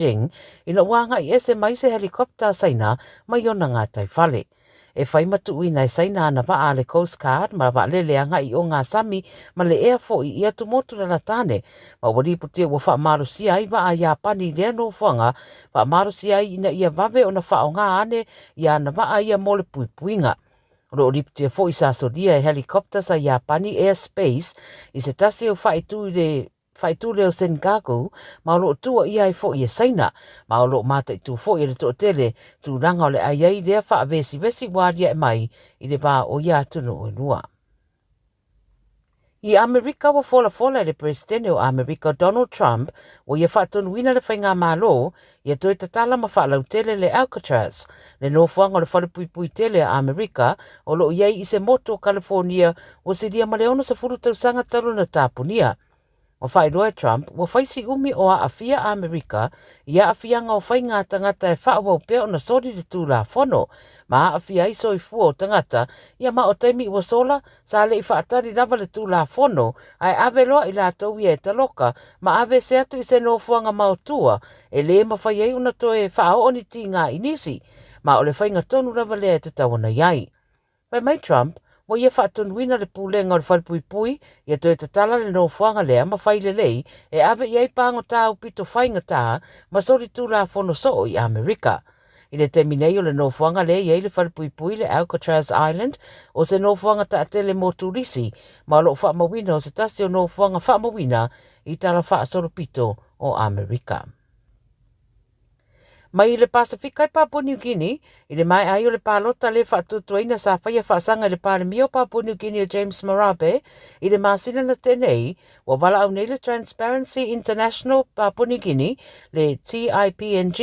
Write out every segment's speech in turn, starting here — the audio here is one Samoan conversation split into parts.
Beijing ina ua agai ese mai se helicopter a Saina mai ona gatai fale. E whai ma tuuina e Saina ana waa a le Coast Guard ma waalele agai i o ngā sami ma le ea fo'i i atumotu lalatane ma ua lipotia ua faamalosia ai vaa a Iapani i lea nofoaga faamalosia ai ina ia vave ona faaaoga ane i ana vaa ia mo le puipuiga. O lo o lipotia fo'i sa solia e helicopters a Iapani Air Space i se tasi o faaitu i le faaitu lea o Senkaku, ma o lo o tuuaia ai foi e Saina, ma o lo o mataitu foi e le toatele tulaga o le ai ai lea faavesivesi ua aliae mai i le va o ia atunuu e lua. I Amerika ua folafola e le Peresetene o Amerika o Donald Trump ua ia faatonuina le faigamalo ia toe tatala ma faalautele le Alcatraz, le nofoaga o le falepuipui tele a Amerika o lo o i ai i se motu o California ua silia ma le 60 tausaga talu ona tapunia. Ua faailoa e Trump, ua fai si umi o aafia Amerika i aafiaga o faiga tagata e faaauau pea ona soli le Tulafono, ma aafia ai soifua o tagata, ia ma o taimi ua sola, sa le i faatali lava le Tulafono, ae ave loa i latou ia e taloka ma aveese atu i se nofoaga maotua e lē mafai ai ona toe faaoo ni tīgā i nisi, ma o le faiga tonu lava lea e tatau ona i ai. Fai mai Trump, ua ia faatonuina le pulega o le falepuipui ia toe tatala le nofoaga lea ma fai lelei e ave i ai pagota aupito faigata ma solitulafono soo i Amerika. I le taimi nei o le nofoaga lea i ai le falepuipui le Alcatraz Island o se nofoaga taatele mo turisi ma o lo o faamauina o se tasi o nofoaga faamauina i tala faasolopito o Amerika. Mai le Pasefika i Papua New Guinea, i le maea ai o le palota le faatuatuaina sa faia faasaga i le Palemia o Papua New Guinea o James Marape i le masina na tea nei, ua valaau nei le Transparency International Papua New Guinea, le TIPNG,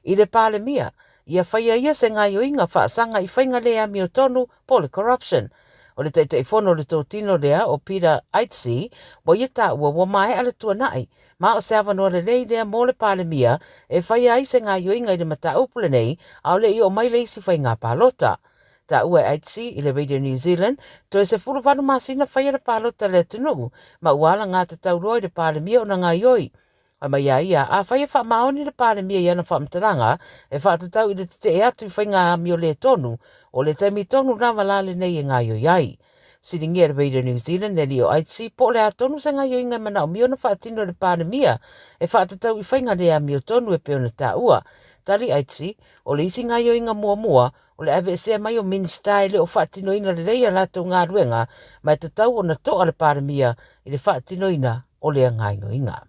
i le Palemia, ia faia ia se gaioiga faasaga i faiga le amiotonu po o le corruption. O le Taitaifono o le totino lea o Peter Aitsi, ua ia taua ua maea le tuanai, ma o se avanoa lelei lea mo le Palemia e faia ai se gaioiga i le mataupu lenei a o le i oo mai le isi faiga palota. Taua e Aitsi i le Radio New Zealand, toe 18 masina faia le palota a le atunuu, ma ua alagā tatau loa i le Palemia ona gaioi. Fai mai a ia, afai e faamaoni le Palemia i ana faamatalaga e faatatau i le tetee atu i faiga amio le tonu, o le taimi tonu lava la lenei e gaioi ai. Siligia e le Radio New Zealand le alii o Aitsi po o le a tonu se gaioiga e manaomia ona faatino e le Palemia e faatatau i faiga le amiotonu e pei ona taua. Tali Aitsi, o le isi gaioiga muamua, o le aveesea mai o Minisita e le o faatinoina lelei a latou galuega ma e tatau ona to'a le Palemia i le faatinoina o lea gaioiga.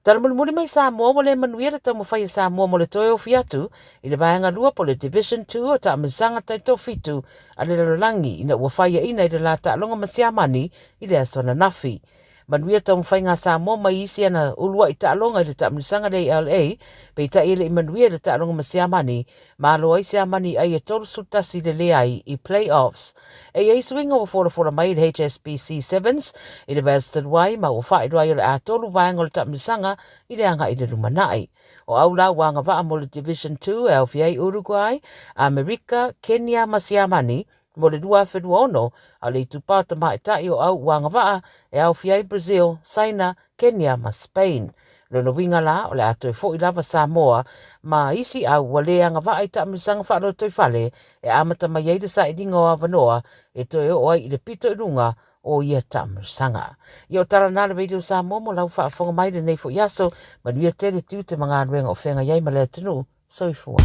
Tala mulimuli mai Samoa ua le manuia le taumafai a Samoa mo le toe ofi atu i le vaega lua po o le Division 2 o Taamilosaga Taitoafitu a le Lalolagi ina ua faiaina i le la taaloga ma Siamani i le aso ananafi. Manuia taumafaiga a Samoa mai isi ana uluai taaloga i le taamilosaga lea i LA, peitai e le i manuia i le taaloga ma Siamani, malo ai Siamani i ai e 31 le leai i play-offs. E i ai suiga ua folafola mai i le HSBC Sevens i le vaiaso talu ai ma ua faailoa ai o le a tolu vaega o le taamilosaga i le agai i le lumanai. O au la ua agavaa mo le Division 2 e aofia ai Uruguay, Amerika, Kenya ma Siamani mo le 2026, a o le itupa o tamaitai o au ua agavaa e aofia ai Brazil, Saina, Kenya ma Spain. Lona uiga la, o le a toe fo'i lava Samoa ma isi au ua lē agavaa i taamilosaga faalotoifale e amata mai ai le sailiga o avanoa e toe oo ai i le pito i luga o ia taamilosaga. Ia o tala na le Radio Samoa mo lau faafofoga mai lenei fo'i aso. Manuia tele tiute ma galuega o feagai ai ma le atunuu. Soifua.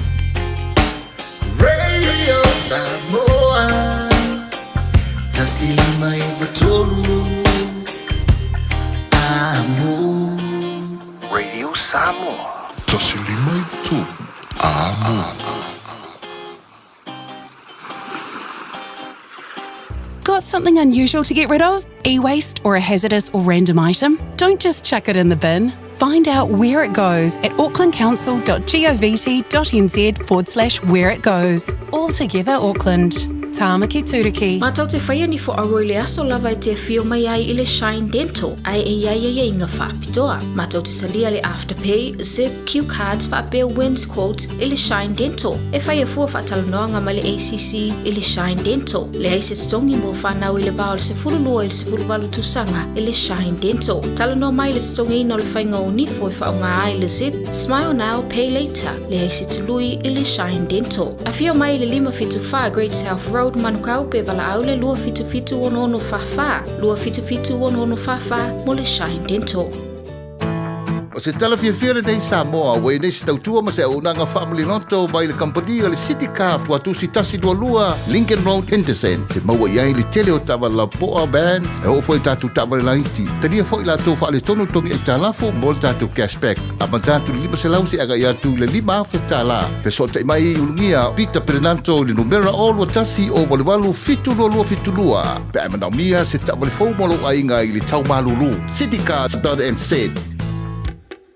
Radio Samoa 153 Amo. Radio Samoa. 153 Amo. Got something unusual to get rid of? E waste or a hazardous or random item? Don't just chuck it in the bin. Find out where it goes at aucklandcouncil.govt.nz forward slash where it goes. All together, Auckland. Tāmaki Turuki. Mātou te whaia ni fo aua i le aso lava e te afio mai ai i le Shine Dental ae e iai aiaiga faapitoa. Mātou te talia le Afterpay, Zip, Cue Cards faapea Wins Quotes i le Shine Dental. E whaia fua faatalanoaga ma le ACC i le Shine Dental. Leai se totogi mo whanau i le va o le 12 i le 18 tausaga i le Shine Dental. Talanoa mai le totogiina o le faiga o nifo e faaaoga ai le Zip, Smile Now, Pay Later. Leai se tului i le Shine Dental. Afio mai i le 574 Great South Road, Manukau pe valaau le 277 6644, 277 6644 mo le Shine Dental. O se tala fiafia lenei Samoa ua i nei se tautua ma se auaunaga faamaliloto mai le kamupani o le City Car Tuatusi 122 Lincoln Road Henderson te maua i ai le tele o taavale lapoa van e oo foi i tatou taavale laiti. Talia foi latou faaletonu togi aitalafu mo le tatou cashback amata atu i le 500 seia agai atu i le $5,000. Fesootai mai i Ulugia Peter Perenanto i le numera 021 088 7272 pe a e manaomia se taavale fou mo lou aiga i le tau malulu. Citycars.nz.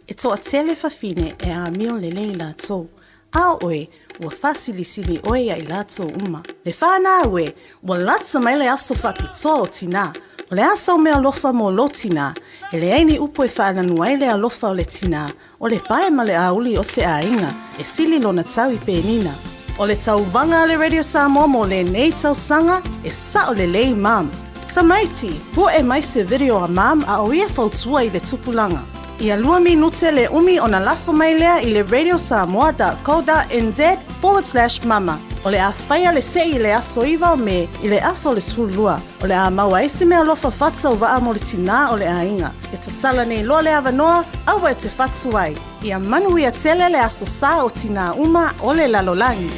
E toatele fafine e amio lelei latou, a o oe, ua faasilisili oe ia i latou uma. Le whanau e, ua lata mai le aso faapitoa o tinā. O le a sau meaalofa mo lou tinā? E leai ni upu e faalanu ai le alofa o le tinā, o le pae ma le auli o se aiga, e sili lona tau i penina. O le tauvaga a le Radio Samoa mo lenei tausaga, e sao lelei mum. Tamaiti, pu'e mai se video a mum a o ia fautua i le tupulaga. Ia lua minute le umi ona lafo mai lea i le radiosamoa.co.nz/mama. O le a faia le se'i i le aso 9 o Me i le afa o le 12. O le a maua ai se meaalofa faatauvaa mo le tinā o le aiga. E tatala nei loa le avanoa, aua e te fatu ai. Ia manuia tele le aso sa o tinā uma o le lalolagi.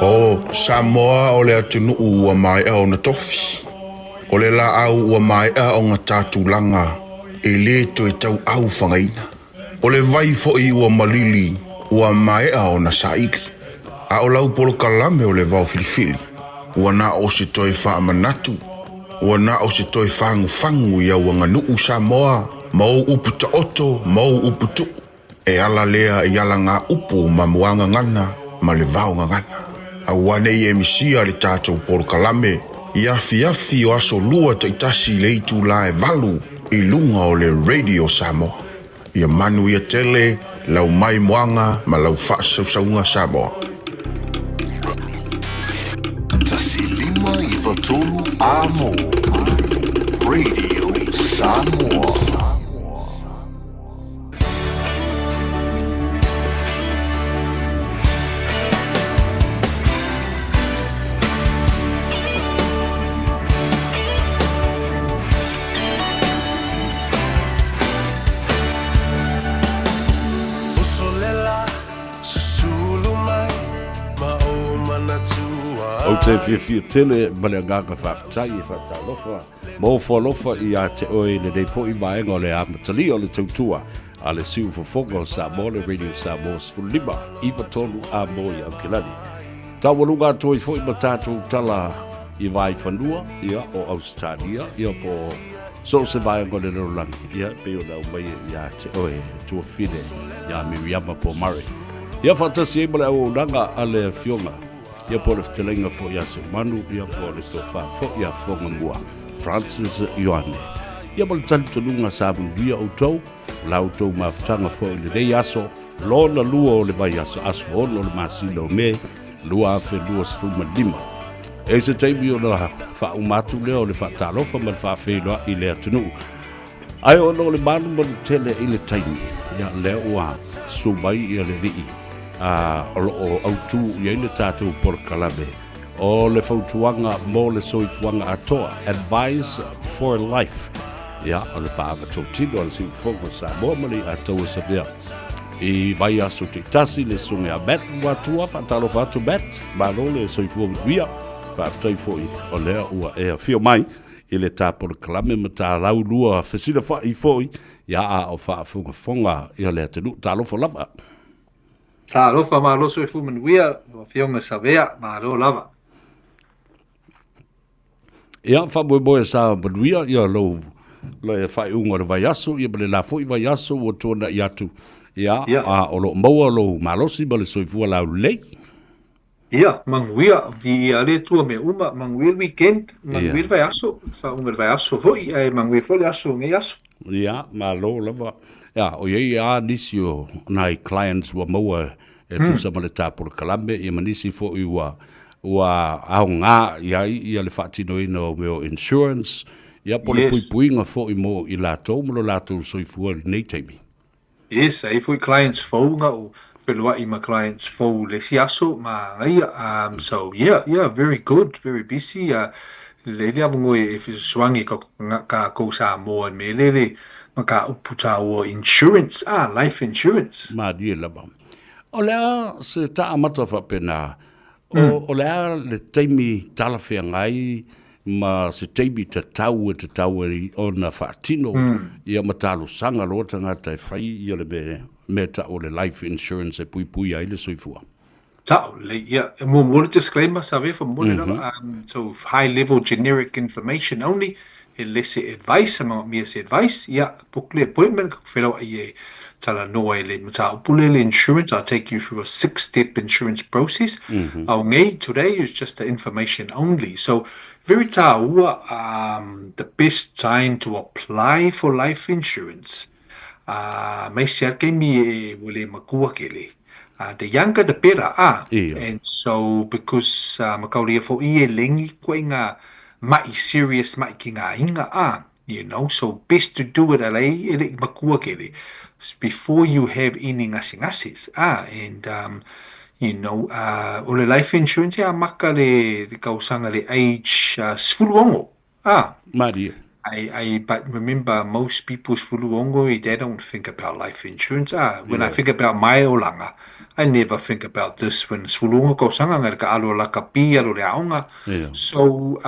O Samoa o le atunuu ua maea ona tofi. O le laau ua maea ona ta tulaga e le toe tauau fagaina. O le vai foi ua malili ua maea ona saili. A o lau polokalame o le vao filifili, ua na o se toe faamanatu, ua na o se toe fagufagu i au aganuu Samoa ma ou upu taoto ma ou upu tuu. E ala lea i alagaupu ma muagagana ma le vaogagana. Aua ne i e misia le tatou polokalame i afiafi o aso lua taitasi i le itula e valu i luga o le Radio Samoa. Ia manuia tele lau maimoaga ma lau faasausauga Samoa. 1 5 9 3 Amo Radio Samoa. Ou te fiafia tele ma le agaga faafetai e faatalofa ma ofo alofa ia te oe i lenei foi vaega o le amatalia o le tautua a le Siufofoga o Samoa le Radio Samoa 15 93 a mo i Aukilani. Taualuga atu ai foi ma tatou tala i Vaifanua, ia, o Ausetalia, ia, po o so o se vaega o le lalolagi, ia, e pei ona aumaia ia te oe e tuafine ia Miriama Pomare. Ia faatasi ai ma le auaunaga a le Afioga, ia po o le fetalaiga foi ia Seumanu, ia po o le tofa foi ia Fogamua Francis Ioane. Ia ma le talitonuga sa manuia outou, la outou mafutaga foi i lenei aso, lona lua o le vaiaso aso 6 o le masina o Me 2025. E se taimi ona faauma atu lea o le faatalofa ma le faafeiloai i le atunuu. Ae ona o le malumalu tele i le taimi, ia lea ua susu mai ia le alii a o lo o autū i ai le tatou polokalame o le fautuaga mo le soifuaga atoa, Advice for Life. Ia, o le paaga totino a le Siufofoga o Samoa ma le Iataua Savea. I vaiaso taitasi le susuga ia Matt Luatua, faatalofa atu Matt, malo le soifua manuia, faafetai foi o lea ua e afio mai i le ta polokalame ma ta laulua fesilafai foi ia a o faafogafoga ia le atunuu. Talofa lava. Talofa malo soifua manuia, lau Afioga Savea, malo lava. Ia, faamoemoe sa manuia ia lou le faaiuga o le vaiaso, ia ma le la foi vaiaso ua tuanai atu, ia, Ia. a o lo o maua lou malosi ma le soifua laulelei. Ia, manuia, viia le Atua mea uma, manuia le weekend, manuia Ia. le vaiaso, faauga le vaiaso foi, ae manuia foi le aso o lenei aso. Ia, malo lava. Ia, o iai a nisi o nai clients ua maua e tusa ma le ta polokalame, ia ma nisi foi ua ua aoga i ai ia le faatinoina o mea o insurance, ia po o le puipuiga foi mo i latou ma lo latou soifua i lenei taimi. Yes, e i ai foi clients fou na ou feloai ma clients fou le isi aso ma agaia um so yeah yeah very good very busy uh lelei le avanoa e fesoasoani i kakou Samoa i mea lele ma ka upu taua insurance ah life insurance. Malie lava. O le a se taamata faapena, o, o le a le taimi talafeagai ma se taimi tatau e tatau ai ona faatino ia ma talosaga loa tagata e fai ia le mea, mea tau o le life insurance e puipui ai le soifua. Sao, lelei, ia, e muamua le disclaimer, sa avea faamolemole lava, so high level generic information only, e le se advice, e manaomia se advice, ia, book le appointment, ka felauai e talanoa i le mataupu lea le insurance, I'll take you through a 6 step insurance process. A o nei, today is just the information only. So, very tāua, the best time to apply for life insurance, aemaise lava le taimi e ua le matua tele. The younger the better, ah. And so, because mataulia foi e lengi ituaiga ma'i serious ma'i ki ngā aiga, ah, you know, so best to do it alai e le'i matua tele before you have any gasegase, ah, and you know, o le life insurance e amata le tausaga le age 16, ah. Malie. I, I, but remember, most people 16, they don't think about life insurance. Ah, when I think about my olaga, I never think about this when 16 tausaga ngai le ka alo la ka pi alo le aoga. So,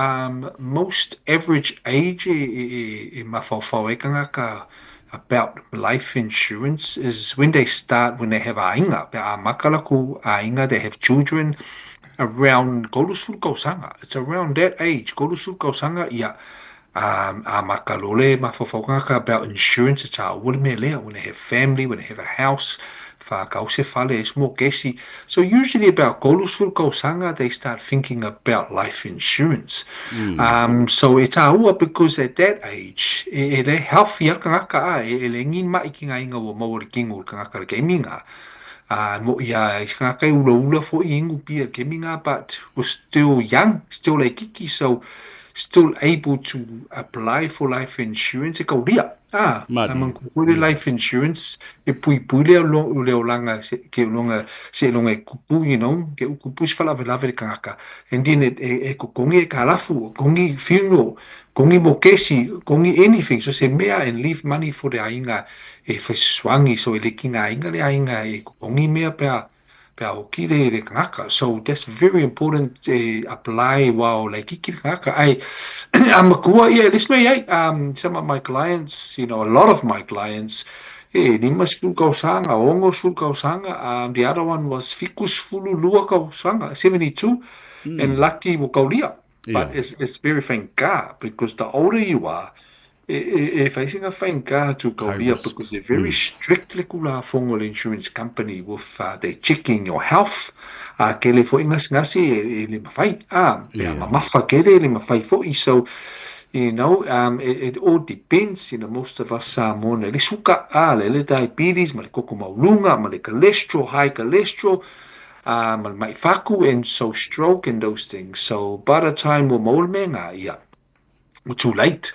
most average age e, e, e, e mafaufau ai tagata about life insurance is when they start, when they have aiga, pe amata lakou aiga, they have children, around 30 tausaga. It's around that age, 30 tausaga, ia, amata loa le mafaufau tagata about insurance, e taua le mea lea, when they have family, when they have a house, whakau se fale, e mokesi. So usually about 30 tausaga, they start thinking about life insurance. So e tāua because at that age, e, e le healthy a tagata a, e, e le ngi mai ki ngā inga ua maua le kingo o le tagata le taimi. Mo ia i se tagata e ulaula foi inu pia le taimi but was still young, still laitiiti, so still able to apply for life insurance e kaulia. Ah, Malie. manatua foi le life insurance e puipui le le olaga se ke uloga seiloga e tupu, you know, ke utupu se faalavelave i le tagata. And then e, e, e totogi e kalafu, totogi funeral, totogi mokesi, totogi anything. So se mea and leave money for le aiga e fesoasoani. So e le tigaina le aiga e totogi mea pe a pe a oki le, le tagata. So that's very important e apply while laitiiti le tagata. Ae a matua ia e le isi mea i ai. Some of my clients, you know, a lot of my clients, e 50 tausaga, 60 tausaga, the other one was 72 tausaga, 72, and lucky ua kaulia. But it's very faigā because the older you are, e, e, e fai sina faigā to kaulia risk. because they're very strict le Tulafono le insurance company with they checking your health. A kele foi gasegase e, e le mafai. Ah, pe a mamafa kele le mafai foi. So, you know, it all depends. You know, most of us Samoan le suka, ah, le, le diabetes, ma le koko maualuga, ma le cholesterol, high cholesterol, ma le mai faku, and so stroke and those things. So, by the time ua maua le mea ngā, ia, too late.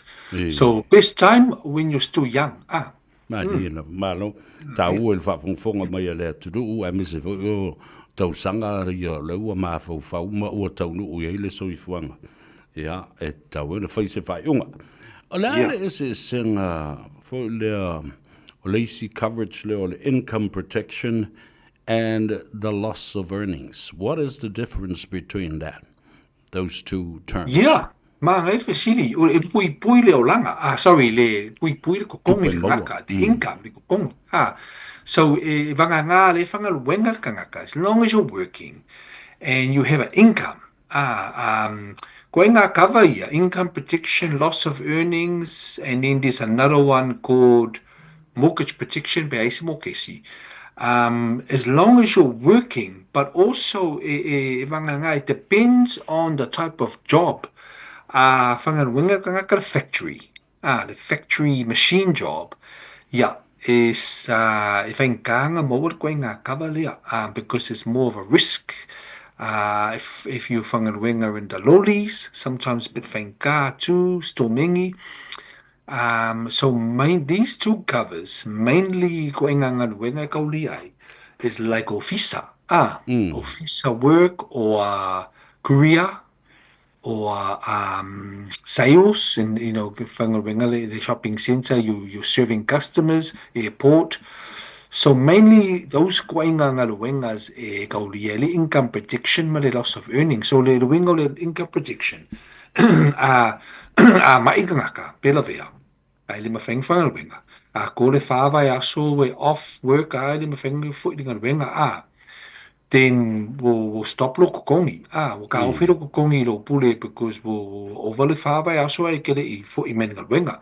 So, best time when you're still young. Ah, Malie lava. Malo, taua i le faafogafoga mai a le atunuu, aemaise foi o tausaga ia o lea ua mafaufau ma ua taunuu i ai le soifuaga. Ia, e tatau ai ona fai se faaiuga. O le a le eseesega foi lea o le isi coverage lea o le income protection and the loss of earnings? What is the difference between that, those two terms? Yeah, manaia le fesili, o e puipui le olaga, ah, sorry, le puipui le totogi Tupe le maua. tagata, the income, le totogi. Ah, so e vagagā le faigaluega le tagata, as long as you're working and you have an income, ah, Koe ngā cover ia, income protection, loss of earnings, and then there's another one called mortgage protection pe aisi mokesi. Um, as long as you're working, but also, e, e, e whanganga, it depends on the type of job. Uh, whanganwenga ka ngaka factory. Ah, the factory machine job. Yeah, is uh, e whaingānga maua koe ngā cover lea, because it's more of a risk. Uh, if, if you whanganwenga in the lollies, sometimes a bit whaingā too, stormingi. Um, so main, these two covers, mainly ko ngā ngaluenga e kauli ai, is like ofisa. Ah, ofisa work or courier or sales in, you know, whangawenga, the shopping centre, you, you're serving customers, airport. So mainly those koinga ngaluengas e kauli ai le income protection ma le loss of earnings. So le luenga o le income protection, a, a mai ka ngaka, pela vea, ai le mawhenga whangaluenga. A ko le whāwai aso we off work ai le mawhenga fo i ngaluenga a then we'll stop lo kokongi. Ah, wo ka ofi lo kokongi lo pule because we'll over le whāwai aso ai kele i fo i men ngaluenga.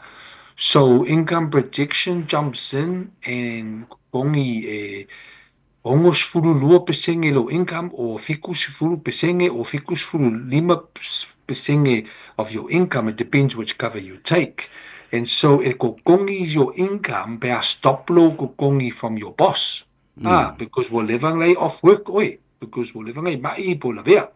So income protection jumps in and kokongi e ongo sefulu lua pesenge lo income o fiku sefulu pesenge o fiku sefulu lima pesenge of your income. It depends which cover you take. And so e kokongi is your income pe a stop lo kokongi from your boss. Ah, because we're living lay off work oi, because we're living lay mai po lavea.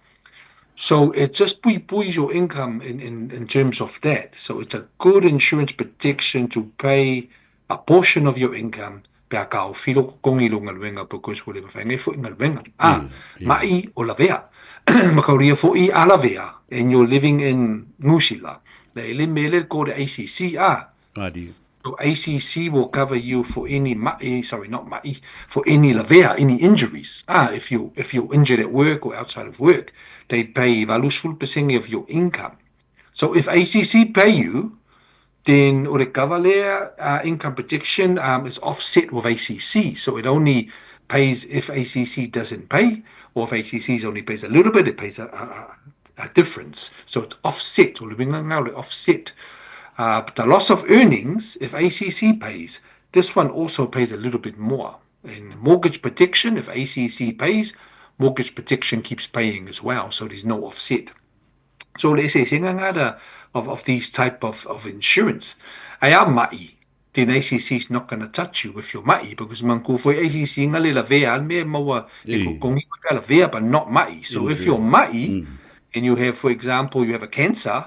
So it just pui pui your income in, in, in terms of that. So it's a good insurance protection to pay a portion of your income pe a ka o filo kongi lo ngaluenga because we're living lay fo ngaluenga. Ah, mai o lavea. Makauria fo i a lavea and you're living in Nusila. Le le mele ko the ACC ah. Adi. So ACC will cover you for any ma'i, sorry, not ma'i, for any lavea, any injuries. Ah, if you if you're injured at work or outside of work, they pay valusful percent of your income. So if ACC pay you, then o cover lea, income protection is offset with ACC. So it only pays if ACC doesn't pay, or if ACC only pays a little bit, it pays a, a, a difference. So it's offset, o le offset. But the loss of earnings, if ACC pays, this one also pays a little bit more. In mortgage protection, if ACC pays, mortgage protection keeps paying as well, so there's no offset. So le se ngada of, of these type of, of insurance. Ai a mai, then ACC is not going to touch you with your mai because manku for ACC nga le la vea me maua e ko kongi la vea but not mai. So if you're mai and you have, for example, you have a cancer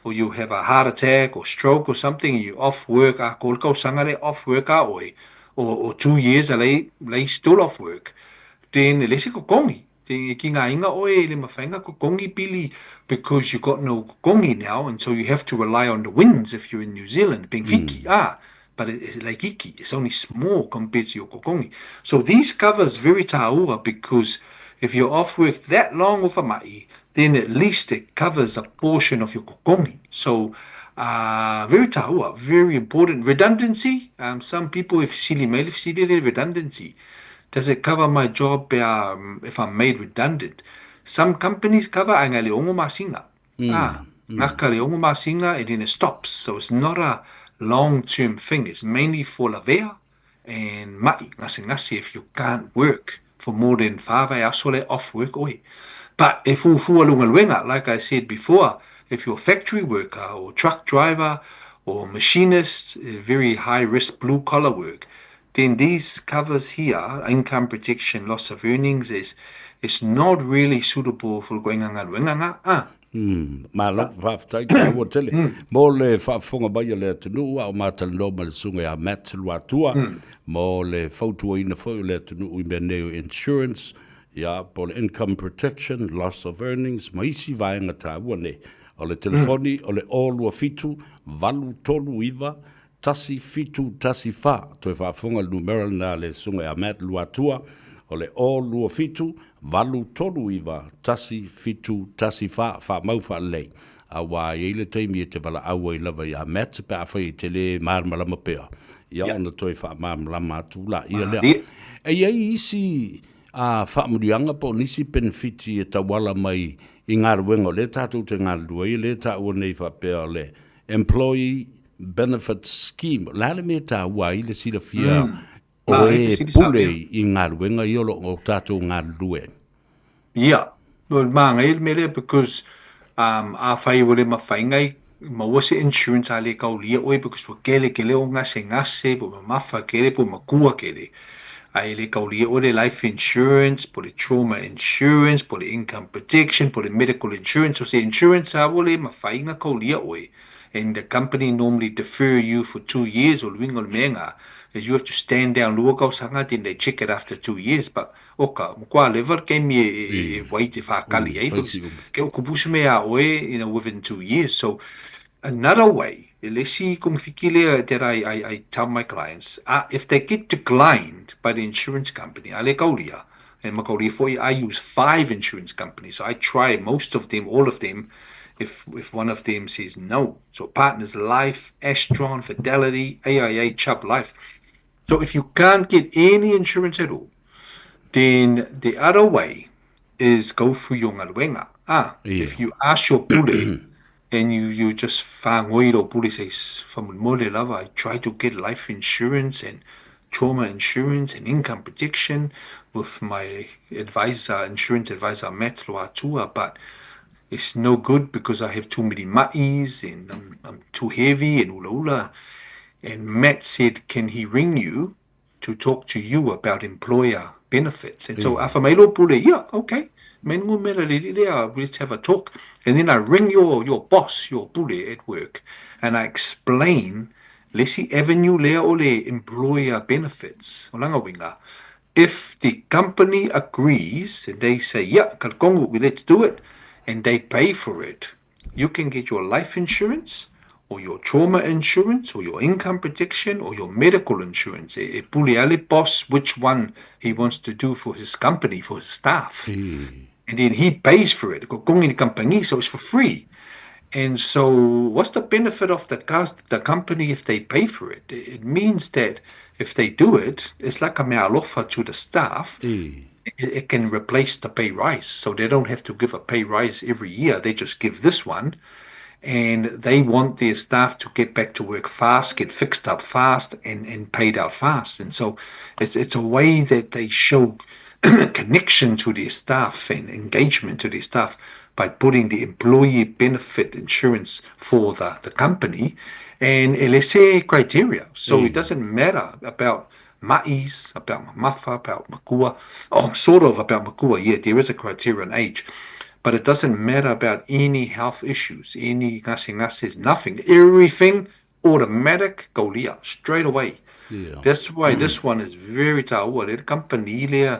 or you have a heart attack or stroke or something, you off work, a ko kau sangare off work a oi, or 2 years a lei, lei still off work, then le se kokongi. Then e ki ngā inga oe le mawhainga kokongi pili because you got no kokongi now, and so you have to rely on the WINZ if you're in New Zealand, being fiki, ah, but it's like iki, it's only small compared to your kokongi. So these covers very tāua because if you're off work that long with a mai, then at least it covers a portion of your kokongi. So very tāua, very important. Redundancy, some people, if sili mai, if sili redundancy, does it cover my job if I'm made redundant? Some companies cover ai ngai le ongo masinga. Ah, ngaka le ongo masinga and then it stops. So it's not a long-term thing. It's mainly for lavea and mai, ngasi ngasi, if you can't work for more than 5 hours off work oi. But if fu lunga like I said before, if you're a factory worker or truck driver or machinist, very high risk blue collar work, then these covers here, income protection, loss of earnings, is is not really suitable for going nga. Ah. Ma lo faafetai taua tele mo le faafofoga mai a le atunuu a o matalanoa ma le susuga ia Matt Luatua mo le fautuaina foi o le atunuu i mea nei o insurance ia po le income protection, loss of earnings ma isi vaega taua nei. O le telefoni o le 027 839 1714. Toe faafofoga le numera lena le susuga ia Matt Luatua o le 027 839 1714. Faamau faalelei auā i ai le taimi e te valaau ai lava iā Matt pe afai e te lē malamalama pea ia ona toe faamalamalama atu laia lea. E i ai isi. Faamanuiaga po o nisi penefiti e tauala mai i galuega o lea tatou te galulue ai, lea e taua nei faapea o le Employee Benefit Scheme. O le a le mea e taua ai le silafia o e pule i galuega ia o lo o tatou galulue ai? Ia, o le māngai le mea lea because afai ua le mafai ngai maua se insurance a le kaulia oe because ua kele kele o gasegase po mamafa kele po makua kele ae le kaulia oe le life insurance po le trauma insurance po le income protection po le medical insurance o se insurance a ua le mafai na kaulia oe and the company normally defer you for 2 years. O le uiga o le mea nga is you have to stand down lua kausaga, then they check it after 2 years, but oka matua leva le taimi e wait e whakali ai because ke o kupusi me a oe within 2 years. So another way, le isi kongifiki lea that I tell my clients, if they get declined by the insurance company, a le kaulia e makaulia foi, I use five insurance companies, so I try most of them, all of them. If one of them says no, so Partners Life, Astron, Fidelity, AIA, Chubb Life. So if you can't get any insurance at all, then the other way is go through your galuega. If you ask your pule and you just whāngoi lou pule, says, "Faamolemole lava, I try to get life insurance and trauma insurance and income protection with my advisor, insurance advisor Matt Loatua, but it's no good because I have too many ma'is and I'm too heavy and ula ula." And Matt said, can he ring you to talk to you about employer benefits? And so afa mai lou pule, "Yeah, okay. Men ngu mera le lea, let's have a talk." And then I ring your boss, your pule at work, and I explain le isi avenue lea o le employer benefits. O langa winga. If the company agrees and they say, "Yeah, Kalkongu, we let's do it," and they pay for it, you can get your life insurance or your trauma insurance or your income protection or your medical insurance. E pule a le boss which one he wants to do for his company, for his staff. And then he pays for it. Ko kongi ni company, so it's for free. And so what's the benefit of the company if they pay for it? It means that if they do it, it's like a mealofa to the staff. It can replace the pay rise. So they don't have to give a pay rise every year. They just give this one. And they want their staff to get back to work fast, get fixed up fast, and paid out fast. And so it's a way that they show connection to their staff and engagement to their staff by putting the employee benefit insurance for the company and LSA criteria. So it doesn't matter about ma'is, about mamafa, about makua. Oh, sort of about makua, yeah, there is a criteria on age. But it doesn't matter about any health issues, any ngase ngases, nothing. Everything automatic, kaulia, straight away. That's why this one is very taua. Le company lea,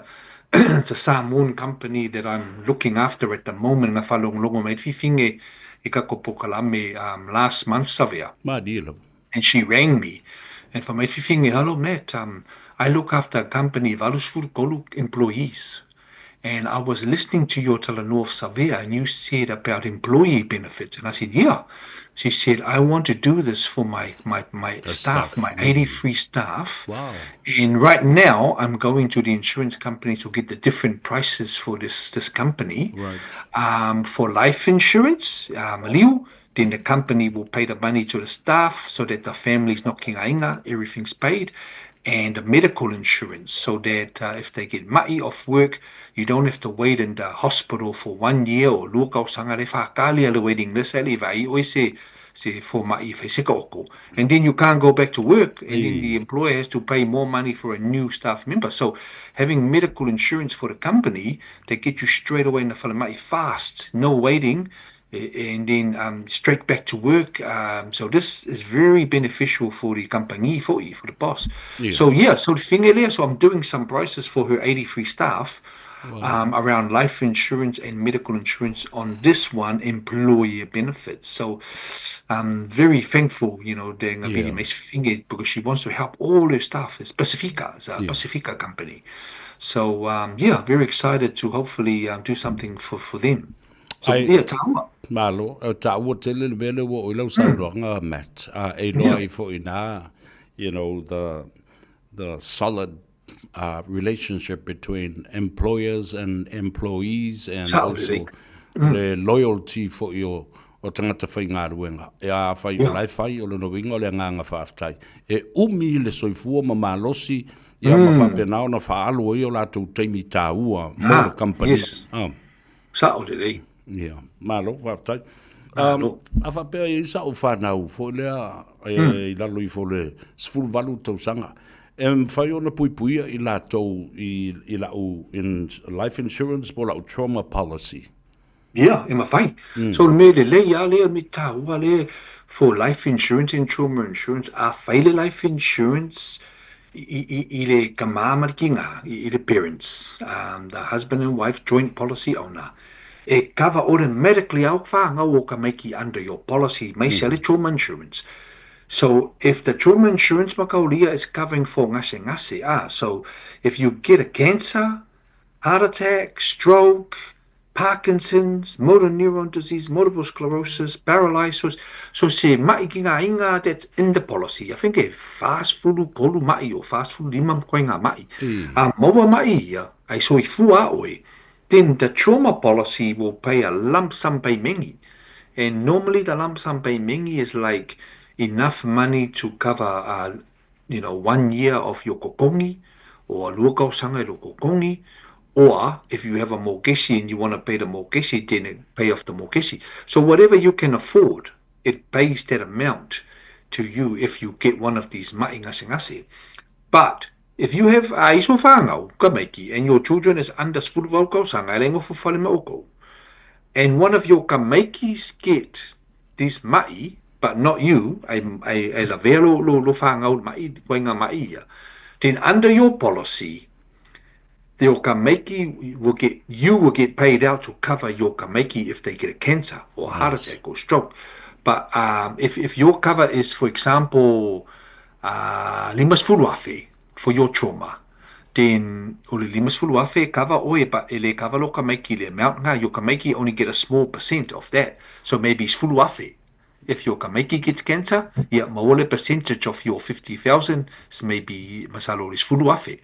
it's a Samoan company that I'm looking after at the moment. Nga whalonglongo mai fifinge i ka kopokalame last month savea. Ma di lava. And she rang me. And for my fifinge, "Hello Matt, I look after a company, 83 employees. And I was listening to your talanoa Savea and you said about employee benefits." And I said, "Yeah." She said, "I want to do this for my The staff, staff. my 83 staff. And right now, I'm going to the insurance company to get the different prices for this company. For life insurance, liu, then the company will pay the money to the staff so that the family's not kingainga, everything's paid. And the medical insurance so that if they get ma'i off work, you don't have to wait in the hospital for one year or lua kausaga le whakali a le waiting list ele vai o se for ma'i whai se oko. And then you can't go back to work and then the employer has to pay more money for a new staff member. So having medical insurance for the company, they get you straight away in the falemai fast, no waiting, and then straight back to work. So this is very beneficial for the company, for the boss." So yeah, so the thing is, so I'm doing some prices for her 83 staff around life insurance and medical insurance on this one, employee benefits. So I'm very thankful, the because she wants to help all her staff. It's Pacifica, it's a Pacifica company. So yeah, very excited to hopefully do something for them. So yeah, taua. Malo, o taua tele le mele ua o i lau saunoaga Matt. E loa i fo ina, the solid relationship between employers and employees and Sa'o also lelei. Mm. le loyalty fo'i o o tagata faigaluega. E afai o la e fai, o lona uiga o le agaga faafetai. E umi le soifua ma malosi ia ma faapena ona faaalu ai o latou taimi taua mo le Ah, kamupani. yes. Ah. Sa'o lelei. Ia, malo faafetai. Malo. A faapea e i ai sa'u fanau foi lea e i lalo ifo o le 18 tausaga, e mafai ona puipuia i latou i i la'u life insurance po o la'u trauma policy? Ia, e mafai. So o le mea lelei lava lea, mea taua lea for life insurance and trauma insurance, a fai le life insurance i, i, i le tama ma le tina, i, i le parents, the husband and wife joint policy owner, e cover automatically au whāngau o tamaiti under your policy, mai se le trauma insurance. So if the trauma insurance makaulia is covering for ngase ngase, ah, so if you get a cancer, heart attack, stroke, Parkinson's, motor neuron disease, multiple sclerosis, paralysis, so se ma'i ki ngā inga that's in the policy. I think e 43 ma'i o 45 koe ngā ma'i. A maua ma'i ia, ai soifua a oe, then the trauma policy will pay a lump sum paymengi. And normally the lump sum paymengi is like enough money to cover you know, one year of your kokongi, or lua tausaga i lo kokongi, or if you have a mokesi and you want to pay the mokesi, then it pay off the mokesi. So whatever you can afford, it pays that amount to you if you get one of these ma'i ngasengase. But if you have a iso whāngau, ka maiki, and your children is under 18 tausaga, e le ngofo whale ma oukou, and one of your kamaikis get this ma'i, but not you, ai, ai, ai lavea lo, lo, lo whāngau ma'i, koe ngā ma'i ia, then under your policy, your kamaiki will get, you will get paid out to cover your kamaiki if they get a cancer or a heart attack or stroke. But if, if your cover is, for example, 50,000 for your trauma, then o le 50,000 e cover oe, but e le cover lo kamaiki le amount ngā, your kamaiki only get a small percent of that. So maybe 10,000. If your kamaiki gets cancer, ia maua le percentage of your 50,000 is maybe masalo o le 10,000.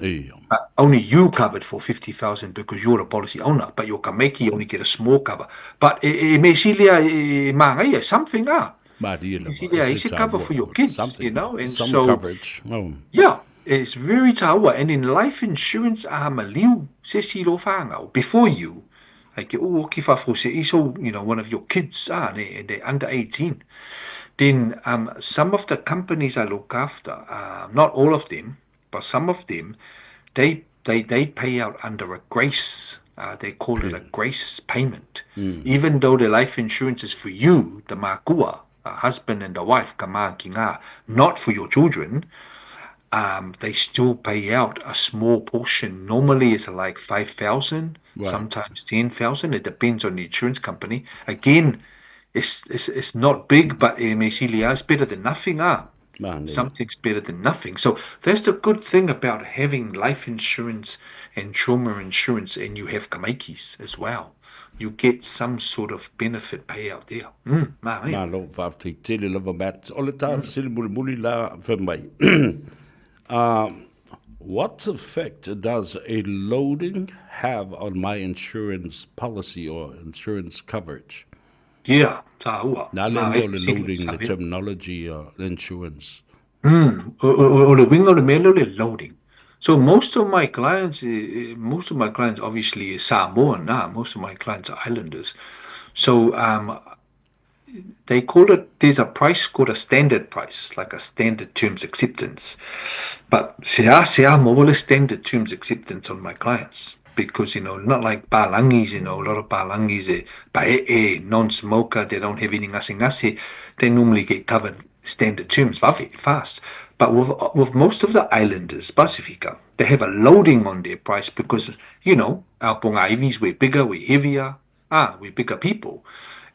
Ia. But only you covered for 50,000 because you're the policy owner, but your kamaiki only get a small cover. But e, e me silia e, e māngai something ah. Marie lava, Yeah, e it's se a cover taua. for your kids, Something, you know, and some so coverage. Oh. yeah, it's very taua. And in life insurance, a maliu se si lo whāngau, before you, like, oh, ki whawhose iso, you know, one of your kids, ah, they're under 18. Then some of the companies I look after, not all of them, but some of them, they they they pay out under a grace. They call it a grace payment. Even though the life insurance is for you, the makua, a husband and the wife, kama ki ngā, not for your children, they still pay out a small portion. Normally it's like 5,000, sometimes 10,000. It depends on the insurance company. Again, it's, it's, it's not big, but eh, me sili, it's better than nothing. Ah. Mane. Something's better than nothing. So that's the good thing about having life insurance and trauma insurance, and you have kamaikis as well. You get some sort of benefit payout there. Mā, eh. Malo, faafetai tele lava Matt. O le tā fesili mulimuli la fai mai. What effect does a loading have on my insurance policy or insurance coverage? Yeah, tāua. Na le Mā, mea e o le fesili, loading, le sabe. terminology insurance. O, o, o le winga o le mea lea o le loading. So most of my clients, most of my clients obviously is Samoan, nah, most of my clients are islanders. So they call it, there's a price called a standard price, like a standard terms acceptance. But se a se a mo le standard terms acceptance on my clients. Because, you know, not like Palangis, you know, a lot of Palangis, pae'e, non-smoker, they don't have any ngase ngase, they normally get covered standard terms fast. But with most of the islanders, Pacifica, they have a loading on their price because, you know, our pongaivis, we're bigger, we're heavier, ah, we're bigger people.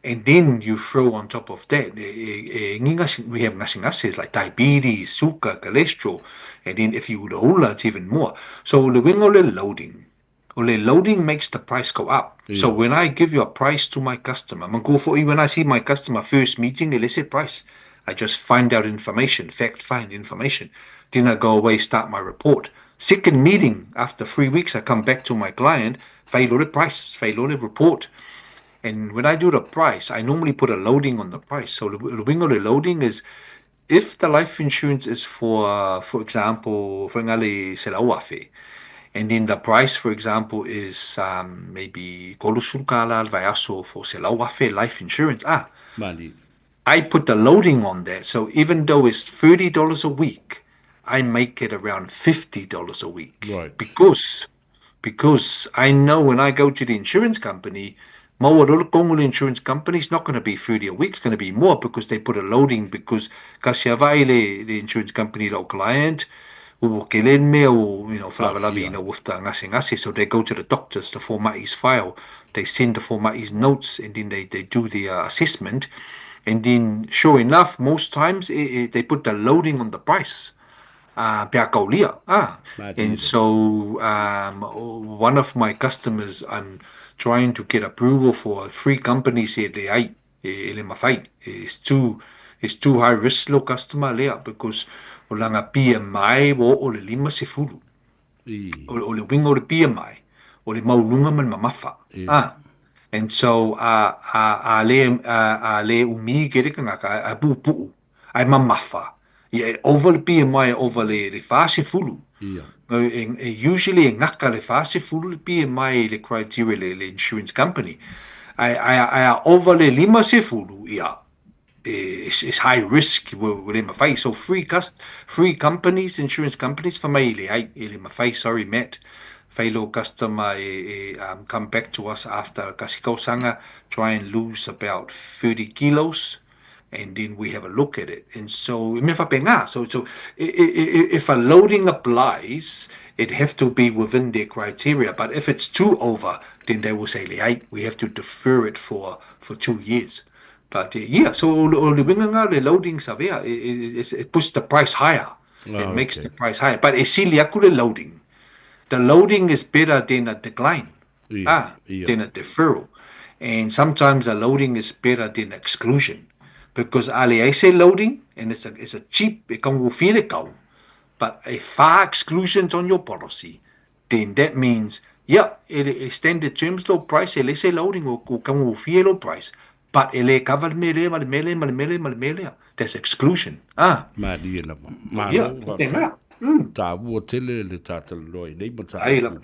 And then you throw on top of that, we have ngase like diabetes, sugar, cholesterol, and then if you ula, it's even more. So le winga o le loading. O le loading makes the price go up. So when I give you a price to my customer, when I see my customer first meeting, they say price. I just find out information, fact find information. Then I go away, start my report. Second meeting, after 3 weeks, I come back to my client, fai loa le price, fai loa le report. And when I do the price, I normally put a loading on the price. So the uiga o le loading is if the life insurance is for example, for ngale 100,000, and then the price, for example, is maybe 30 tala le vaiaso for 100,000 life insurance. Ah, Mali. I put the loading on that. So even though it's $30 a week, I make it around $50 a week. Because I know when I go to the insurance company, maua loa le kongo le insurance company is not going to be 30 a week, it's going to be more because they put a loading because kasi vaai le insurance company lau client ua kele le mea ua faalavelave ina ua gasegase, so they go to the doctors, the foma'i's file, they send the foma'i's notes, and then they do the assessment, and then sure enough, most times they put the loading on the price pe a kaulia. Ah. And so one of my customers, I'm trying to get approval for three companies here, leai, e le mafai. It's too high risk lo customer lea because o lana BMI ua oo le 50. O le uiga o le BMI, o le maualuga ma le mamafa. Ah. And so a le umi ke le tagata a puupuu, ae mamafa. Ia e ova le BMI ova le 40. E usually e gata le 40 le BMI le criteria le insurance company. Ae a ova le 50, ia, it's high risk ua le mafai. So three companies, insurance companies, fai mai leai, e le mafai, sorry Matt. Fai lo customer e come back to us after kasi tausaga, try and lose about 30 kilos, and then we have a look at it. And so, me faapena. So if a loading applies, it have to be within their criteria. But if it's too over, then they will say, "Leai, we have to defer it for 2 years." But yeah, so o le uiga lena le loading savea, it puts the price higher. It makes the price higher. But e sili aku le loading. The loading is better than a decline, ah, than a deferral. And sometimes a loading is better than exclusion. Because a leai se loading, and it's a cheap, e taugofie le tau, but a far exclusions on your policy, then that means, yeah, e standard terms lo price, e leai se loading o taugofie lo price, but e le cover le mea lea, ma le mea lea, ma le mea lea, ma le mea lea. That's exclusion. Ah. Malie lava. Malo. Yeah, tēnā. Tāua tele le tātalanoa i nei ma Ai lava.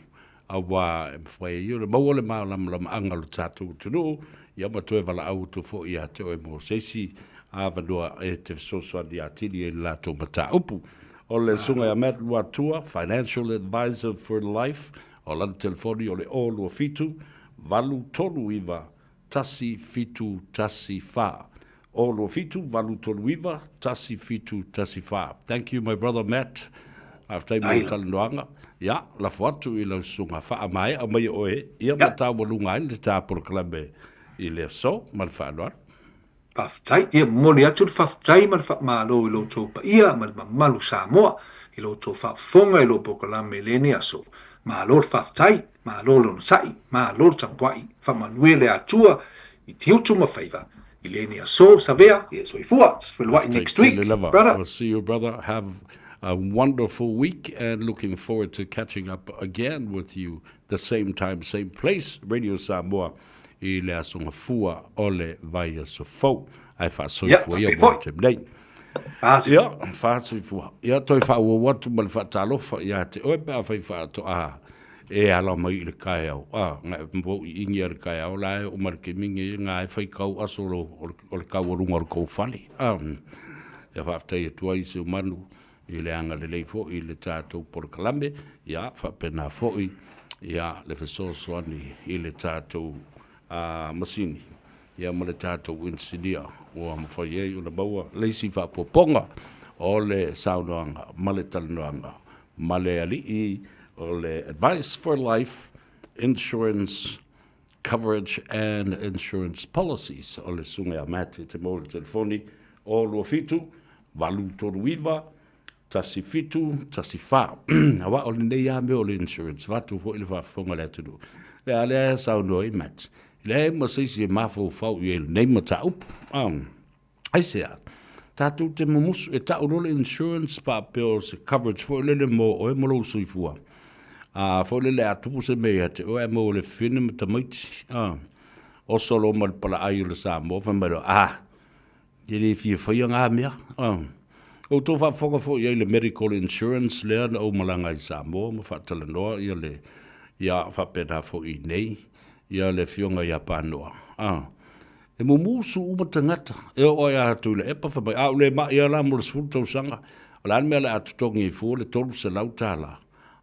Auā e mafai ai ona maua le malamalamaaga o le tatou atunuu, ia ma toe valaau atu foʻi iā te oe mo se isi avanoa e te fesoasoani atili ai le latou mataupu. O le susuga ia Matt Luatua, Financial Advisor for Life, o lana telefoni o le 027 839 1714. 027 839 1714. Thank you, my brother Matt. Faafetai mo Ai le talanoaga. Ia, lafo atu i lau susuga faamaea mai oe, ia ma taualuga ai le ta polokalame i le aso ma le faaaloalo. Faafetai. Ia momoli atu le faafetai ma le faamalo i lo outou paia ma le mamalu Samoa i lo outou faafofoga i lo polokalame i lenei aso. Malo le faafetai, malo le onosai, malo le tapuai, faamanuia le Atua i tiute ma faiva. I lenei aso, Savea, ia soifua, feiloai next week, Tele lava. Brother. I'll see you, brother. Have a wonderful week and looking forward to catching up again with you the same time, same place, Radio Samoa, i le aso Gafua o le vaiaso fou. Ae faasoifua ia mo te nei. Ah, Ia, faasoifua. Ia, toe faaauau atu ma le faatalofa iā te oe pe afai faatoa e ala mai i le taeao. Ah, nga mo i ingi a le taeao la e o ma le kemingi ngā e whai kau aso lo, o le kaualuga o le kou fale. Ah, ia faafetai atu ai se manu i le agalelei foʻi i le tatou polokalame, ia faapena foʻi ia le fesoasoani i le tatou masini ia ma le tatou inisinia ua mafai ai ona maua le isi faapuapuaga o le saunoaga ma le talanoaga ma le alii o le Advice for Life Insurance Coverage and Insurance Policies, o le susuga ia Matt e te maua i le telefoni o 27 839 1714. Auā o lenei a mea o le insurance fatu foʻi le faafofoga le atunuu le a lea e saunoa ai Matt leai ma se isi e mafaufau i ai lenei mataupu. Aisea? Tatou te mumusu, e tau loa le insurance faapea o se coverage foi lele mo oe ma lou soifua. A foi lele a tupu se mea ia te oe ae maua le fine ma tamaiti. A, oso loa ma le palaai o le Samoa fai mai loa, a, e le fia faia ngā mea. A, outou faafofoga foi i ai i le medical insurance lea na ou malaga ai i Samoa ma faatalanoa ia le, ia faapena foi i inei, ia le afioga ia Panoa. A, E mumusu uma tagata, e oo ai ia Tuilaepa fai mai, a ou le mai lava la mo le 10 tausaga, o le a le mea o le a totogi ai fua le $300?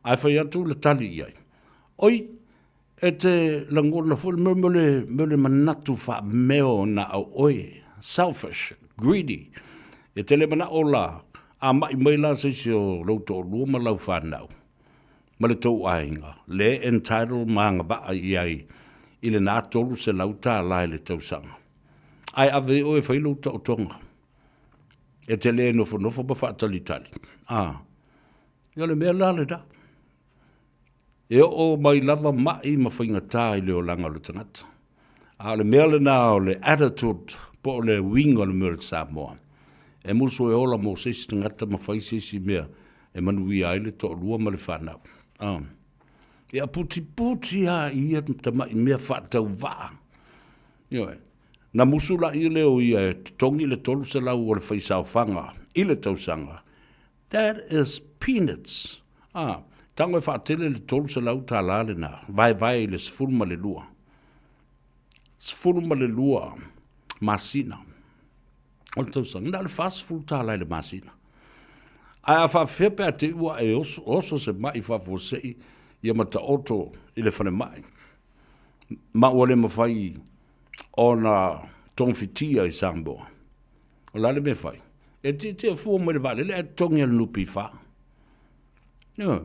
Ae fai atu le tali i ai, Oi, e te lagona foi le mea o le, mea o le manatu faameo na o oe, selfish, greedy. E te le manao la, a mai mai la se isi o lou toalua ma lau fanau, ma le tou aiga, le entitle ma agavaa i ai i lena $300 i le tausaga. Ae ave ai oe e fai lou taotoga. E te le nofonofo ma faatalitali. A, ia o le mea la lena. E oo mai lava mai ma faigata i le olaga o le tagata. A o le mea lena o le attitude po o le uiga o le mea o le Samoa. E musu e ola mo se isi tagata ma fai se isi mea e manuia ai le toalua ma le fanau. Ah. Ia putiputi lava i ia tamai mea faatauvaa. Ioe. Na musu laia lea o ia e totogi le 300 o le faisaofaga i le tausaga. That is peanuts. Ah, tago e faatele le 300 tala lena, vaevae i le 12. 12 masina o le tausaga, na o le 40 tala i le masina. Ae a faafefea pe a te i ua e oso, oso se mai faafuasei ia ma taoto i le falemai, ma ua le mafai ona togafitia i Samoa. O le a le mea e fai? E tietie fua mai le vaalele ae totogi e le NPF. Ioe.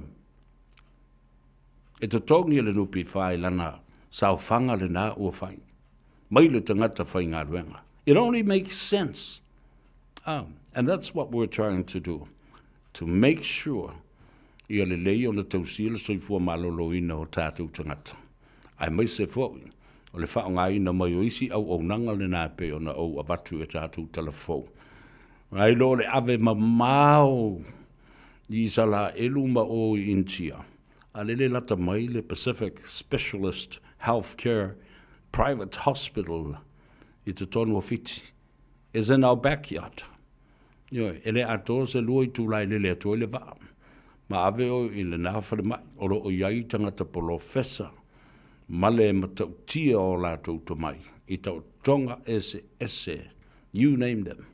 E totogi e le NPF i lana saofaga lena ua fai mai le tagata faigaluega. It only makes sense. Ah, and that's what we're trying to do. To make sure ia lelei ona tausia le soifua maloloina o tatou tagata. Aemaise foi o le faaaogaina mai o isi auaunaga lena e pei ona ou avatu i a tatou tala fou. Nai lo le ave mamao i Isalaelu ma o i Initia, a lele lata mai le Pacific Specialist Healthcare Private Hospital i totonu o Fiti is in our backyard. Ioe, e le atoa se lua itula e lele atu ai le vaa. Ma ave oe i lena falemai o lo o i ai tagata polofesa ma le matautia o latou tomai i taotoga eseese, you name them,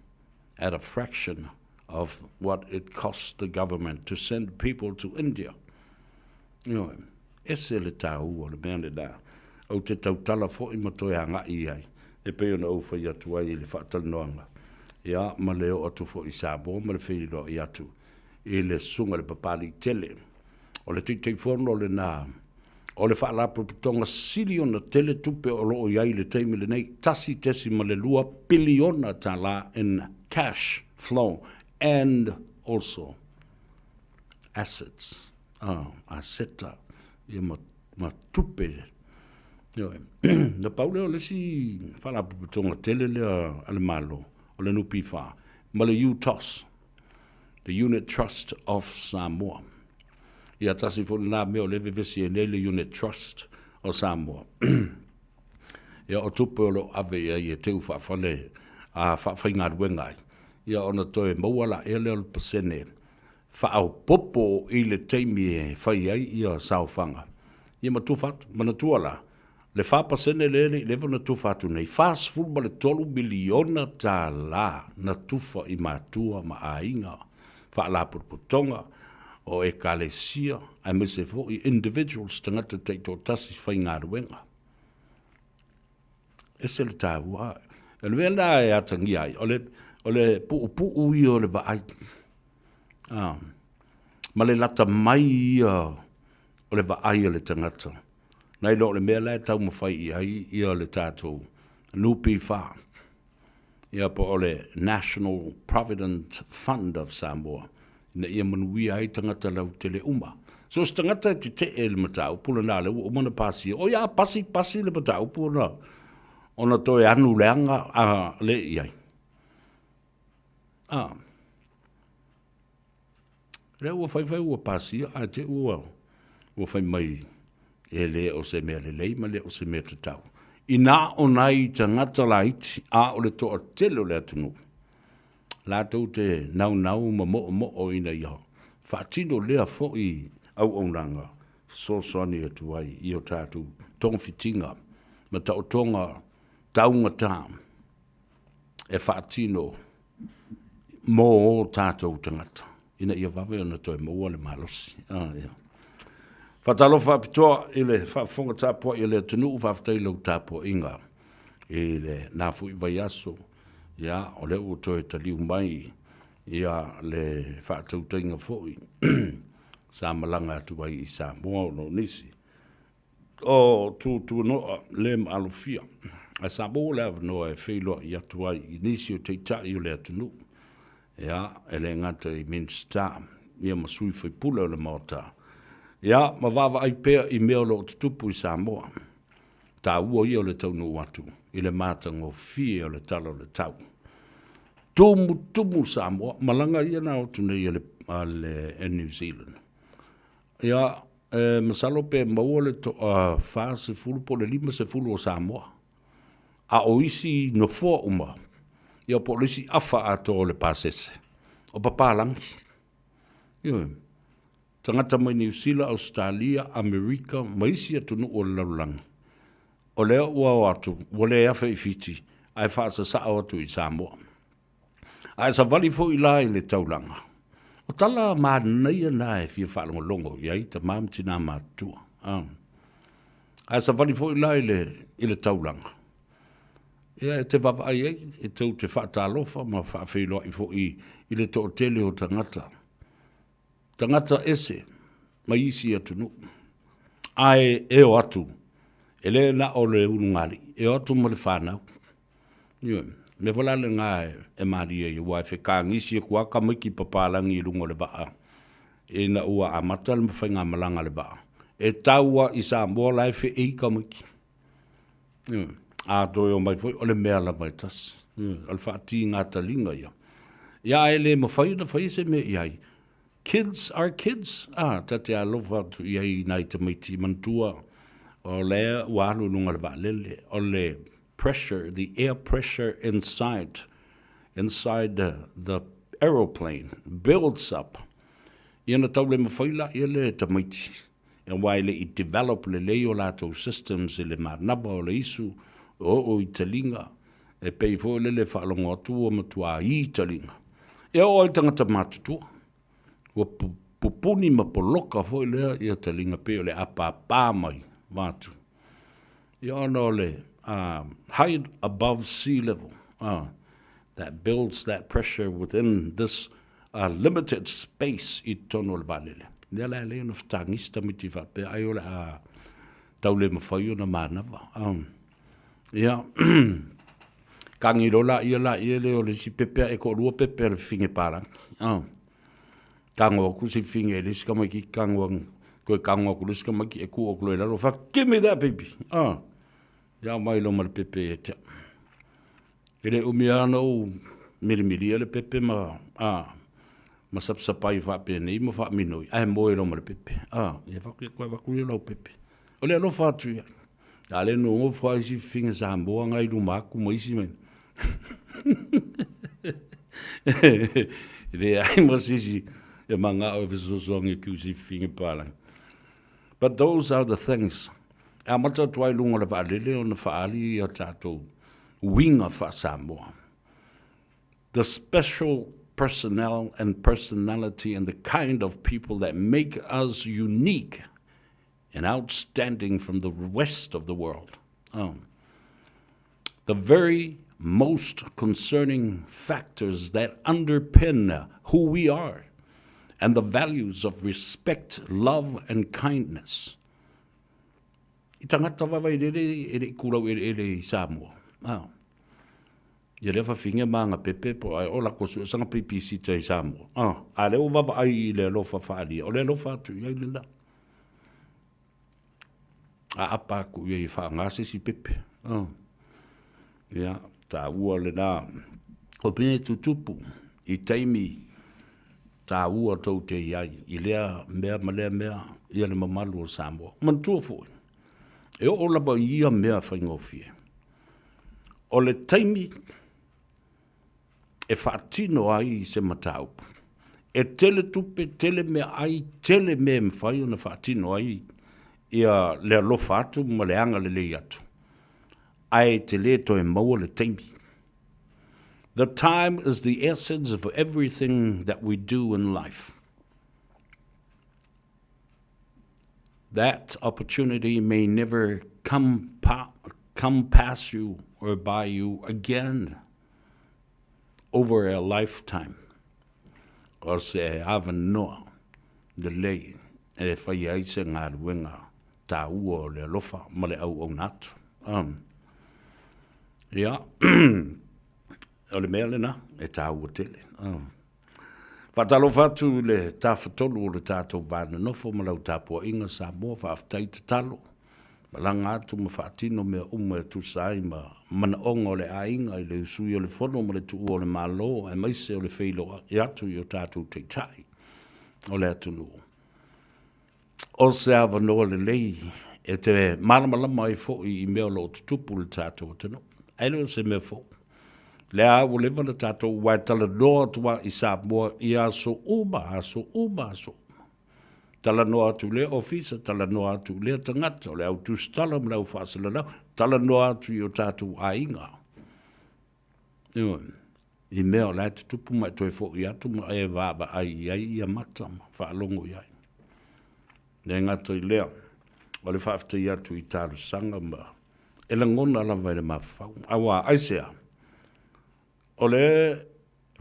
at a fraction of what it costs the government to send people to India. Ioe, ese le tāua o le mea lenā. Ou te tautala foi ma toe agai i ai, e pei ona ou fai atu ai i le faatalanoaga, ia, ma le oo atu foi i Samoa ma le feiloai atu i le Susuga i le Papalii tele. O le Taitaifono lenā o le Faalapotopotoga sili ona tele tupe o lo o i ai i le taimi lenei, $1.2 piliona tala in cash flow and also assets, aseta, ia ma, ma tupe. Ioe. Na pau lea o le isi faalapotopotoga tele lea a le Malo, o le NPF, ma le UTOS, the Unit Trust of Samoa. Ia tasi foi lena mea o lea e vevesi ai nei le Unit Trust o Samoa. Ia o tupe o lo o ave i ai e teu faafale a faafaigaluega ai, ia ona toe maua laia lea o le pasene faaopoopo i le taimi e fai ai ia saofaga, ia ma tufa atu. Manatua la, le 4% lea e le i leva ona tufa atu nei, $43 miliona na tufa i matua ma aiga, faalapotopotoga o ekalesia, aemaise foi individuals, tagata taitoatasi faigaluega. Ese le taua. O le mea lena e atagia ai, o le, o le puupuu ia o le vaai. Ah, ma le lata mai ia o le vaai a le tagata. Nai lo o le mea la e taumafai i ai ia le tatou NPF, ia po o le National Provident Fund of Samoa, ina ia manuia ai tagata lautele uma. So o se tagata e tetee i le mataupu lena lea ua uma ona pasia, oi a pasi pasi le mataupu ona, ona toe anu leaga a le i ai. A. Lea ua faifai ua pasia ae te ua ua fai mai e le o se mea lelei ma le o se mea tatau. Inā o nai tagata laiti a o le toatele o le atunuu latou te naunau ma moomoo ina ia faatino lea foi auaunaga fesoasoani atu ai i o tatou togafitiga ma taotoga taugata e faatino mo o tatou tagata ina ia vave ona toe maua le malosi. Ah, yeah. Faatalofa faapitoa i le faafofoga tapuai a le atunuu, faafetai i lau tapuaiga i lena foi vaiaso. Ia, o lea ua toe taliu mai ia le faatautaiga foi sa malaga atu ai i Samoa ona o nisi o tuatuanoa le maalofia. Ae sa maua le avanoa e feiloai atu ai i nisi o taitai o le atunuu, ia, e le gata i Minisita, ia ma sui faipule o le Maota, ia, ma vaavaai pea i mea o lo o tutupu i Samoa. Taua ia o le taunuu atu i le matagofie o le Tala o le Tau. Tumutumu Samoa, malaga ia na o atu nei a le Air New Zealand. Ia, e masalo pe maua le toa 40 po o le 50 o Samoa. A o isi nofoa uma, ia po o le isi afa atoa o le pasese, o papalagi. Ioe. Tagata mai Niu Sila, Ausetalia, Amerika ma isi atunuu o le lalolagi, o lea ua o atu, ua le afe i Fiti, ae faasasao atu i Samoa. A e savali foi la i le taulaga, o tala manaia na e fia faalogologo i ai tama ma tina matutua. A e savali foi la i le, i le taulaga, ia e te vaavaai ai, e tou te faatalofa ma faafeiloai foi i le toatele o tagata tagata ese mai isi atunuu, ae e o atu, e le na o le ulugalii, e o atu ma le fanau. Ioe, mea foi la lena e malie ai, aua e fetagisi atu lava tamaiti papalagi i luga o le vaa ina ua amata le faigamalaga a le vaa, e tau lava i Samoa la e feei tamaiti. Ioe, a toe omai foi, o le mea lava e tasi. Ioe, o le faatiga taliga ia. Ia ae le mafai ona faia se mea i ai. Kids are kids. A, ta te alofa atu i ai i nai tamaiti, manatua o lea ua alu i luga o le vaalele, o le pressure, the air pressure inside, inside the aeroplane builds up. Ia na tau le mafai laia le tamaiti aua e le i develop lelei o latou systems i le manava o le isu o oo i taliga, e pei foi lele faalogo atu ua matua i taliga. E oo ai tagata matutua, ua pupuni ma poloka foi lea ia taliga pei o le apaapa mai vaatu. Ia ona o le height above sea level that builds that pressure within this limited space i totonu o le vaalele. Lea la e alai ona fetagisi tamaiti faapea ai o le a tau le mafai ona manava. Ia, kagi loa laia laia lea o le isi pepe e toalua pepe a le fafine palagi. Tago atu se fafine e le isi tamaititi tago atu, toe tago atu le isi tamaiti e tuu atu loa i lalo, fai atu, give me that baby. Ia aumai loa ma le pepe ia te au. E le umi lava ona ou milimilia le pepe ma, a, ma sapasapai faapenei ma faaminoi, ae moe loa ma le pepe. A, ia fai atu, ia toe avatu ia lau pepe. O le alofa atu ia. A le nonofo lava isi fafine Samoa na i luma atu ma isi mea. E leai ma se isi e manao e fesoasoani atu i se fafine palagi. But those are the things. E amata atu ai i luga o le vaalele ona faaali ia tatou uiga faa-Samoa. The special personnel and personality and the kind of people that make us unique and outstanding from the rest of the world. The very most concerning factors that underpin who we are and the values of respect, love and kindness. I tagata vaivai lele e le i kulau eleele i Samoa. Ah. Ia lea fafine ma aga pepe po ai o lako sue sanga pipisi i Samoa. Ah, a lea ua vaavaai i le alofa faaalia, o le alofa atu i ai lena. Aapa atu i ai e faaaoga se isi pepe. Ia, taua lena. O mea e tutupu. i taimi taua tou te i ai i lea mea ma lea mea ia le mamalu o Samoa. Manatua foi, e oo lava i ia mea faigofie, o le taimi e faatino ai se mataupu, e tele tupe, tele meaai, tele mea e mafai ona faatino ai ia le alofa atu ma le agalelei atu, ae te le toe maua le taimi. The time is the essence of everything that we do in life. That opportunity may never come, pa come past you or by you again over a lifetime. O se avanoa lelei e fai ai se galuega taua o le alofa ma le auauna atu. Um, ia, o le mea lena e taua tele. Um. Faatalofa atu i le tafatolu o le tatou va nonofo ma lau tapuaiga Samoa, faafetai tatalo, malaga atu ma faatino mea uma e tusa ai ma manaoga o le aiga i le usui o le fono ma le tuua o le Malo aemaise o le feiloai atu i o tatou taitai o le atunuu. O se avanoa lelei e te malamalama ai foi i mea o lo o tutupu i le tatou atunuu. Ae le o se mea fou. Lea ua leva na tatou aua e talanoa atu lava i Samoa i aso uma, aso uma, aso uma. Talanoa atu i lea ofisa, talanoa atu i lea tagata, o le au tusitala ma le au faasalalau, talanoa atu i o tatou aiga. Ioe. I mea o la e tutupu ma e toe foi atu ma e vaavaai i ai ia mata ma faalogo i ai. Le gata i lea, o le faafetai atu i talosaga ma e lagona lava i le mafaufau. Aua, aisea? O le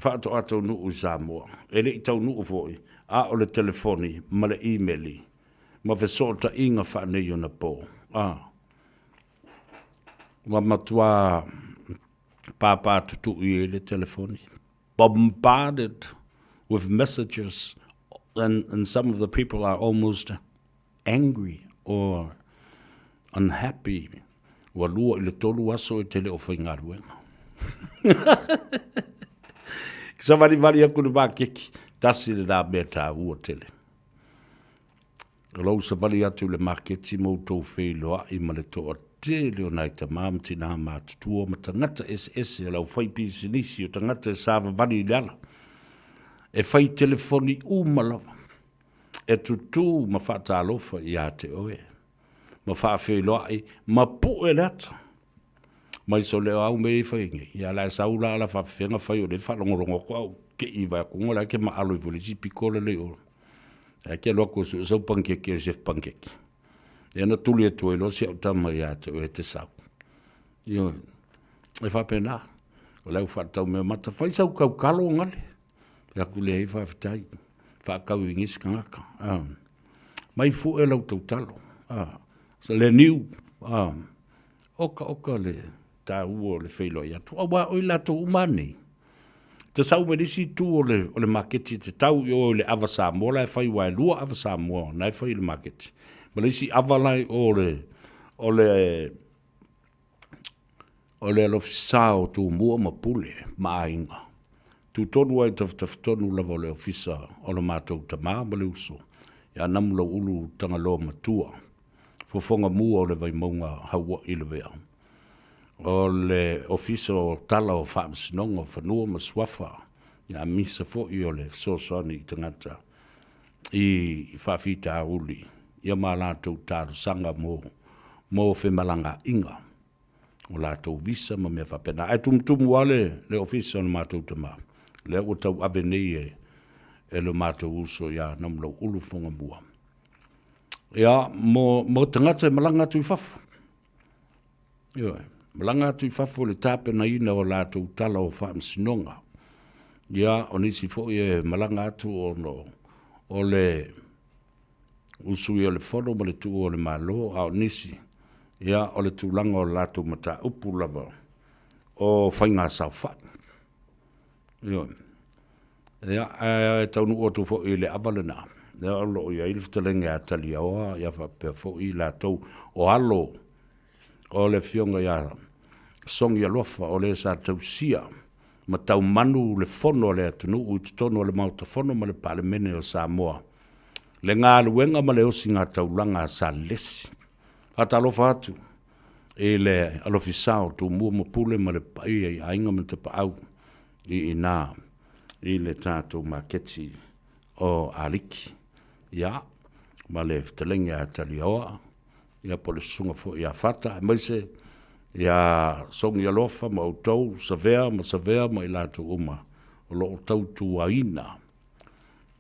faatoa taunuu i Samoa, e le i taunuu foi, a o le telefoni ma le imeli ma fesootaiga faaneionapo. A, ua matua pāpā tutui ai le telefoni. Bombarded with messages and, and some of the people are almost angry or unhappy. Ua lua i le tolu aso e te le o faigaluega. Savalivali aku le makeki, tasi le nā mea tāua tele. O lou savali atu i le maketi ma outou feiloai ma le toatele o nai tamā ma tinā matutua ma tagata eseese o le aufaipisinisi, o tagata e savavali i le ala, e fai telefoni uma lava, e tutū ma faatalofa ia te oe, ma faafeiloai ma pu'e le ata. Mai sole o au mea i fai nei, ia la e sau la ala faafefea fai o le faalogologo atu au ke i vai atu la ke maalo ifo le isi piko le lei o. Ae ke alu atu e sue sau pankeke o chef pankeke. Ia na tuli atu ai loa si au tama ia te oe e te sau. Ioe, e faapena, o le au faatau mea mata, fai sau kaukalo gale. Fai atu leai faafetai, faatau i nisi tagata. Ah. Mai fue lau tautalo. Ah. Le niu. Ah. Oka oka le taua o le feiloai atu. Aua o i latou uma nei. Te sau mai le isi itu o le, o le maketi te tau i o i le ava Samoa la e fai wa e lua ava Samoa na e fai i le maketi. Ma le isi ava la i o le, o le, o le alofisa o Tumua ma Pule ma aiga. Tutonu ai tafatafatonu lava o le ofisa o le matou tamā ma le uso ia Namulauulu Tagaloa Matua. Fofoga mua o le Vaimauga Haua'i Lavea. O le Ofisa o Tala o Faamasinoga o Fanua ma Suafa, ia misa foi o le fesoasoani i tagata i faafitauli ia ma latou talosaga mo mo femalagaaiga o latou visa ma mea faapena. Ae tumutumu lava le, le ofisa o le matou tama, lea ua tauave nei e, e le matou uso ia Namulauulu Fogamua. Ia, mo, mo tagata e malaga atu i fafo. Ioe, malaga atu i fafo i le tapenaina o latou tala o faamasinoga. Ia, o nisi foi e malaga atu ona o le usui o le fono ma le tuua o le Malo, a o nisi, ia, o le tulaga o le latou mataupu lava o faiga saofai. Ioe. Ia, ae taunuu atu foi i le ava lena, lea o lo o i ai le fetalaiga ia Taliaoa, ia faapea foi i latou o alo o le afioga ia Sogi Alofa, o le sa tausia. ma taumanu le fono a le atunuu i totonu o le Maota Fono ma le Palemene o Samoa, le galuega ma le osiga taulaga a Salelesi. Faatalofa atu i le alofisa o Tumua ma Pule ma le paia i aiga ma tapaau i ina i le tatou maketi o Aliki, ia, ma le fetalaiga ia Taliaoa, ia po o le susuga foi ia Fata, aemaise ia Sogi Alofa ma outou, Savea ma Savea ma i latou uma o lo o tautuaina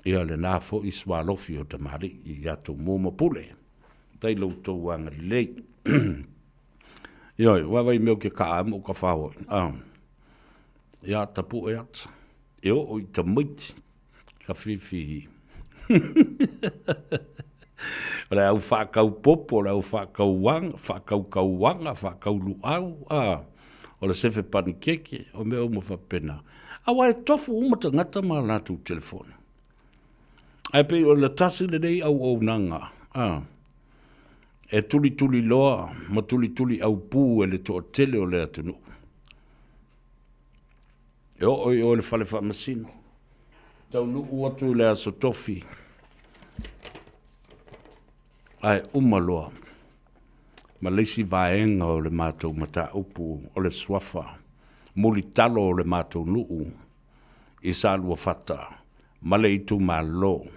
ia lena foi sualofi o tamalii ia Tumua ma Pule. Tai lo outou agalelei. Ioe, ua vai mea o ke kaa ai ma o ka whāoi. Ia tapu e ata. E oo i tamaiti ka whiwhi. O le au whaakau popo, o le au whaakauanga, whaakaukauanga, whaakauluau, a, o le sefe panikeke, o mea uma whapena. Aua e tofu uma tagata ma latou telefoni. Ae pei o le tasi lenei auaunaga, a, e tulituli loa ma tulituli aupū e le toatele o le atunuu. E oo i o i le fale faamasino, taunuu atu i le aso tofi, ae uma loa ma le isi vaega o le matou mataupu o le suafa mulitalo o le matou nuu i Saluafata ma le itumalo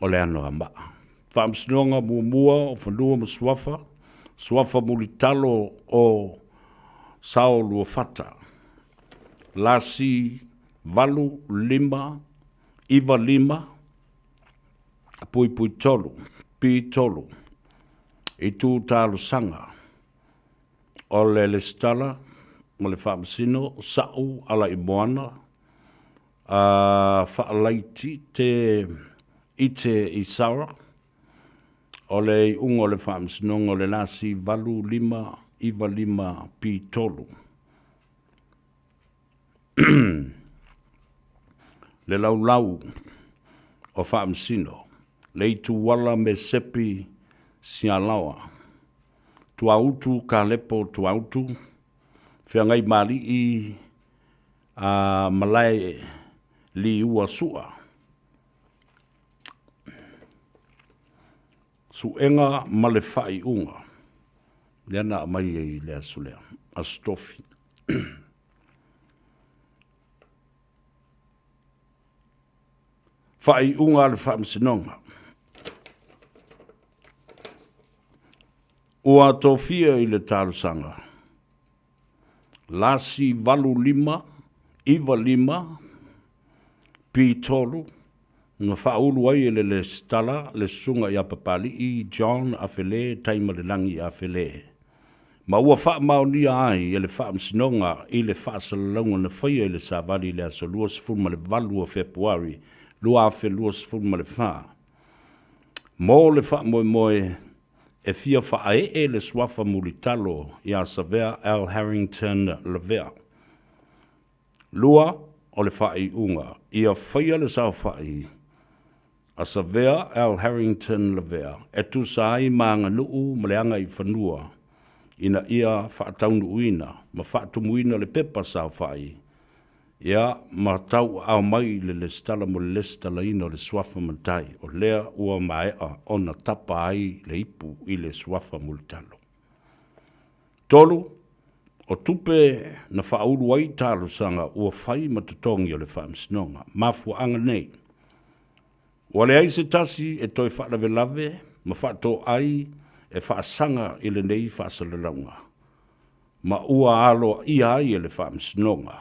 o le Anoamaa. Faamasinoga Muamua o Fanua ma Suafa, Suafa Mulitalo o Saoluafata, Lasi 8 5 9 5 puipui 3 P3 Itu Talosaga o le Lesitala ma le Faamasino Sa'u Alaimoana a faalaiti te ite i Sarah, o le iuga o le faamasinoga o le lasi 8595 P3. Le laulau o faamasino, le ituala me sepi Sialaoa, Tuautu Kalepo Tuautu, Feagaimalii a malae liua sua. Suega ma le faaiuga. Lea na aumai ai i le aso lea, Aso Tofi. Faaiuga a le Faamasinoga. Ua tofia i le talosaga Lasi 85 95 P3 na faaulu ai e le Lesitala le Susuga ia Papali'i John Afele Taimalelagi Afele, ma ua faamaonia ai e le Faamasinoga i le faasalalauga na faia i le Savali i le aso 28 o Fepuari 2024. Mo le faamoemoe e fia faaee le suafa mulitalo iā Savea L. Harrington Lavea. 2 o le faaiuga ia faia le saofai a Savea L. Harrington Lavea e tusa ai ma aganuu ma le agaifanua ina ia faataunuuina ma faatumuina le pepa saofai ia ma tauaao mai i le lesitala mo le lesitalaina o le suafa matai o lea ua maea ona tapa ai le ipu i le suafa mulitalo. 3, o tupe na faaulu ai talosaga ua fai ma totogi o le Faamasinoga. Mafuaaga nei, ua leai se tasi e toe faalavelave ma faatoai e faasaga i lenei faasalalauga, ma ua aloaia ai e le Faamasinoga,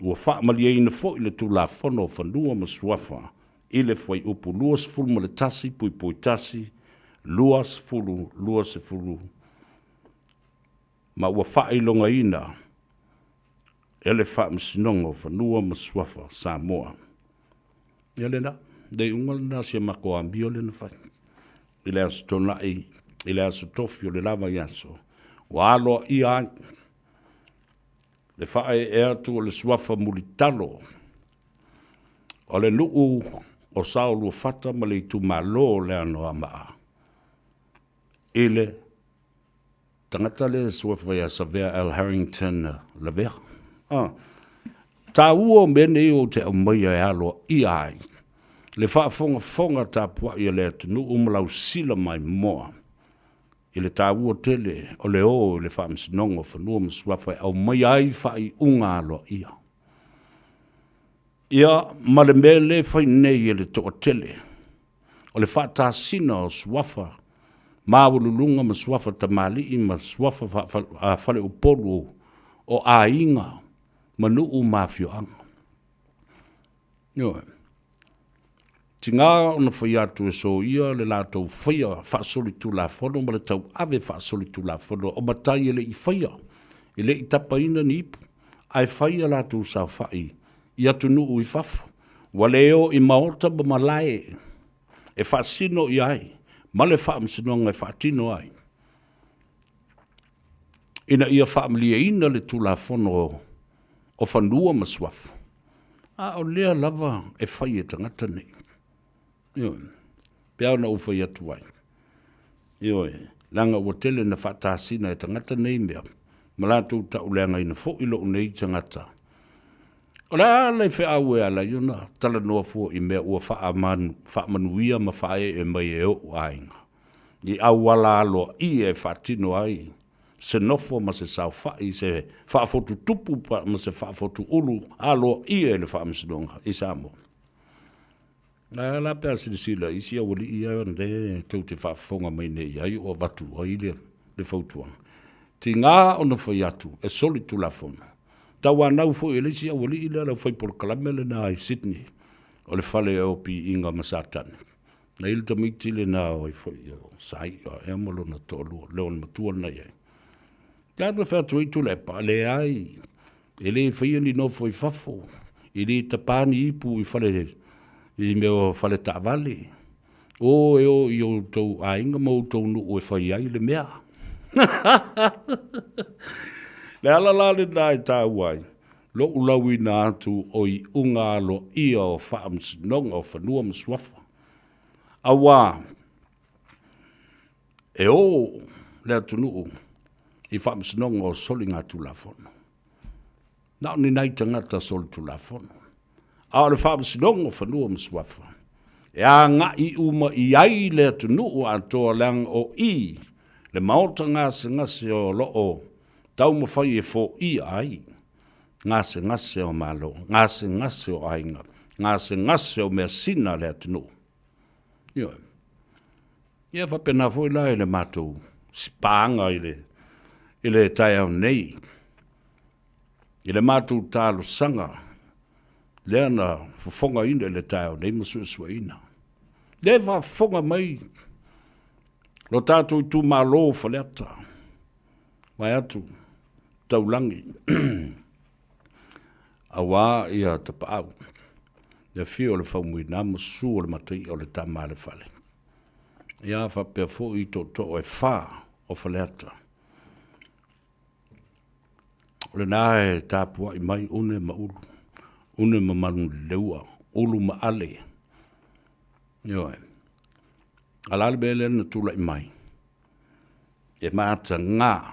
ua faamalieina foi le Tulafono o Fanua ma Suafa i le Fuaiupu 21.1, 20 20, ma ua faailogaina e le Faamasinoga o Fanua ma Suafa Samoa. Ia lena, le iuga lena o si a matou amio lea na fai i le Aso Toonai, i le Aso Tofi o le la vaiaso, ua aloaia ai le faaeaea atu o le suafa mulitalo o le nuu o Saoluafata ma le itumalo o le Anoamaa i le tagata lea e suafa ia Savea L. Harrington Lavea. Ah. Taua o mea nei ou te aumaia e aloaia ai le faafogafoga tapuai a le atunuu ma lausila maimoa i le taua tele o le o i le Faamasinoga o Fanua ma Suafa e aumaia ai faaiuga aloaia. Ia, ma le mea lea e fai nei e le toatele, o le faatasina o suafa maualuluga ma suafa tamalii ma suafa faleupolu o aiga ma nuu ma afioaga. Ioe. Tiga ona fai atu e soia le latou faia faasolitulafono ma le tauave faasolitulafono o matai e le i faia, e le i tapaina ni ipu, ae fai a latou saofai i atunuu i fafo, ua le o i maota ma malae e faasino i ai ma le faamasinoga e faatino ai, ina ia faamalieina le Tulafono o Fanua ma Suafa, a o lea lava e fai e tagata nei. Ioe. Pe a ona ou fai atu ai. Ioe. Leaga ua tele na faatasina e tagata nei mea, ma latou tauleagaina foi lou nei tagata. O le a le feau e ala ai ona talanoa fua i mea ua faamanuia ma faaee mai e ou aiga, i auala aloaia e faatino ai se nofo ma se saofai, se faafotutupu ma se faafotuulu aloaia i le Faamasinoga i Samoa. Ae a la pe a silasila i isi aualii ia lea tou te faafofoga mai nei i ai o avatu ai le fautuaga. Tiga ona fai atu e solitulafono. Tauanau foi e le isi aualii lea le aufai polokalame lena i Sydney o le fale o piiga ma Satani. Na i ai le tamaiti lena o ai foi o Sai'a ea ma lona toalua, le ona matua lena i ai. Te ata fai atu ai Tuilaepa, leai, e le faia ni nofo i fafo, e le tapā ni ipu i fale, i mea o fale taavale. O e o i outou aiga ma outou nuu e fai ai le mea. Le ala la lena e taua ai, lou lauina atu o iuga aloaia o Faamasinoga o Fanua ma Suafa, auā e o le atunuu i Faamasinoga o Soligatulafono. Na o ni nai tagata solitulafono, a o le Faamasinoga o Fanua ma Suafa, e agai uma i ai le atunuu atoa leaga o i le maota gasegase o lo o taumafai e foia ai gasegase o Malo, gasegase o aiga, gasegase o measina a le atunuu. Ioe. Ia faapena foi la i le matou sipaaga i le, i le taeao nei, i le matou talosaga lea na fofogaina i le taeao nei ma suesueina. Lea e faafofoga mai lo tatou itumalo o Faleata, vaeatu taulagi auā ia Tapaau, le afio o le Faumuina ma susu o le Mataia o le Tama a le Fale. Ia faapea foi i tootoo e fa o Faleata. O lena e tapuai mai une ma ulu, une ma Manuleleua, ulu ma ale. Ioe. A la le mea lea na tulai mai, e matagā.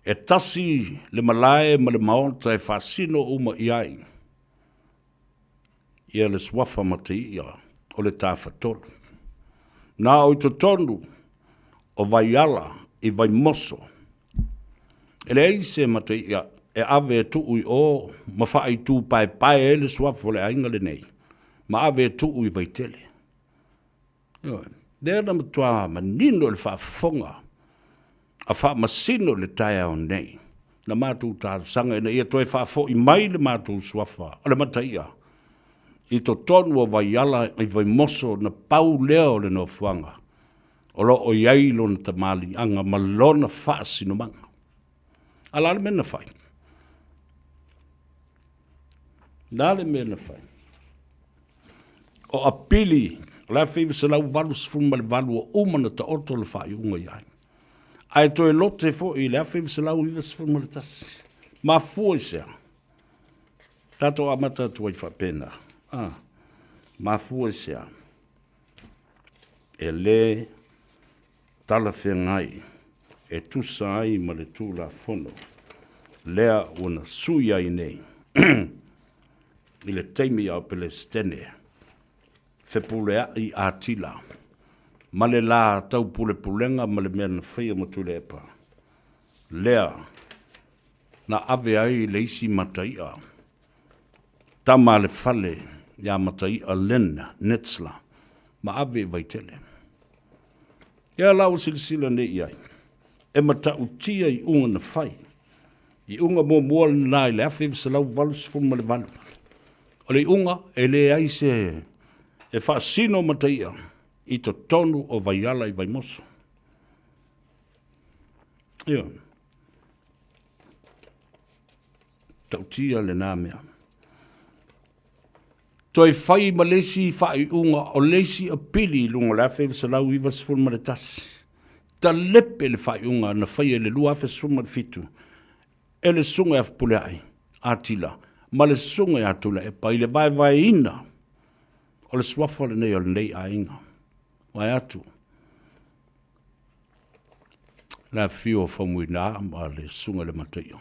E tasi le malae ma le maota e faasino uma i ai ia le suafa mataia o le Tafatolu. Na o i totonu o Vaiala i Vaimoso. E leai se mataia e ave e tuu i o ma faaitu paepae ai le suafa o le aiga lenei ma ave e tuu i Vaitele. Ioe. Lea na matua manino i le faafofoga a Faamasino i le taeao nei na matou talosaga ina ia toe faafoi mai le matou suafa o le Mataia i totonu o Vaiala i Vaimoso na pau lea o le nofoaga o lo o i ai lona tamaliiaga ma lona faasinomaga. A la le mea na fai? Na le mea na fai? O Apili o le 1988 ua uma na taoto le faaiuga i ai. Ae toe lote foi i le 1991. Mafua i sea? Tatou amata atu ai faapena. Ah, mafua i sea? E le talafeagai e tusa ai ma le Tulafono lea ua na sui ai nei. I le taimi a o Pelesitene Fepuleai Atila ma le la taupulepulega ma le mea na faia ma Tuilaepa, lea na ave ai le isi matai'a tama a le fale ia Matai'a Lynn Netzler ma ave i Vaitele. Ia la ua silasila nei i ai, e matautia iuga na fai. Iuga muamua lena i le 1988. O le iuga e leai se e faasino mataia i totonu o Vaiala i Vaimoso. Ioe. Tautia lena mea. Toe fai ma le isi faaiuga o le isi apili i luga o le 1991. Talepe le faaiuga na faia i le 2017 e le Susuga ia Fepuleai Atila ma le Susuga ia Tuilaepa i le vaevaeina o le suafa lenei o lenei aiga. Vaeatu le afifio o Faumuina ma le Susuga i le Mataia.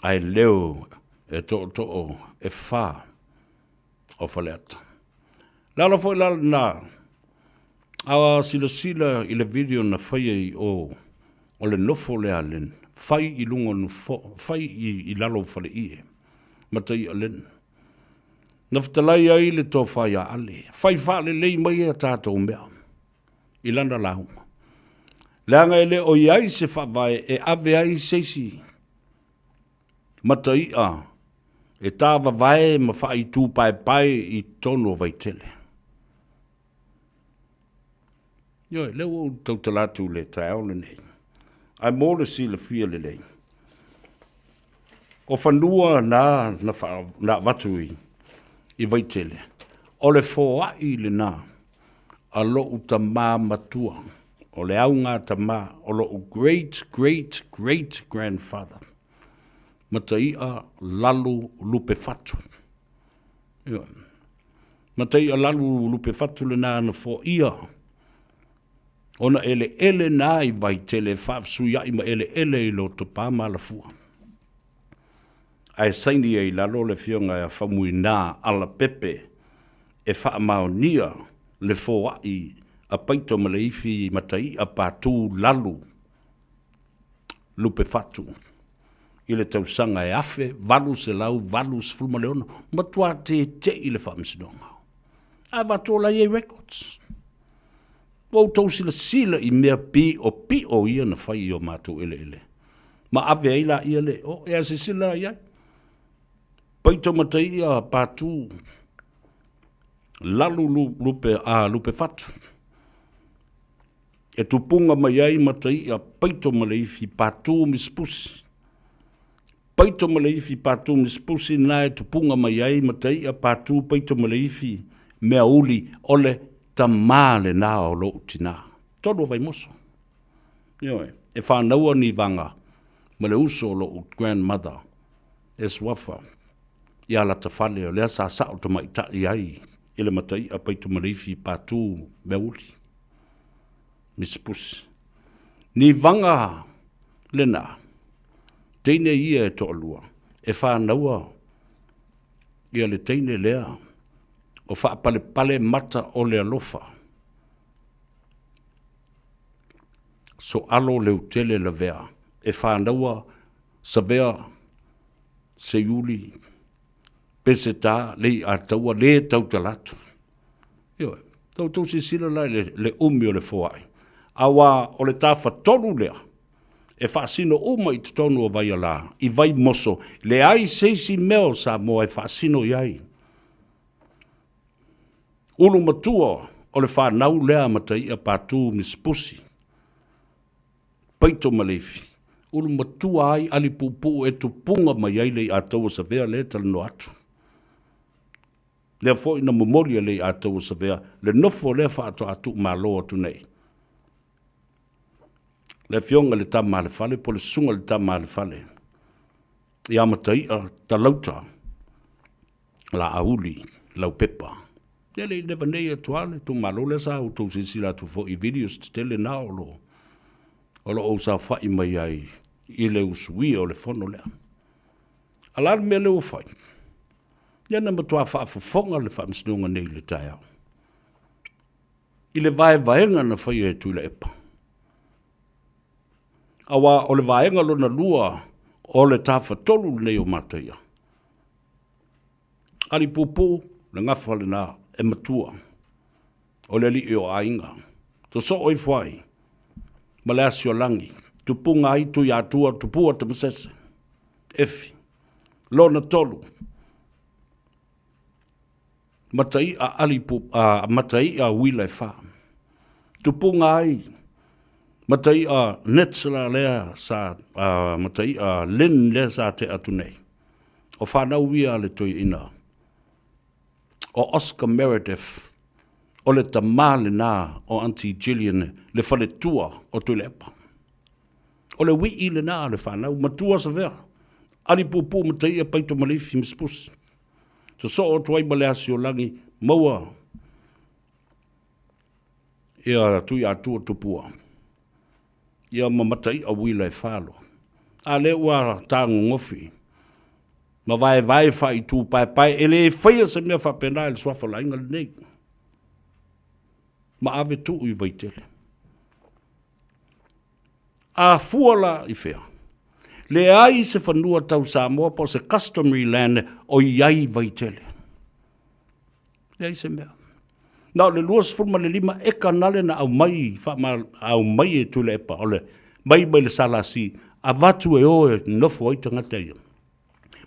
Ae leo e tootoo e fa o Faleata. Le ala foi la lena, a silasila i le video na faia i o, o le nofo lea a Len, fai i luga o nofo, fai i, i lalo o faleie, matai a Len. Na fetalai ai le tofa ia Ale, fai faalelei mai a tatou mea i lana lauga. Leaga e le o i ai se faavae e ave ai se isi matai'a e tāvavae ma faaitupaepae i totonu o Vaitele. Ioe, lea ua ou tautala atu i le taeao lenei, ae mo le silafia lelei, o fanua na na, fa, na avatu i, i Vaitele, o le foai lena a lo'u tamā matua, o le auga tamā o lo'u great great great grandfather, Matai'a Lalu Lupefatu. Ioe. Matai'a Lalu Lupefatu lena na foaia ona eleele na i Vaitele e faafesuia'i ma eleele i Lotopa ma Alafua. Ae saini ai i lalo le afioga ia Faumuina Alapepe e faamaonia le foai a Paito ma Leifi Matai'a Patu Lalu Lupefatu i le tausaga e 1886, matua tete'i le Faamasinoga. Ae avatu o la e i ai records. Ua outou silasila i mea piopio ia na fai i o matou eleele ma ave ai laia le o, ea silasila la i ai. Paito Mataia Patu Lalu Lupe, a, Lupefatu. E tupuga mai ai Mataia Paito ma Leifi Patu Misipusi. Paito ma Leifi Patu Misipusi na e tupuga mai ai Mataia Patu Paito ma Leifi Meauli o le tamā lenā o lo'u tinā. Tolu o Vaimoso. Ioe, e whānaua ni vanga ma le uso o lo'u grandmother e suafa ia Latafale o lea sa sa'o tamaitai ai i le Mataia Paito ma Leifi Patu Meauli. Misipusi. Ni vaga lena, teine ia e toalua, e whānaua ia le teine lea o whaapalepale mata o le alofa. So alo leutele lavea, e whānaua savea seiuli Peseta, Lei'ataua, le tautala atu. Ioe, ta outou silasila la i le, le umi o le foai. Auā o le tafatolu lea, e faasino uma i totonu o Vaialā, i Vaimoso, leai se isi mea o Samoa e faasino i ai. Ulu matua o le fanau lea a Mataia Patu Misipusi. Paito ma Leifi, ulu matua ai ali puupuu e tupuga mai ai Lei'ataua Savea lea e talanoa atu. Lea foi na momoli e Lei'ataua Savea le nofo lea faatoa tuumalo atu nei. Le afioga i le tama a le fale po o le susuga i le tama a le fale ia Matai'a Talauta Laauli Laupepa. Ia le i leva nei atu lava le itumalo lea sa outou silasila atu foi i videos tetele na o lo o lo o saofai mai ai i le usuia o le fono lea. A la le mea lea ua fai? Ia na matua faafofoga le Faamasinoga nei i le taeao i le vaevaega na faia e Tuilaepa. Aua o le vaega lona lua o le tafatolu lenei o Mataia. Alipuupuu, le gafa lena e matua o le alii o aiga. Sosoo ifo ai ma le asiolagi, tupuga ai Tuiatua, tupua Tamasese, Efi. Lona tolu, Mataia alipu, a, Mataia uila e fa. Tupuga ai Mataia Netzler lea sa, a, Mataia Lynn lea sa tea atu nei. O fanau ia a le toeaina o Oscar Meredith, o le tamā lenā o Aunty Gillian le faletua o Tuilaepa. O le wii lenā o le fanau, matua Savea, Alipuupuu Mataia Paito Malifi ma Sipusi. Sosoo atu ai ma le asiolagi, maua ia Tuiatua Tupua, ia ma Mataia uila e falo. A lea ua tagogofi ma vaevae faaitu paepae, e le faia se mea faapena i le suafa o le aiga lenei. Ma ave tuu i Vaitele. A fua la i fea? Leai se fanua tau Samoa po o se customary land o i ai i Vaitele. Leai se mea. Na o le 25 eka nale na aumai, aumai e Tuilaepa, o le mai mai le SLC, avatu e o e nofo ai tagata ia,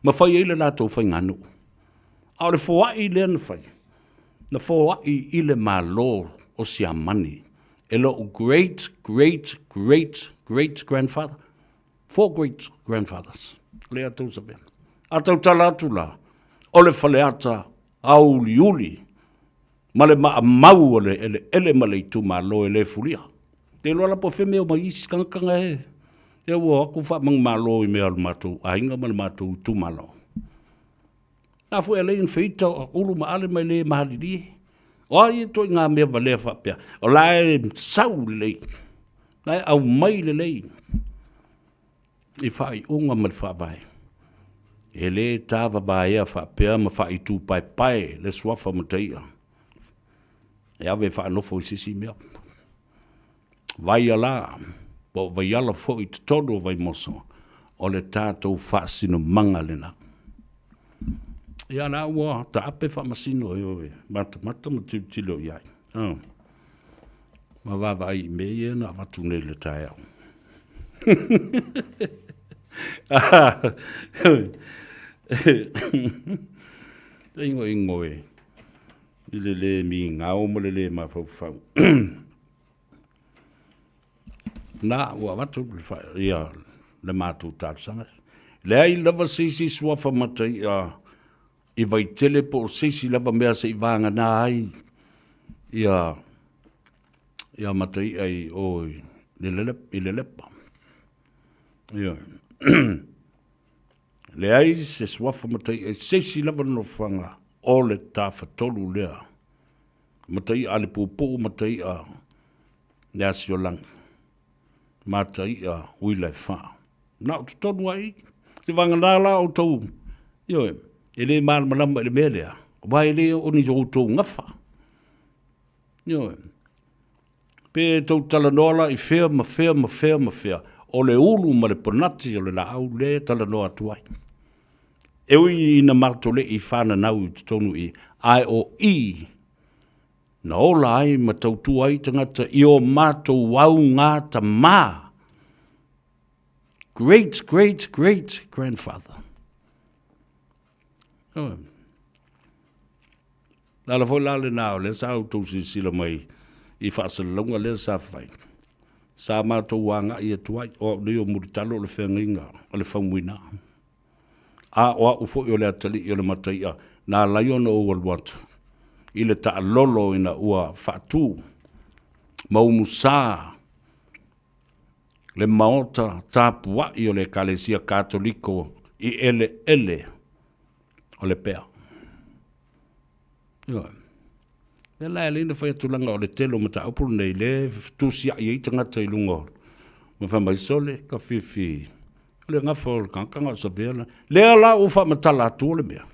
ma fai ai le latou faiganuu. A o le foai lea na fai, na foai i le Malo o Siamani e lo'u great, great, great, great grandfather, four great grandfathers, lea tou sabea. A tautala atu la, o le faleata auliuli ma le maamau o le eleele ma le itumalo e le fulia. Te iloa la po o fea mea o mai isi tagata e e ua o atu faamagmalo i mea o le matou aiga ma le matou itumalo. Na foi a lei na feita o ulu ma ale mai le malilie. O ai e ituaiga mea valea faapea, o la e sau lelei, la e aumai lelei i faaiuga ma le faavae. E le tavavaea faapea ma faaitupaepae le suafa mataia e ave e faanofo i se isi mea. Vaiala, po o Vaiala foi i totonu o Vaimoso, o le tatou faasinomaga lena. Ia la ua taape faamasino e o e matamata ma tilotilo i ai. Oh. Ma vaavaai i mea ia na avatu nei le taeao. Ingo ingo e i le le migao ma le le mafaufau. Na ua avatu ia le matou talosaga. Leai lava se isi suafa mataia i Vaitele po o se isi lava mea se i vagana ai ia ia Mataia i o i le Lepa. Ioe. Leai se suafa mataia i se isi lava nofoaga o le Tafatolu lea. Mataia a le puupuu, mataia le asiolagi, mataia uila e fa. Na o totonu lava i i. Se vagana la outou, ioe, e le malamalama i le mea lea, aua e le o ni outou gafa. Ioe. Pe tou talanoa la i fea ma fea ma fea ma fea, o le ulu ma le ponati o le laau lea e talanoa atu ai. E ui ina matou le i fananau i totonu i, ae o i na ola ai ma tautua ai tagata i o matou augatamā, great, great, great grandfather. Oh. Le ala foi la lena o lea sa outou silasila mai i faasalalauga lea sa fai, sa matou agai atu ai, o au nei o Mulitalo o le feagaiga o le Faumuina, a o au foi o le atalii o le Mataia na ala ai ona ou alu atu i le taalolo ina ua faatu ma umusa le maota tapuai o le Ekalesia Katoliko i eleele o Lepea. Ioe. Lea la e alai ona fai atu leaga o le tele o mataupu lenei lea e fetusiai ai tagata i luga o ma fai mai, sole, ka fifi. O le gafa o le tagata na o Savea lena. Lea la ua faamatala atua le mea.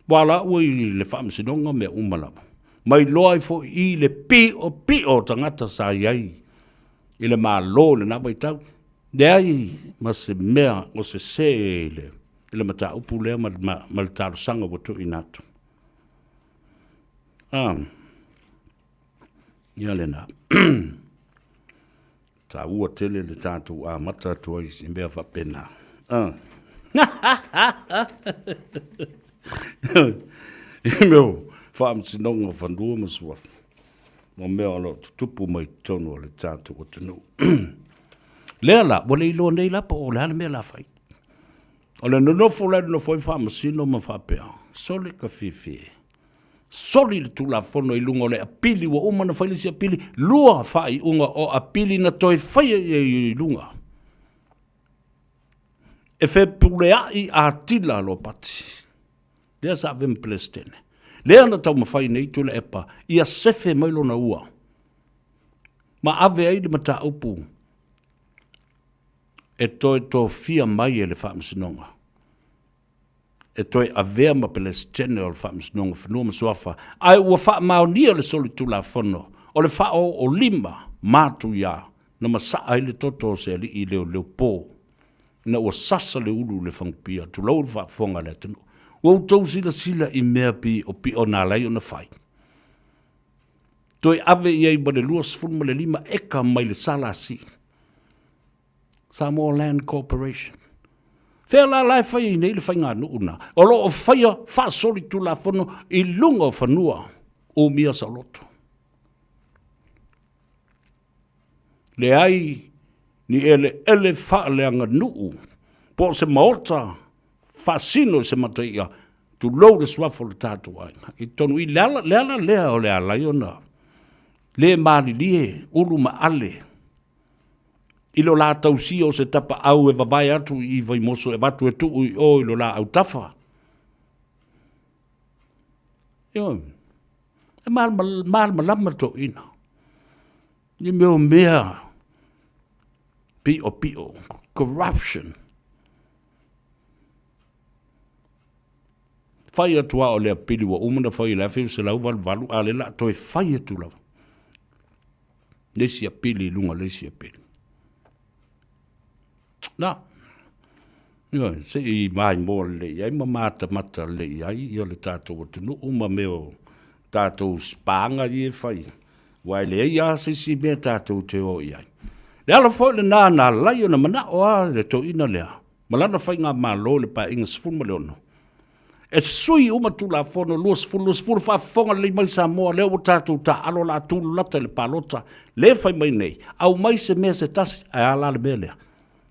Ua la ua i le faamasinoga mea uma lava. Ma iloa ai foi i le piopio o tagata sa i ai i le Malo i lena vaitau. Leai ma se mea o sese i le, i le mataupu lea ma, ma, ma le talosaga ua tuuina atu. Ah, ia lena. Taua tele le tatou amata atu ai i se mea faapena. Ah. I mea o faamasinoga o fanua ma suafa, ma mea o lo o tutupu mai totonu o le tatou atunuu. Lea la, ua le iloa nei la po o le a le mea la fai. O le nonofo la e nonofo ai faamasino ma faapea, sole ka fiafia. Soli le Tulafono i luga o le apili ua uma ona fai le isi apili, lua faaiuga o apili na toe faia i ai i luga. E fepuleai atila Ropati, lea sa ave ma Peresetene. Lea na taumafai nei Tuilaepa ia sefe mai lona ua ma ave ai le mataupu e toe tofia mai e le Faamasinoga e toe avea ma Peresetene o le Faamasinoga o Fanua ma Suafa, ae ua faamaonia le solitulafono o le faaooolima matuia na masaa ai le toto o se alii leoleopo ina ua sasa le ulu i le fagupia, tulou le faafofoga a le atunuu. Ua outou silasila i mea piopio na ala ai ona fai? Toe ave i ai ma le 25 eka mai le SLC, Samoa Land Corporation. Fea la la e fai ai nei le faiganuu na? O lo o faia faasolitulafono i luga o fanua umia saoloto. Leai ni eleele faaleaganuu po o se maota faasino i se mataia, tulou le suafa o le tatou aiga. I totonu i le ala, le ala lea o le ala ai ona le malilie ulu ma ale i lo la tausia o se tapaau e vavae atu i Vaimoso e avatu e tuu i o i lo la autafa. Ioe, e malamalama toeaiina i mea o mea piopio, corruption. Fai atu lava o le apili ua uma ona fai i le 1988, a o lea o le a toe fai atu lava le isi apili i luga o le isi apili. Na, ioe, se i maimoa lelei ai ma matamata lelei ai ia le tatou atunuu ma mea o tatou spaga ia e fai, aua e leai lava se isi mea tatou te o i ai. Le ala foi lena na ala ai ona manao lava le toeaina lea ma lana faigamalo i le Paeaiga 16, e sui uma Tulafono 20, 20 faafofoga lelei mai Samoa, lea ua tatou taaalo la tulata i le palota, lea e fai mai nei, aumai se mea se tasi, ae a la le mea lea?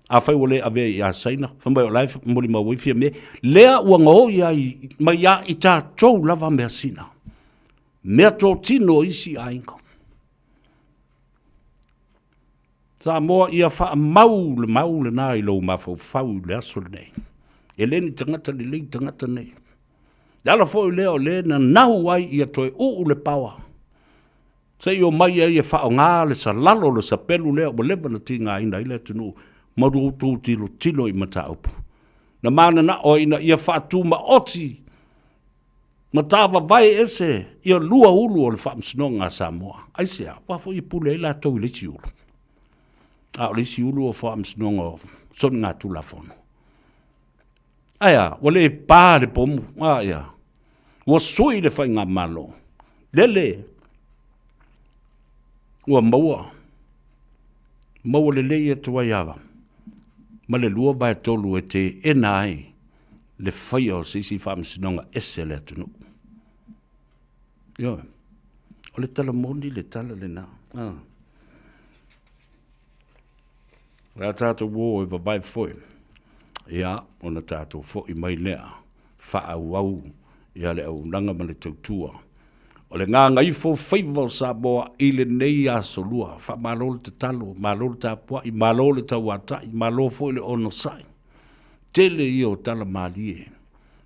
Afai ua le avea ia Saina, fai mai o la e molimau ai Fiame, lea ua gaoi ai mai ia i tatou lava measina, meatotino o isi aiga. Samoa ia faamau le mau lena i lou mafaufau i le aso lenei. E le ni tagata lelei tagata nei. Le ala foi lea o le na nau ai ia toe uu le paoa. Se i omai ai e faaaoga le salalo o le sapelu lea ua leva ona tigaina ai le atunuu ma outou tilotilo i mataupu. Na mananao ai ina ia faatumaoti ma tavavae ese ia lua ulu o le Faamasinoga a Samoa. Aisea? Aua foi e pule ai latou i le isi ulu. A o le isi ulu o Faamasinoga o Soligatulafono. Ae a, ua le pa le pomu, a ia. Ua sui le faigamalo. Lele, ua maua, maua lelei atu ai lava ma le 2/3 e teena ai le faia o se isi faamasinoga ese a le atunuu. Ioe. O le tala moni le tala lena. Ah. O le a tatou o e vavae foi. Ia, ona tatou foi mai lea, faaauau ia le auaunaga ma le tautua. O le gagaifo faiva o Samoa i lenei aso lua. Faamalo le tatalo, malo le tapuai, malo le tauatai, malo foi le onosai. Tele ia o tala malie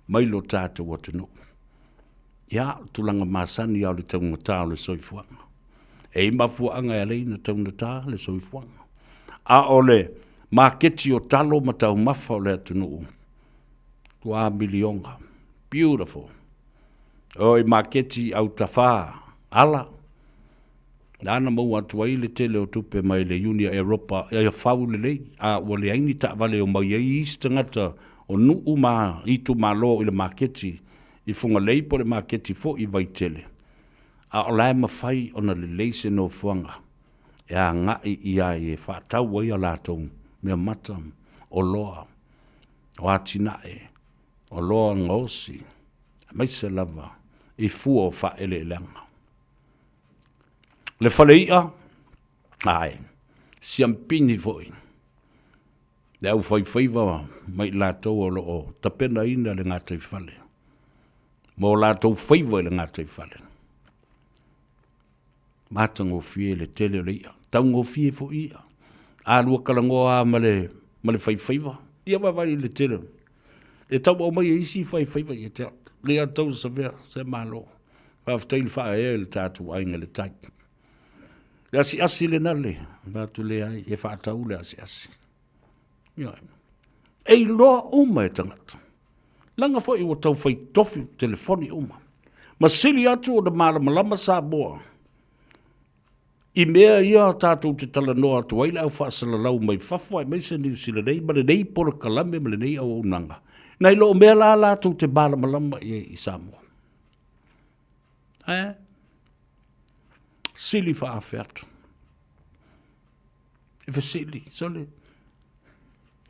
mai lo tatou atunuu. Ia, o tulaga masani lava o le taugata o le soifuaga. E i ai mafuaaga e ala ai ona taugata le soifuaga. A o le Maketi o talo ma taumafa o le atunuu, tuā miliona. Beautiful. O i maketi i autafa ala, lana maua atu ai le tele o tupe mai le Iunia Eropa ia fau lelei, a ua leai ni taavale e omai ai isi tagata o nuu ma itumalo i le maketi i Fugalei po o le maketi foi i Vaitele, a o la e mafai ona lelei se nofoaga e agai i ai e faatau ai a latou meamata, oloa, o atinae, oloa gaosi, aemaise lava i fua o faaeleeleaga. Le fale i'a, ae, siampini foi le aufaifaiva ma i latou o lo o tapenaina le gataifale ma o latou faiva i le gataifale. Matagofie le tele o le i'a, taugofie foi i'a. A lua talanoa lava ma le, ma le faifaiva, ia vaavaai i le tele. E tau aumai e isi faifaiva ia te au. Le a tau savea se malo. Faafetai le faaea i le tatou aiga i le tai. Le asiasi lena le, fai atu leai, e faatau le asiasi. Ioe. E iloa uma e tagata. Leaga foi ua tau fai tofi telefoni uma. Ma sili atu ona malamalama Samoa i mea ia tatou te talanoa atu ai le au faasalalau mai fafo aemaise Niu Sila nei ma lenei polokalame ma lenei auaunaga, nai lo o mea la latou te malamalama i ai i Samoa. Ae sili faaafe atu. E fesili, sole,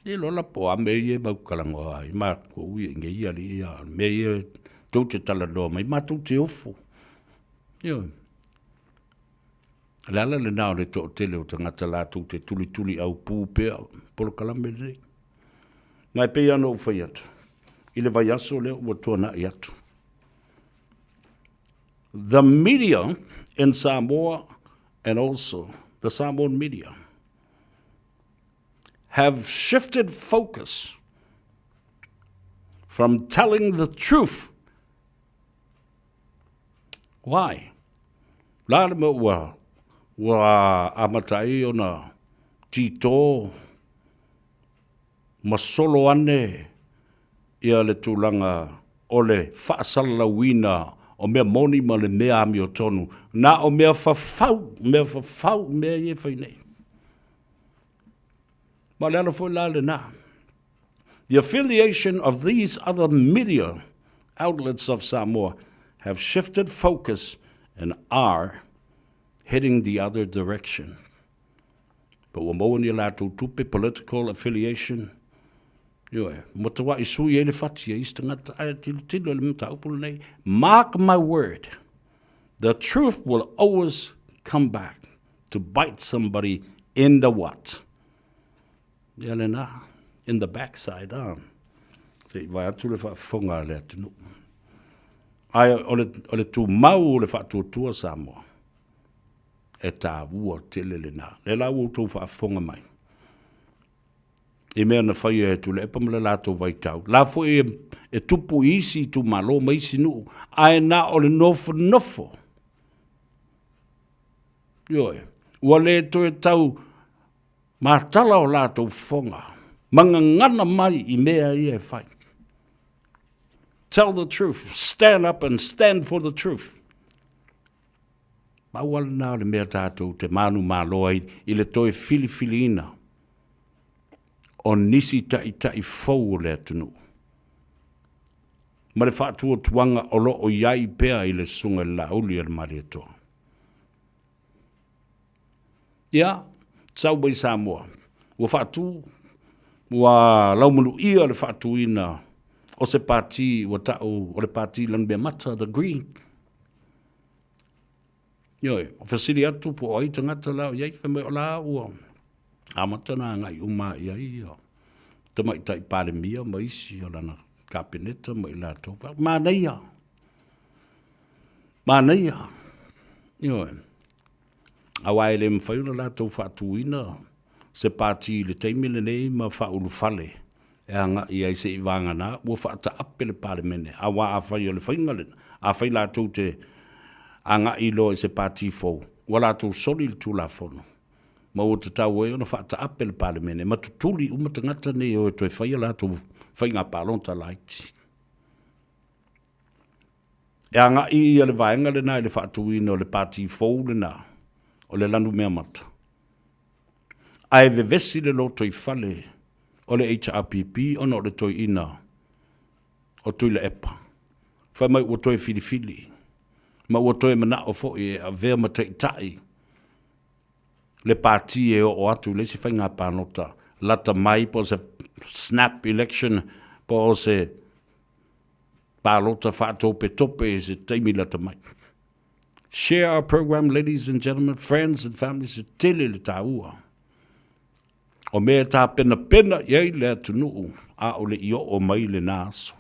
e iloa la po o a mea ia e mau talanoa ai matou ia i nei alii a o mea ia tou te talanoa mai matou te ofo. Ioe. O le ala lena o le toatele o tagata latou te tulituliaupū pea polokalame lenei. Ma e pei lava ona ou fai atu, i le vaiaso lea ua tuanai atu, the media in Samoa and also the Samoan media have shifted focus from telling the truth. Why? La le mea ua, ua amata ai ona titō ma solo ane ia le tulaga o le faasalalauina o mea moni ma le mea amiotonu, na o mea fafau, mea fafau mea ia e fai nei. Ma o le ala foi la lena. The affiliation of these other media outlets of Samoa have shifted focus and are heading the other direction. But ua maua ni a latou tupe, political affiliation, ioe, matawaʻi sui ai le fati a isi tagata, ae tilotilo i le mataupu lenei, mark my word, the truth will always come back to bite somebody in the what? Ia lena, in the backside, ah. Se i vae atu le faafofoga a le atunuu. Ae o le, o le tumau o le faatuatua Samoa, e taua tele lena. Lea la ua outou faafofoga mai i mea na faia e Tuilaepa ma le latou vaitau. La foi e, e tupu i isi itumalo ma isi nuu, ae na o le nofonofo. Ioe, ua le toe tau matala o latou fofoga ma gagana mai i mea ia e fai. Tell the truth, stand up and stand for the truth. Pau lava lena o le mea tatou te manumalo ai i le toe filifiliina o nisi taitai fou o le atunuu ma le faatuatuaga o lo o i ai pea i le Susuga i le Laauli a le Malietoa. Ia, sau mai Samoa, ua faatu, ua laumanuia le faatuina o se pati ua ta'u o le pati Lanumeamata, the Green. Ioe, o fesili atu po o ai tagata la o i ai, fai mai o la ua amata ona agai uma i ai ia tamaitai Palemia ma isi o lana Kapeneta ma i latou. Manaia, manaia, ioe. Aua e le mafai ona latou faatuina se pati i le taimi lenei ma faaulufale e agai ai seivagana ua faataape le Palemene, aua afai o le faiga lena, afai latou te agai loa i se pati fou, ua latou soli le Tulafono. Ma ua tatau ai ona faataape le Palemene ma tutuli uma tagata nei e o e toe fai a latou faiga palota laiti. E agai ia le vaega lena i le faatuina o le pati fou lena o le Lanumeamata. Ae vevesi le lotoifale o le HRPP ona o le toeaina o Tuilaepa, fai mai ua toe filifili ma ua toe manao foi e avea ma taitai le pati e oo atu i le isi faiga palota lata mai po o se snap election po o se palota faatopetope i se taimi lata mai. Share our program, ladies and gentlemen, friends and families, e tele le taua. O mea e tapenapena i ai le atunuu a o le i oo mai lena aso.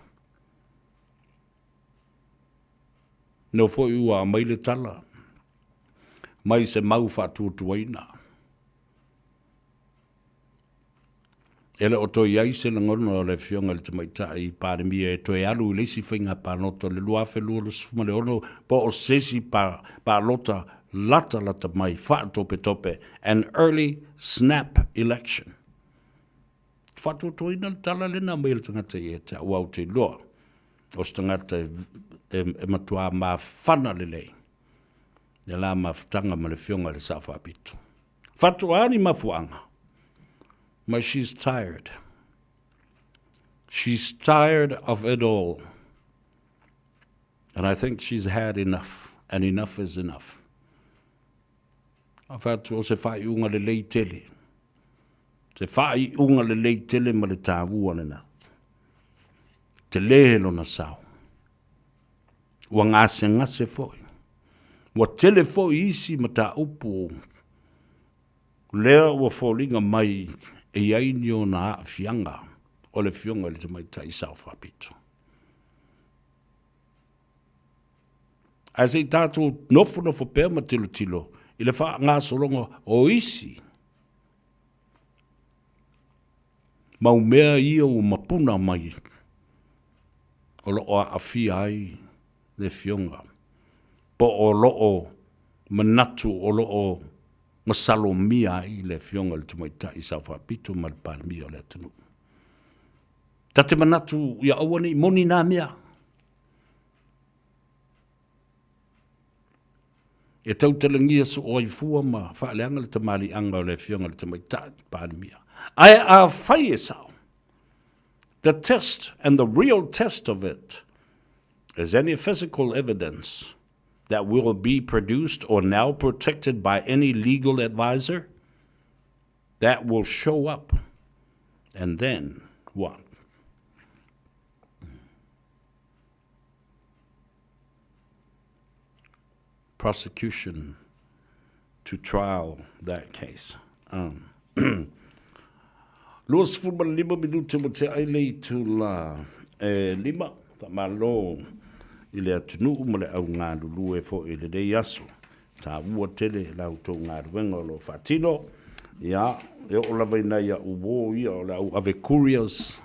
No foi ua aumai le tala mai se mau faatuatuaina. E le o toe i ai se lagona o le Afioga i le Tamaitai Palemia e toe alu i le isi faiga palota o le 2026 po o se isi palota latalata mai faatopetope, an early snap election. Faatuatuaina le tala lena mai e le tagata ia te au, aua ou te iloa o se tagata e matua mafana lelei le la mafutaga ma le Afioga i le Sao Faapito. Faatoa ni mafuaaga ma she's tired. She's tired of it all. And I think she's had enough, and enough is enough. A fai atu o se faaiuga lelei tele. Se faaiuga lelei tele ma le taua lena. Tele lona sao. Ua gasegase foi. Ua tele foi isi mataupu lea ua foliga mai e i ai ni ona aafiaga o le Afioga i le Tamaitai Sao Faapito. Ae se i tatou nofonofo pea ma tilotilo i le faagasologa o isi mau mea ia ua mapuna mai o lo o aafia ai le Afioga, po o lo o manatu o lo o masalomia ai le Afioga i le Tamaitai Sao Faapito ma le Palemia o le atunuu. Ta te manatu ia aua ne i moni nā mea. E tautalagia soo ai fua ma faaleaga le tamaliiaga o le Afioga i le Tamaitai Palemia. Ae afai e sao, the test and the real test of it is any physical evidence that will be produced or now protected by any legal advisor that will show up. And then what? Prosecution to trial that case. Um, 25 minute mo te ai le itula e lima, faamalo i le atunuu ma le au galulue foi i lenei aso. Taua tele la outou galuega o lo o faatino. Ia, e oo lava i nai a'u uo ia o le au ave couriers,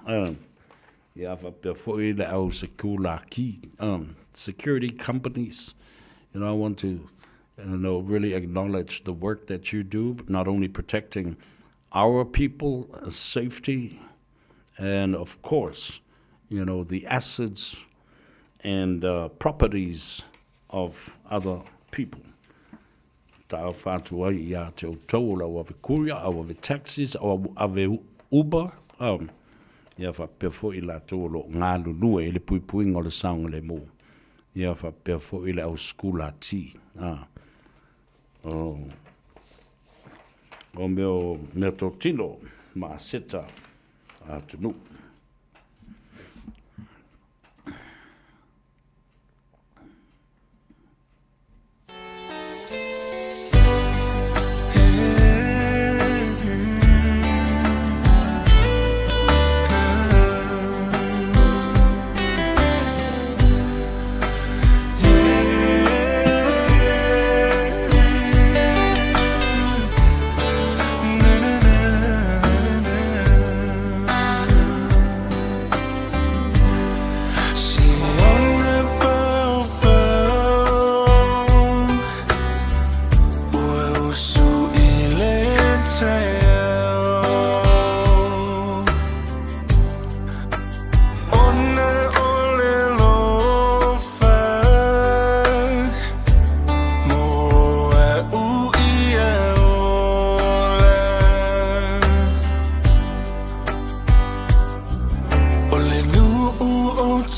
ia faapea foi le au sekulaki, security companies. You know, I want to you know, really acknowledge the work that you do, not only protecting our people, safety, and of course, you know, the assets and properties of other people. Talofa atu ai ia te outou o le au ave courier, au ave taxis, au ave Uber, um, ia faapea foi i latou o lo o galulue i le puipuiga o le saogalemu. Ia faapea foi le au sikulati. Ah. Oh. O mea o meatotino ma aseta a atunuu.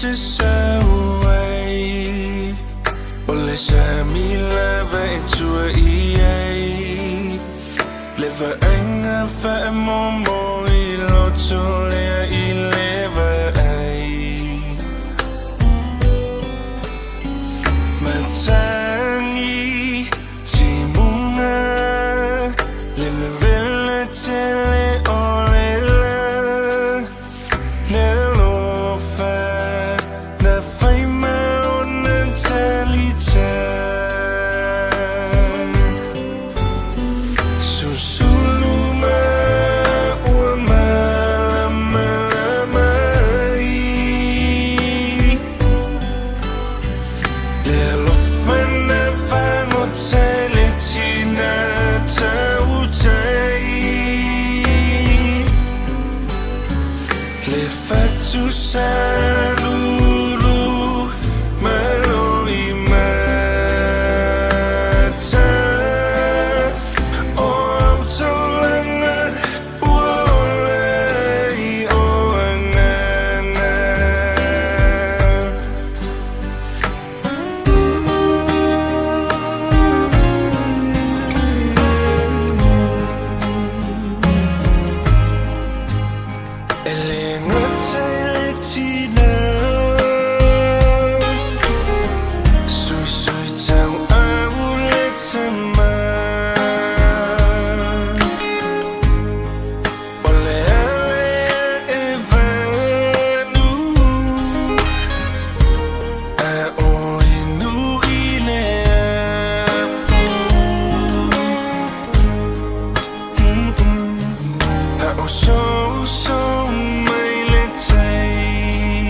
te sau ai O le sami lava e tua i ai Le vaaiga faamomo i loto lea i le vaai Matagi timuga Le vevela tele o le la Le alofa na fai ma ona talita Susulu ma ua malamalama ai Le alofa na fagota i le tina tautai Le fatu sa lulu ma loi mata O au taulaga ua ola i o agaga. E le gata i le tina Suisui tauau le tama O le ale e vanu A o inu i le afu. A o so so mai le tai.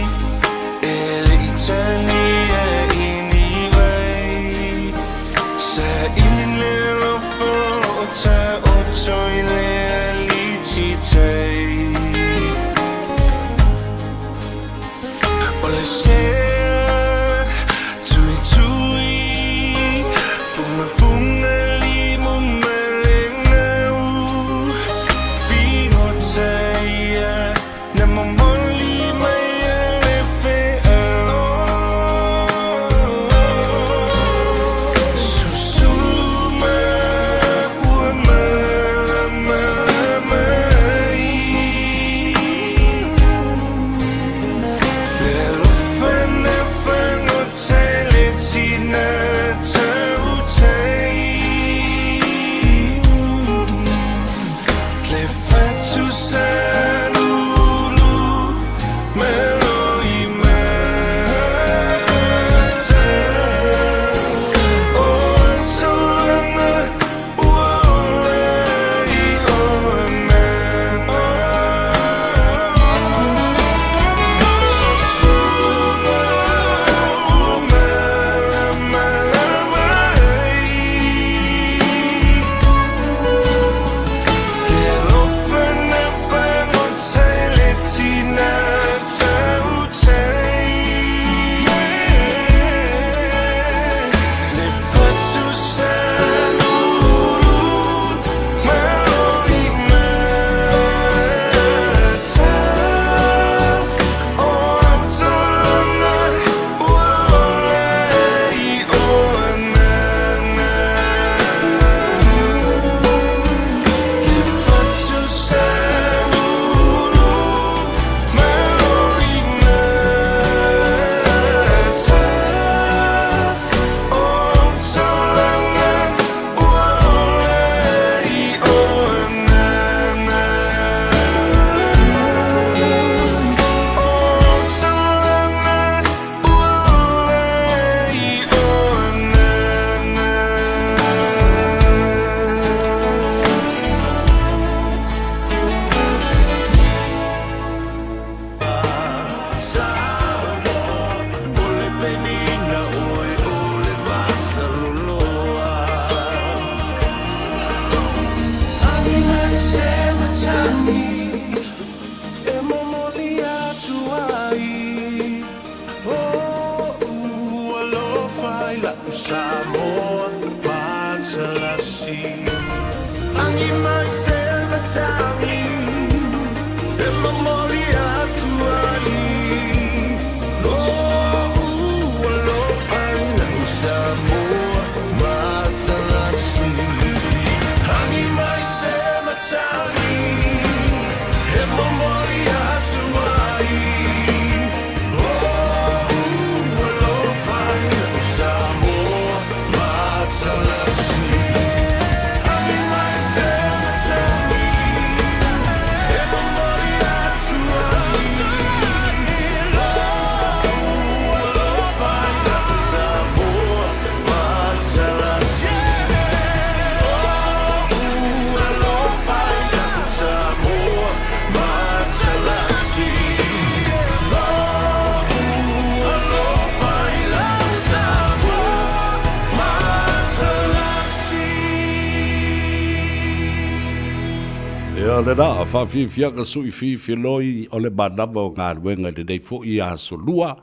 lena, faafiafiaga sui fifiloi o le manava o galuega i lenei foi aso lua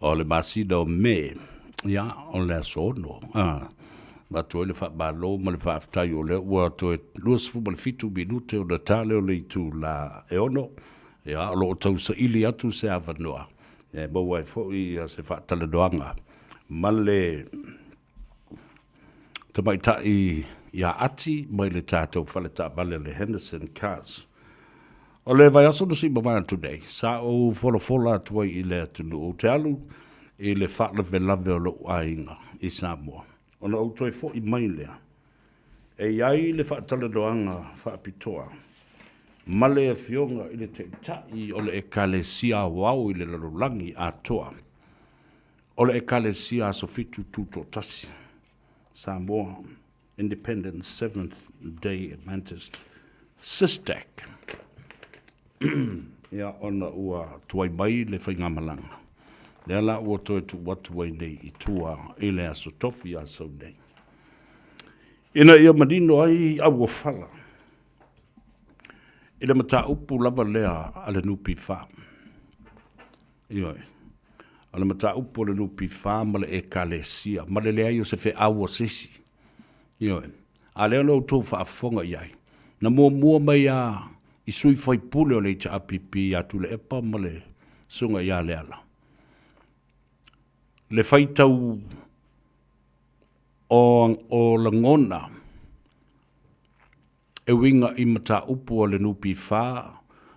o le masina o Me, ia, o le aso 6. Ah, avatu ai le faamalo ma le faafetai o lea ua toe 27 minute ona ta lea o le itula e 6. Ia, o lo o tausaili atu se avanoa e maua ai foi se faatalanoaga ma le tamaitai ia Ati mai le tatou fale taavale o le Henderson Cars. O le vaiaso na sei mavae atu nei, sa ou folafola atu ai i le atunuu, ou te alu i le faalavelave o lou aiga i Samoa. Ona ou toe foi mai lea, e i ai le faatalanoaga faapitoa ma le Afioga i le Taitai o le Ekalesia Aoao i le Lalolagi atoa, o le Ekalesia Aso Fitu Tutoatasi, Samoa Independent Seventh Day Adventist, SISDAC. Ia, ona ua tuai mai le faigamalaga, lea la ua toe tuu atu ai nei i tua i le Aso Tofi ia sau nei. Ina ia manino ai auofala i le mataupu lava lea a le NPF. Ioe. O le mataupu a le NPF ma le Ekalesia, ma le leai o se feau a se isi. Ioe. A lea na outou faafofoga i ai, na muamua mai lava i sui faipule o le HRPP ia Tuilaepa ma le Susuga ia Leala, le faitau o lagona e uiga i mataupu a le NPF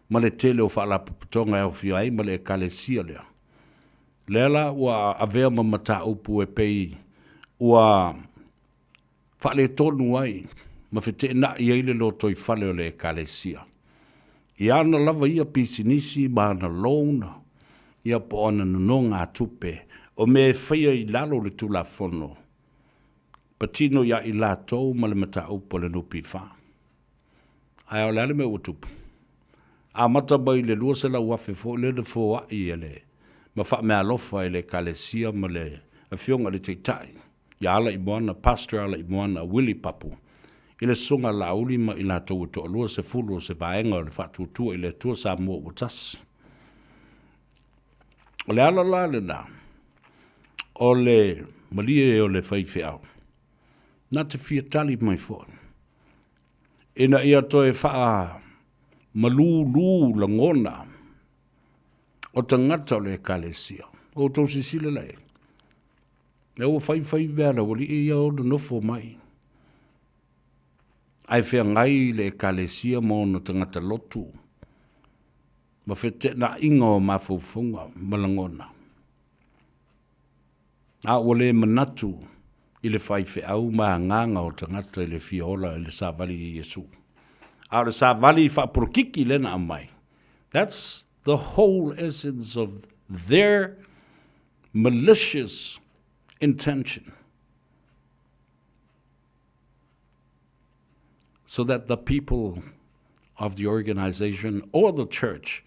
ma le tele o faalapotopotoga e aofia ai ma le Ekalesia lea. Lea la ua avea ma mataupu e pei ua faaletonu ai ma feteenai ai le lotoifale o le Ekalesia i ana lava ia pisinisi ma ana loan ia po o ana nonogatupe o mea e faia i lalo o le Tulafono patino ia i latou ma le mataupu a le NPF. Ae o le a le mea ua tupu? Amata mai i le 200,000 foi lea na foai e le ma faameaalofa e le Ekalesia ma le Afioga i le Taitai ia Alaimoana, Pastor Alaimoana Willie Papu, i le Susuga Laauli ma i latou e toalua sefulu o se vaega o le Faatuatua i le Atua Samoa ua Tasi. O le ala la lena o le malie o le faifeau, na te fia tali mai foi, ina ia toe faamalūlū lagona o tagata o le Ekalesia. Ua outou silasila la i ai? Lea ua fai fai mea a le aualii ia o nonofo mai. Ae feagai le Ekalesia ma ona tagata lotu ma feteenaiga o mafaufauga ma lagona. A ua le manatu i le faifeau ma agaga o tagata i le fia ola i le savali i Iesu. A o le savali faapolokiki lea na aumai, that's the whole essence of their malicious intention. So that the people of the organization or the church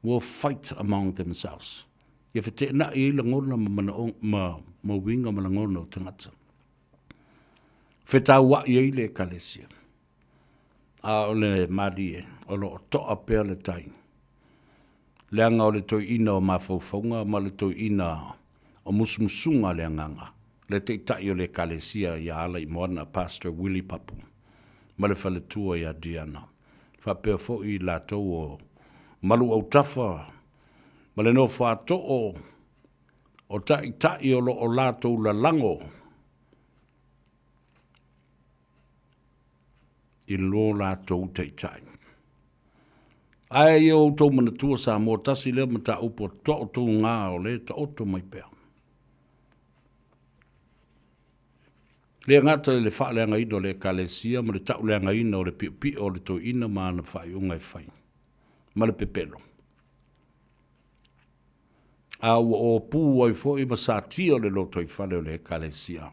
will fight among themselves. Ia feteenai ai lagona ma manaoga ma, ma uiga ma lagona o tagata. Fetaua'i ai le ekalesia. A o le malie, o lo o to'a pea le tai. Leaga o le toeaina o mafaufauga ma le toeaina o musumusuga a le Agaga, le Taitai o le Ekalesia ia Alaimoana Pastor Willie Papu ma le faletua ia Diana, faapea foi i latou o Maluautafa ma le nofo a too o Taitai o lo o latou lalago i lo latou Taitai. Ae ia outou manatua Samoa, tasi lea mataupu a toatuga o lea e taoto mai pea. Le gata i le faaleagaina o le Ekalesia ma le tauleagaina o le piopio o le toeaina ma ana faaiuga e fai, ma le pepelo. A ua opū ai foi ma satia le lotoifale o le Ekalesia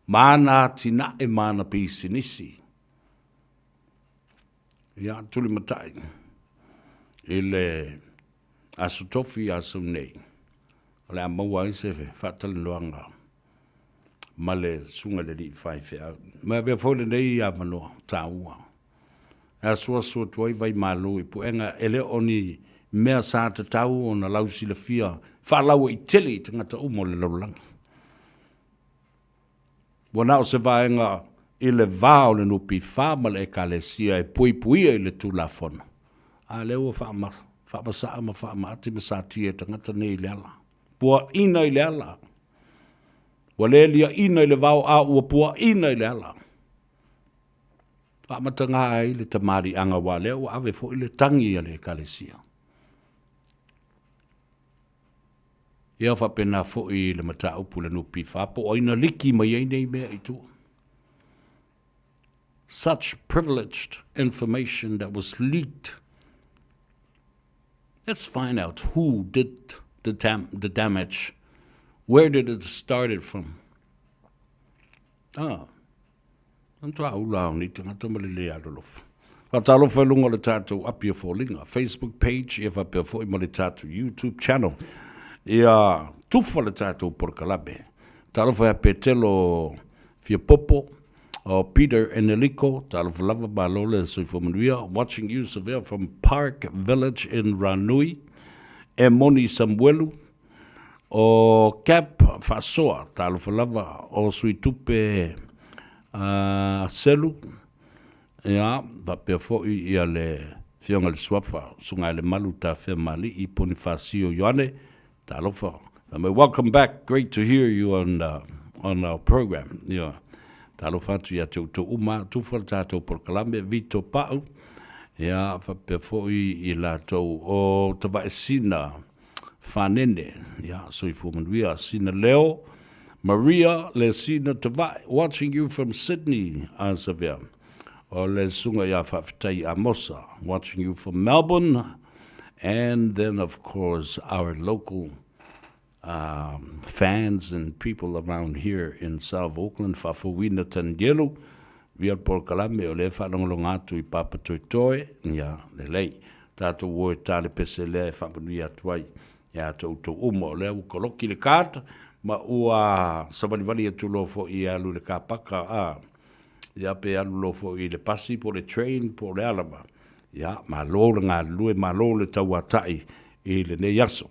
ma ana atinae ma ana pisinisi. Ia, tulimatai i le Aso Tofi ia sau nei, o le a maua ai se faatalanoaga ma le Susuga i le Alii Faifeau. Ma e avea foi lenei avanoa taua. E asuasu atu ai Vaimalo i puega e le o ni mea sa tatau ona lausilafia faalauaitele i tagata uma o le lalolagi. Ua na o se vaega i le va o le NPF ma le Ekalesia e puipuia i le Tulafono, a lea ua faamasaa ma faamaati ma satia e tagata nei i le ala. Puaina i le ala. Ua le liaina i le vao a ua puaina i le ala. Faamataga ai le tamaliiaga aua lea ua ave foi le tagi a le Ekalesia. Ia faapena foi le mataupu i le NPF po o ai na liki mai ai nei mea i tua. Such privileged information that was leaked. Let's find out who did the, dam the damage. Where did it started from? Ah, matua ula o nei tagata ma le lē alolofa. Faatalofa i luga o le tatou api o foliga, Facebook page, ia faapea foi ma le tatou YouTube channel. Ia tufa le tatou polokalame. Talofa ia Petelo Fiapopo, o Peter Eneliko, talofa lava, malo le soifua manuia. Watching you Savea from Park Village in Ranui. Emoni Samuelu, O Cap Faasoa, talofa lava, o Suitupe Selu, ia, faapea foi ia le Afioga i le Suafa, Sugailemalu Tafeamalii Ponifasio Ioane, talofa. Fai mai, welcome back, great to hear you on, on our program. Ia, talofa atu ia te outou uma, tufa le tatou polokalame, Vito Pau, ia, faapea foi i latou o Tavaesina, Fanene, ia, soifua manuia, Sina Leo, Maria le Sina Tavae, watching you from Sydney, Asavea. O le susuga ia Faafetai Amosa, watching you from Melbourne, and then of course our local um, fans and people around here in South Auckland, Faafouina Tanielu, via polokalame o lea e faalogologo atu i Papatoetoe, ia, lelei. Tatou o e ta le pese lea e faamanuia atu ai ia te outou uma. O lea ua koloki le card ma ua savalivali atu loa foi e alu i le kapaka, a, ia pe alu loa foi i le pasi po o le train po o le a lava. Ia, malo le galulue, malo le tauatai i lenei aso.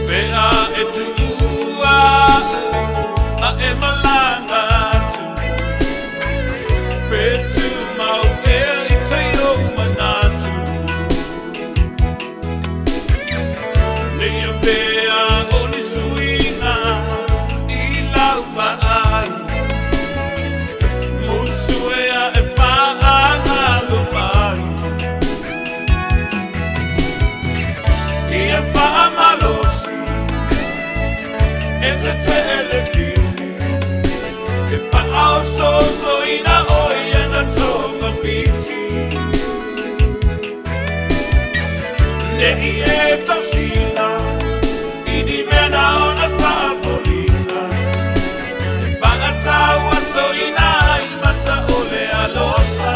Pe a e tuua au a e malanga atu Pe tumau ea i tai ou manatu Nei pea o ni suiga i lau vaai Musu ea e faagalo mai Ia faamalosi e tetee le fili E faaosoosoina oe ia na togafiti Ne i e tausina i ni mea na ona faafoliga E faatauasoina ai mata o le alofa.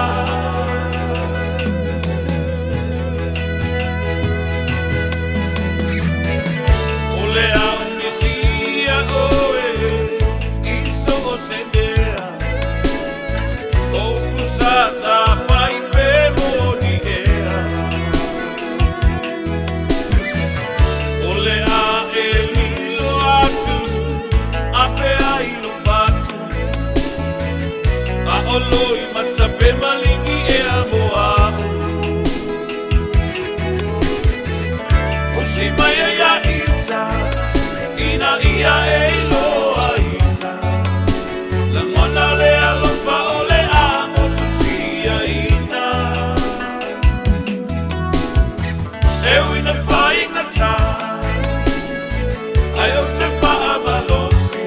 O le ao misia oe i so o se mea O upu sa tāwhai pe moni ea O le a e lilo atu a pe ai lo fatu A o loi mata pe malingi ea mo a'u Fusi mai ai ia ita ina ia e iloaina Lagona le alofa o le a motusiaina E ui na faigata Ai ou te faamalosi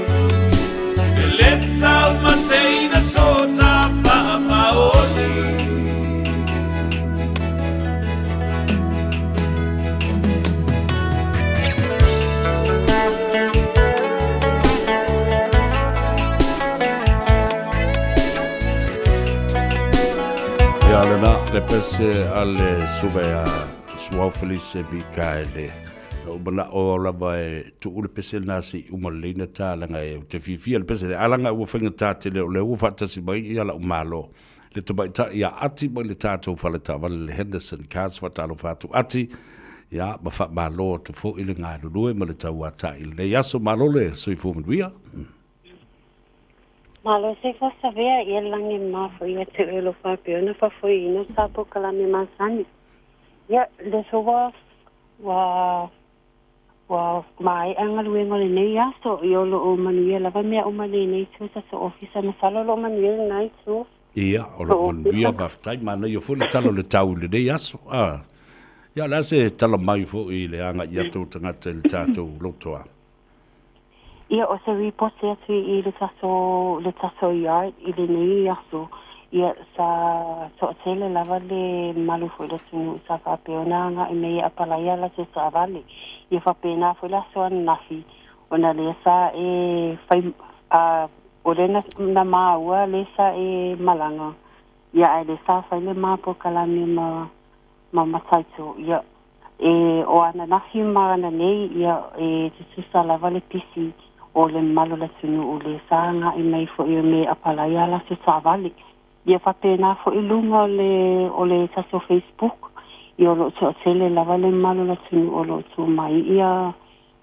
E le taumateina so ta faamaoni. pese a le suve a Suao Felice Mikaele. Na ou manao lava e tuu le pese lena se i uma lelei na ta leaga ou te fiafia i le pese lea. Ae leaga ua faigata tele o lea ua faatasi mai ia la'u Malo le tamaitai ia Ati mai le tatou fale taavale le Henderson Cars. Faatalofa atu Ati, ia ma faamalo atu foi le galulue ma le tauatai i lenei aso. Malo le soifua manuia. Malo soifua savea ia lagi ma foi ia te oe lo faapea ona faafoeina sa polokalame masani. Ia le soa ua ua maea galuega o lenei aso ia o loo manuia lava mea uma lenei itu tatou ofisa masalo o loo manuia lena itu. Ia, o loo manuia faafetai manaia foi le tala o le tau i lenei aso. Ah. Ia o le a se tala mai foi i le agai atu o tagata i le tatou lotoa? Ia, o se ripoti atu i le tatou, le tatou yard i lenei aso, ia, sa toatele lava le mamalu foi o le atunuu sa faapea ona agai mai e apalaia a latou taavale. Ia faapena foi le aso ananafi, ona lea sa e fai, a, o lea na, na maua lea sa e malaga, ia, ae lea sa fai le ma polokalame ma, ma Mataito, ia, E o ananafi ma ananei, ia, e tutusa lava le pisi o le mamalu o le atunuu le sa agai mai foi o me apalai a latou taavale. Ia faapena foi i luga o le o le tatou Facebook, ia o lo o toatele lava le mamalu o le atunuu o lo o tuu mai ia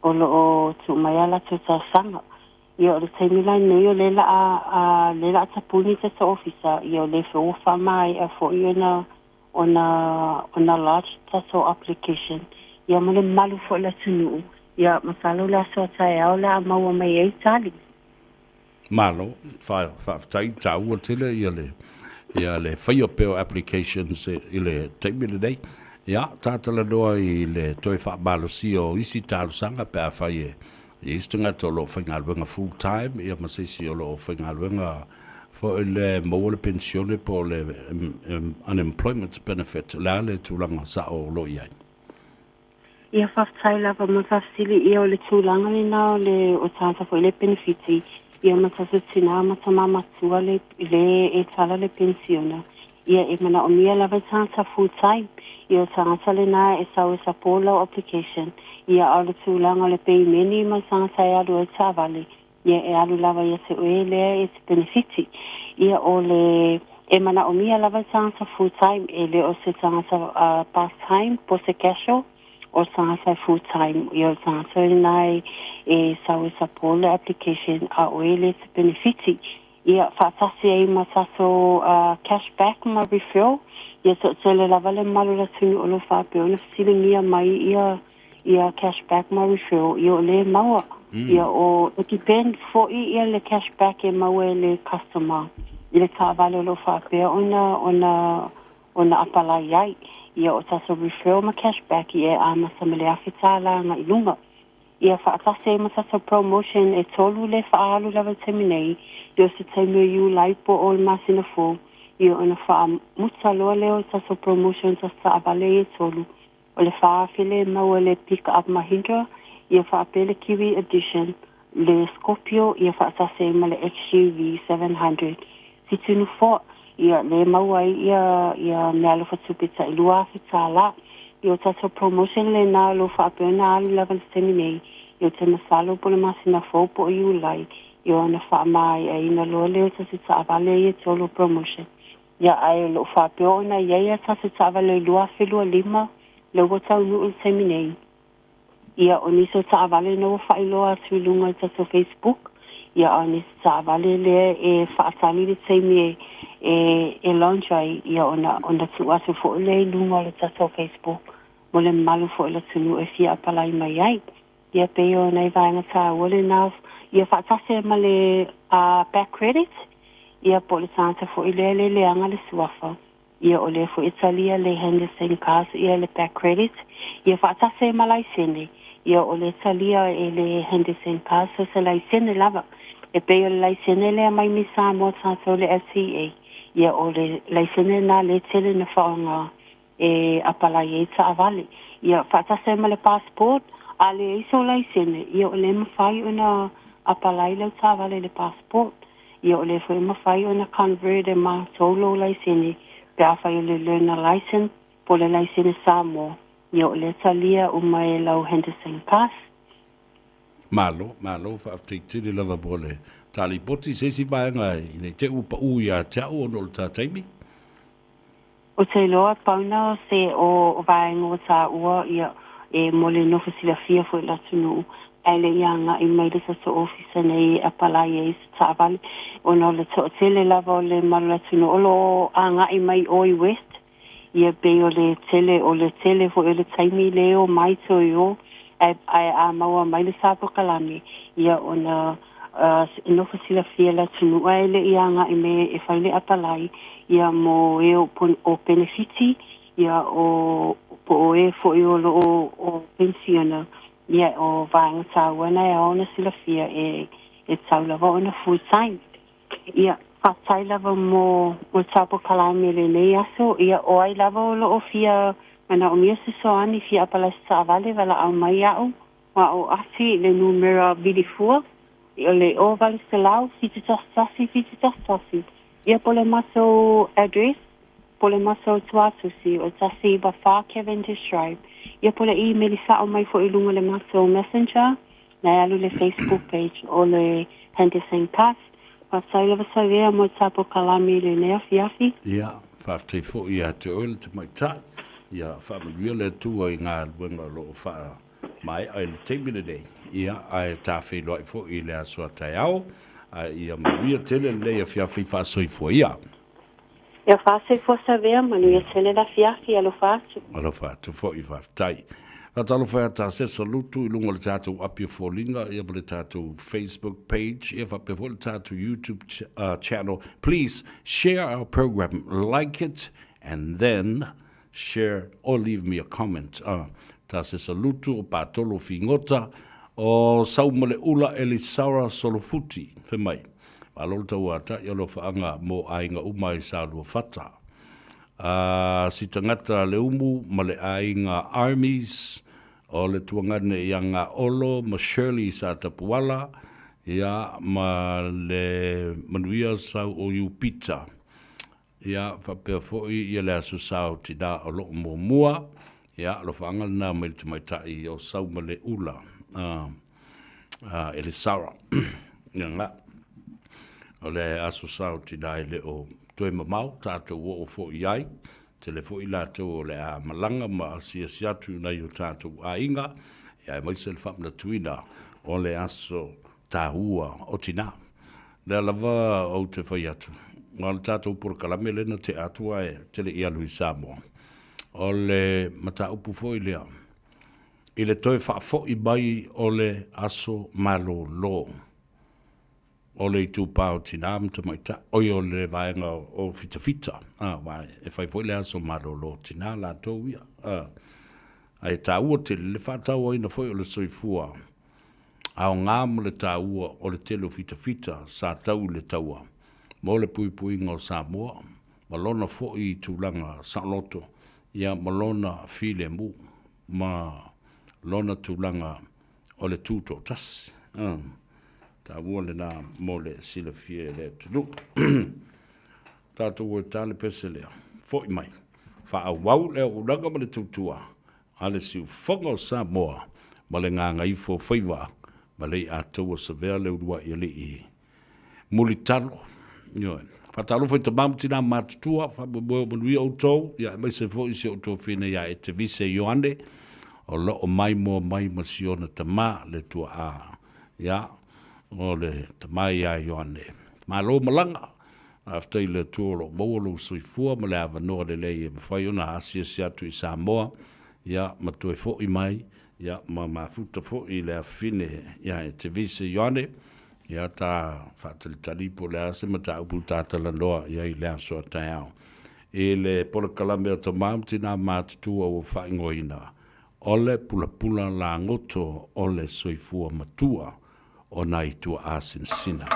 o lo o tuu mai a latou talosaga. Ia o le taimi lenei o lea la a lea la a tapuni tatou ofisa, ia o lea foi ua faamaea foi ona ona ona lodge tatou application ia ma le mamalu foi o le atunuu ia masalo le aso a taeao le a maua mai ai tali. Malo, faafetai, taua tele ia le ia le faia pea o applications i le taimi lenei. Ia, ta talanoa i le toe faamalosia o isi talosaga pe afai e i ai se tagata o lo o faigaluega full time ia ma se isi o lo o faigaluega foi le maua le penisione po o le unemployment benefit, o le a le tulaga sao o lo o i ai? Ia faafetai lava mo le faafesili ia o le tulaga lena o le o tagata foi le penefiti ia ma tatou tina ma tama matua le le e tala le penisiona ia e manaomia lava e tagata full time ia o tagata lena e sau e support lau application ia a o le tulaga o le peimeni ma le tagata e alu ai taavale ia e alu lava ia te oe lea e te penefiti ia o le e manaomia lava le tagata full time e le o se tagata part time po o se casual o le tagata e full time ia o le tagata lena e e sau e support le application a oe lea e te penefiti ia faatasi ai ma tatou cash back ma referral ia toatele lava le mamalu o le atunuu o lo o faapea ona fesiligia mai ia ia cash back ma referral ia o lea e maua ia o e depend foi ia le cash back e maua e le customer i le taavale o lo o faapea ona ona ona apalai ai ia o tatou referral ma cash back ia e amata ma le $1,000 agai i luga. Ia faatasi ai ma tatou promotion e tolu le faaalu lava i le taimi nei, ia o se taimi o Iulai po o le masina fou, ia ona faamuta loa lea o tatou promotion tatou taavale ia e tolu, o le 4,000 le maua le Pick Up Mahindra, ia faapea le Kiwi Edition, le Scorpio, ia faatasi ai ma le XUV 700 7 nofoa, ia le maua ai ia ia meaalofa tupe tai $2,000. Ia o tatou promotion lena o lo o faapea ona alu lava i le taimi nei, ia ou te masalo po o le masina fou po o Iulai, ia ona faamaeaina loa lea o tatou taavale ia e tolu o promotion. Ia ae o lo o faapea ona i ai a tatou taavale i 2025 lea ua taunuu i le taimi nei. Ia, o nisi o taavale na ua faailoa atu i luga i tatou Facebook, ia, a o nisi taavale lea e faatali le taimi e, e, e launch ai, ia, ona, ona tuu atu foi lea i luga o le tatou Facebook mo le mamalu foi o le atunuu e fia apalai mai ai. Ia, pei o nai vaega taua lena, ia faatasi ai ma le back credit, ia, po o le tagata foi lea e le leaga le suafa. Ia o lea foi e talia le Henderson Cars ia le back credit ia faatasi ai ma laisene ia o lea talia e le Henderson Cars so se laisene lava e pei o le laisene lea mai mai Samoa tatou le LTA ia o le laisene lena lea tele na faaaoga e apalai ai taavale ia faatasi ai ma le passport a leai sou laisene ia o lea mafai ona apalai lau taavale i le passport. Ia o lea foi e mafai ona convert e matou lou laisene Pe afai o le learner license po o le laisene Samoa, ia o lea talia uma e lau Henderson Pass. Malo, malo, faafetai tele lava mo le ta lipoti. Se isi vaega ina i te i ua paʻu ia te au ona o le ta taimi. Ou te iloa pau na o se o vaega ua taua ia e mo le nofo silafia foi i le atunuu ae le i agai mai le tatou ofisa nei e apalai ai se taavale ona o le toatele lava o le malu o le atunuu o lo o agai mai o i West ia pei o le tele o le tele foi o le taimi le o mai toe o ae ae a maua mai le sa polokalame ia ona nofo silafia le atunuu ae le i agai mai e fai le apalai ia mo e o penefiti ia o po o e foi o lo o o penisiona ia o vaega taua na e ao ona silafia e e tau lava ona full time. Ia, faafetai lava mo mo le polokalame i lenei aso. Ia, o ai lava o lo o fia manaomia se fesoasoani fia apalai se taavale, valaau mai iaʻu, ma o Ati i le numera vilifua, o le 0800 711 711. Ia, po o le matou address, po o le matou tuatusi, o le 194 Cavendish Drive. Ia, po o le imeli sao mai foi i luga o le matou messenger, na e alu i le Facebook page o le Henderson Pass. Faafetai lava Savea mo le ta polokalame i lenei afiafi. Ia, faafetai foi ia te oe le tamaitai. Ia, faamanuia le Atua i galuega o lo o faamaea i le taimi lenei. Ia, ae ta feiloai foi i le aso a taeao. Ae ia manuia tele lenei afiafi faasoifua ia. Ia faasoifua Savea, manuia tele le afiafi, alofa atu. Alofa atu foi, faafetai. Faatalofa ia Tasesa Lutu i luga o le tatou api o foliga ia ma le tatou Facebook page ia faapea foi le tatou YouTube channel. Please share our program, like it and then share or leave me a comment. Tasesa Lutu o Patolo Figota o Saumaleula Elisara Solofuti fai mai. Malo le tauata'i alofaaga mo aiga uma i Saluafata. A si tagata le umu ma le aiga Armies o le tuagane ia Gaolo ma Shirley sa Tapuala ia ma le manuia sau o Iupita. Ia faapea foi ia le Aso Sa o Tinā o loo muamua. Ia alofaaga lena mai le tamaitai o Saumaleula a Elisara. Ia nga. O le Aso Sa o Tinā e le o toe mamao tatou oo foi i ai. Tele foi latou o le a malaga ma asiasi atu i nai o tatou aiga, ia aemaise le faamanatuina o le aso taua o tinā. Lea lava ou te fai atu, o le tatou polokalame lea na tea atu ae te le i alu i Samoa, o le mataupu foi lea i le toe faafoi mai o le aso malolo o le itupa o tinā ma tamaitai, oi o le vaega o fitafita, aua e fai foi le aso malolo o tinā latou ia. Ae taua tele le faatauaina foi o le soifua aoga ma le taua o le tele o fitafita sa tau i le taua mo le puipuiga o Samoa ma lona foi tulaga saoloto ia ma lona filemu ma lona tulaga o le tutoatasi. Taua lena mo le silafia e le atunuu. Tatou o e ta le pese lea. Foi mai. Faaauau le auaunaga ma le tautua a le siufofoga o Samoa ma le gagaifo faiva ma le iataua savea le uluai alii mulitalo. Ioe. Faatalofa i tama ma tina matutua, faamoemoe o manuia outou, ia aemaise foi si ou tuafine ia Etevise Ioane, o lo o maimoa mai ma si ona tama le tuaa, ia, o le tama ia Ioane. Malo malaga, faafetai i le Atua o lo o maua lou soifua ma le avanoa lelei e mafai ona asiasi atu i Samoa, ia, ma toe foi mai, ia, ma mafuta foi i le afafine ia Etevise Ioane, ia ta faatalitali po o le a se mataupu ta talanoa i ai i le aso a taeao. I le polokalame o Tama ma Tina Matutua ua faaigoaina, o le pulapula lagoto o le soifua matua o nai tuaa sinasina.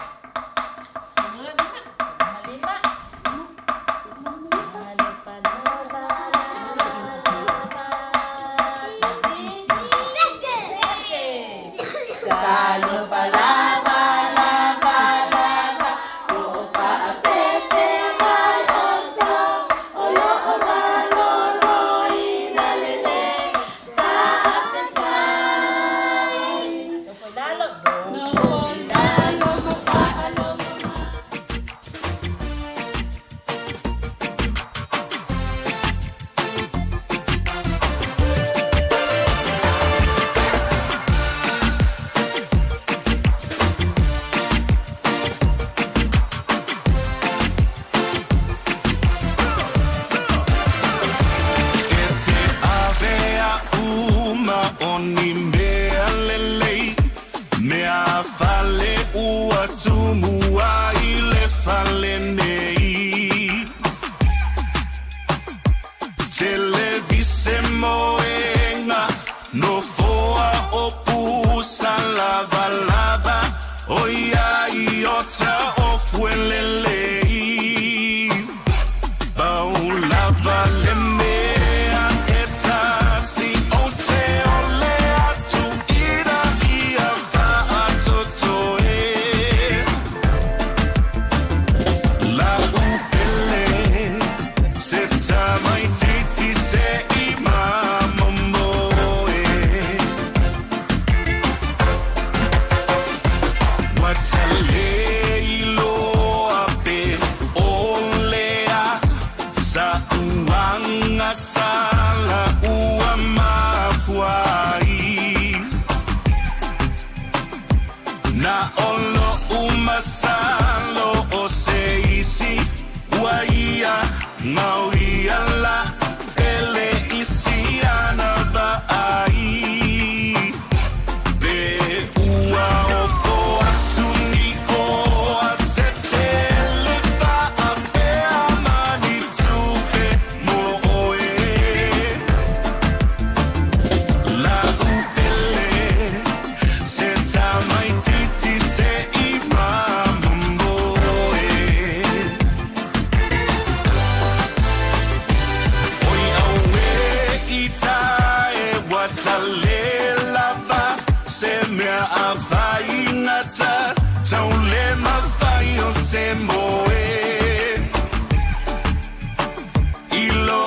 ni mea lelei Mea fale ua tumu ai le fale nei Televise moenga Nofoa o pusa lavalava Oi ai o ta o fuelelei Pau lava le mea e tasi O te ole atu ina ia whaatoto e La upele Se tamaititi se i mamomo e Ua pe o lea Sa uanga sala ua mafuai Na olo umasalo o se isi Ua ia ngau ia la Ele isi ana vaai Pe ua ofo atu ni oa Se tele faapea mani tupe mo oe La upele Se tamaititi se i mamomo e Oi aue i tae wa tale lava Se mea a whaingata Tau le mawhai o se moe I lo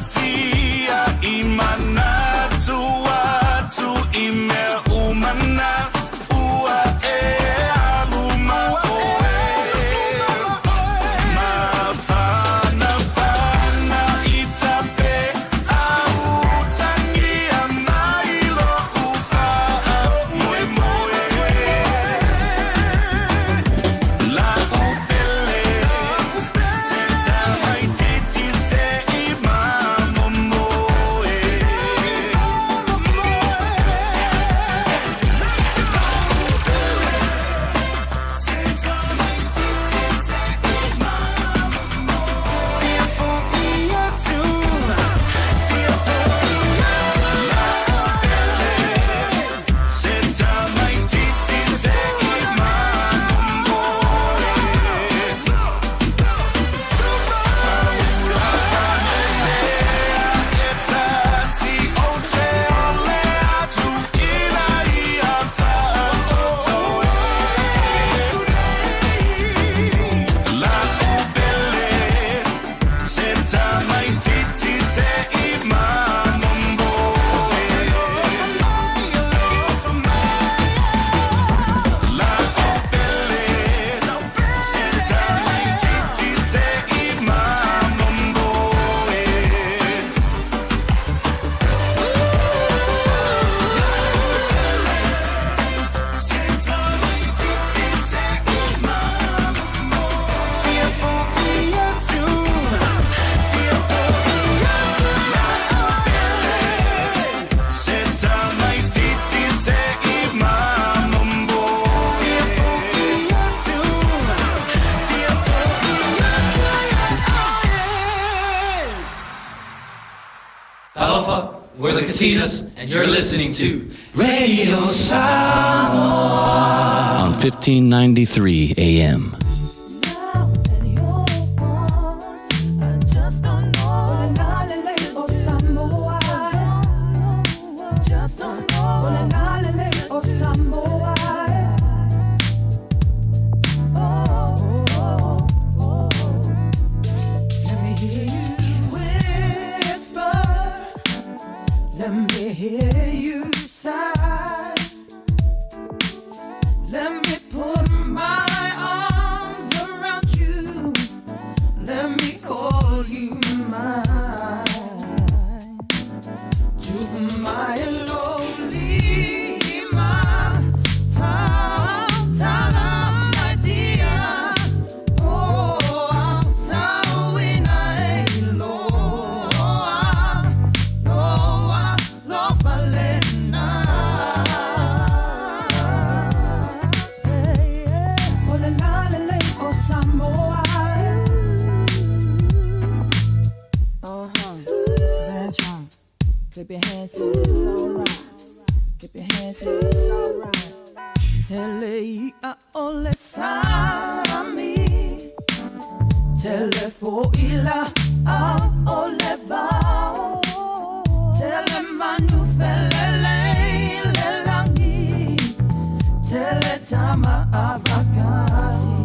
umafatia i manatu atu i mea umana Ua e aluma oe Mawhana whana i tape Au tangia mai lo uwhaa Moe moe La upele Se tamaititi se i mamomo e Se tamaititi se i mamomo E tasi o te ole atu ina ia whaatoto e La upele Se tamaititi se i mamomo e La upele Se tamaititi se i mamomo e Se tamaititi se i mamomo Talofa, we're the Katinas, and you're listening to Radio Samoa on 1593 AM. Let me hear you whisper. Let me hear you sigh. Let me put my arms around you. Let me call you mine. To my lonely Tele i'a o le sami Tele fo'i la'a o le vao Tele manu felelei le lagi Tele tama avakasi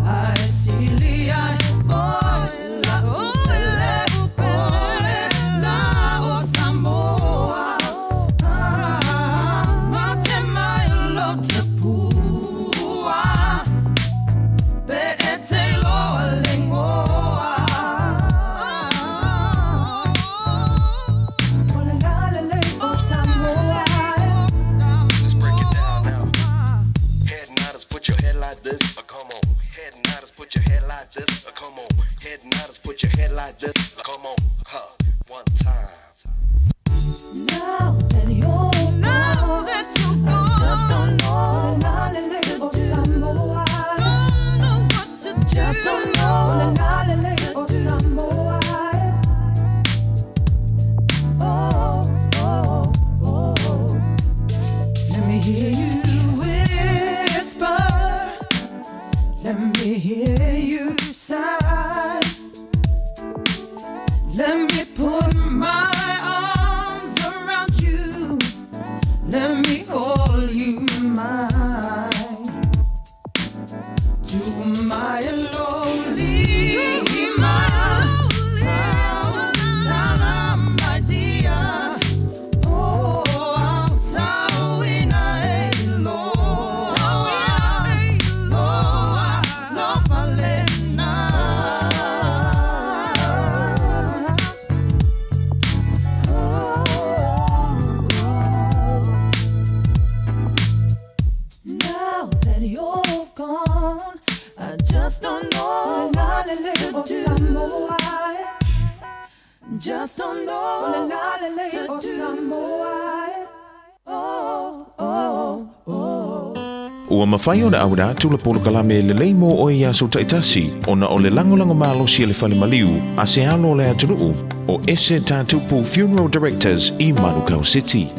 Ae sili ai oe la upele upele la o Samoa Mate mai lo te pua Pe e te loa le ngoa O le lalelei o Samoa Let's break it down now. Head nodders, put your head like this. Come on. Head nodders, put your head like this. Come on. Head nodders, put your head like this. Come on. Huh. One time. Now that you're now that you're gone, I just don't know. Lalelei o Samoa. Don't know what to do. Just don't know. Lalelei o Samoa. Oh, oh, oh. Let me hear you whisper. Let me hear you sigh. Let me put my arms around you. Let me call you mine. To my lonely, my tala, my dear. Oh, tauina e loa, loa, lo falena. Now that you're gone, I just don't know what to do. Samoa. Just don't know what to do. Oh, oh, oh. Ua mafai ona auina atu le polokalame lelei mo oe i aso taitasi, ona o le lagolago malosi a le fale maliu a se alo o le atunuu, o Ese Tatupu Funeral Directors i Manukau City.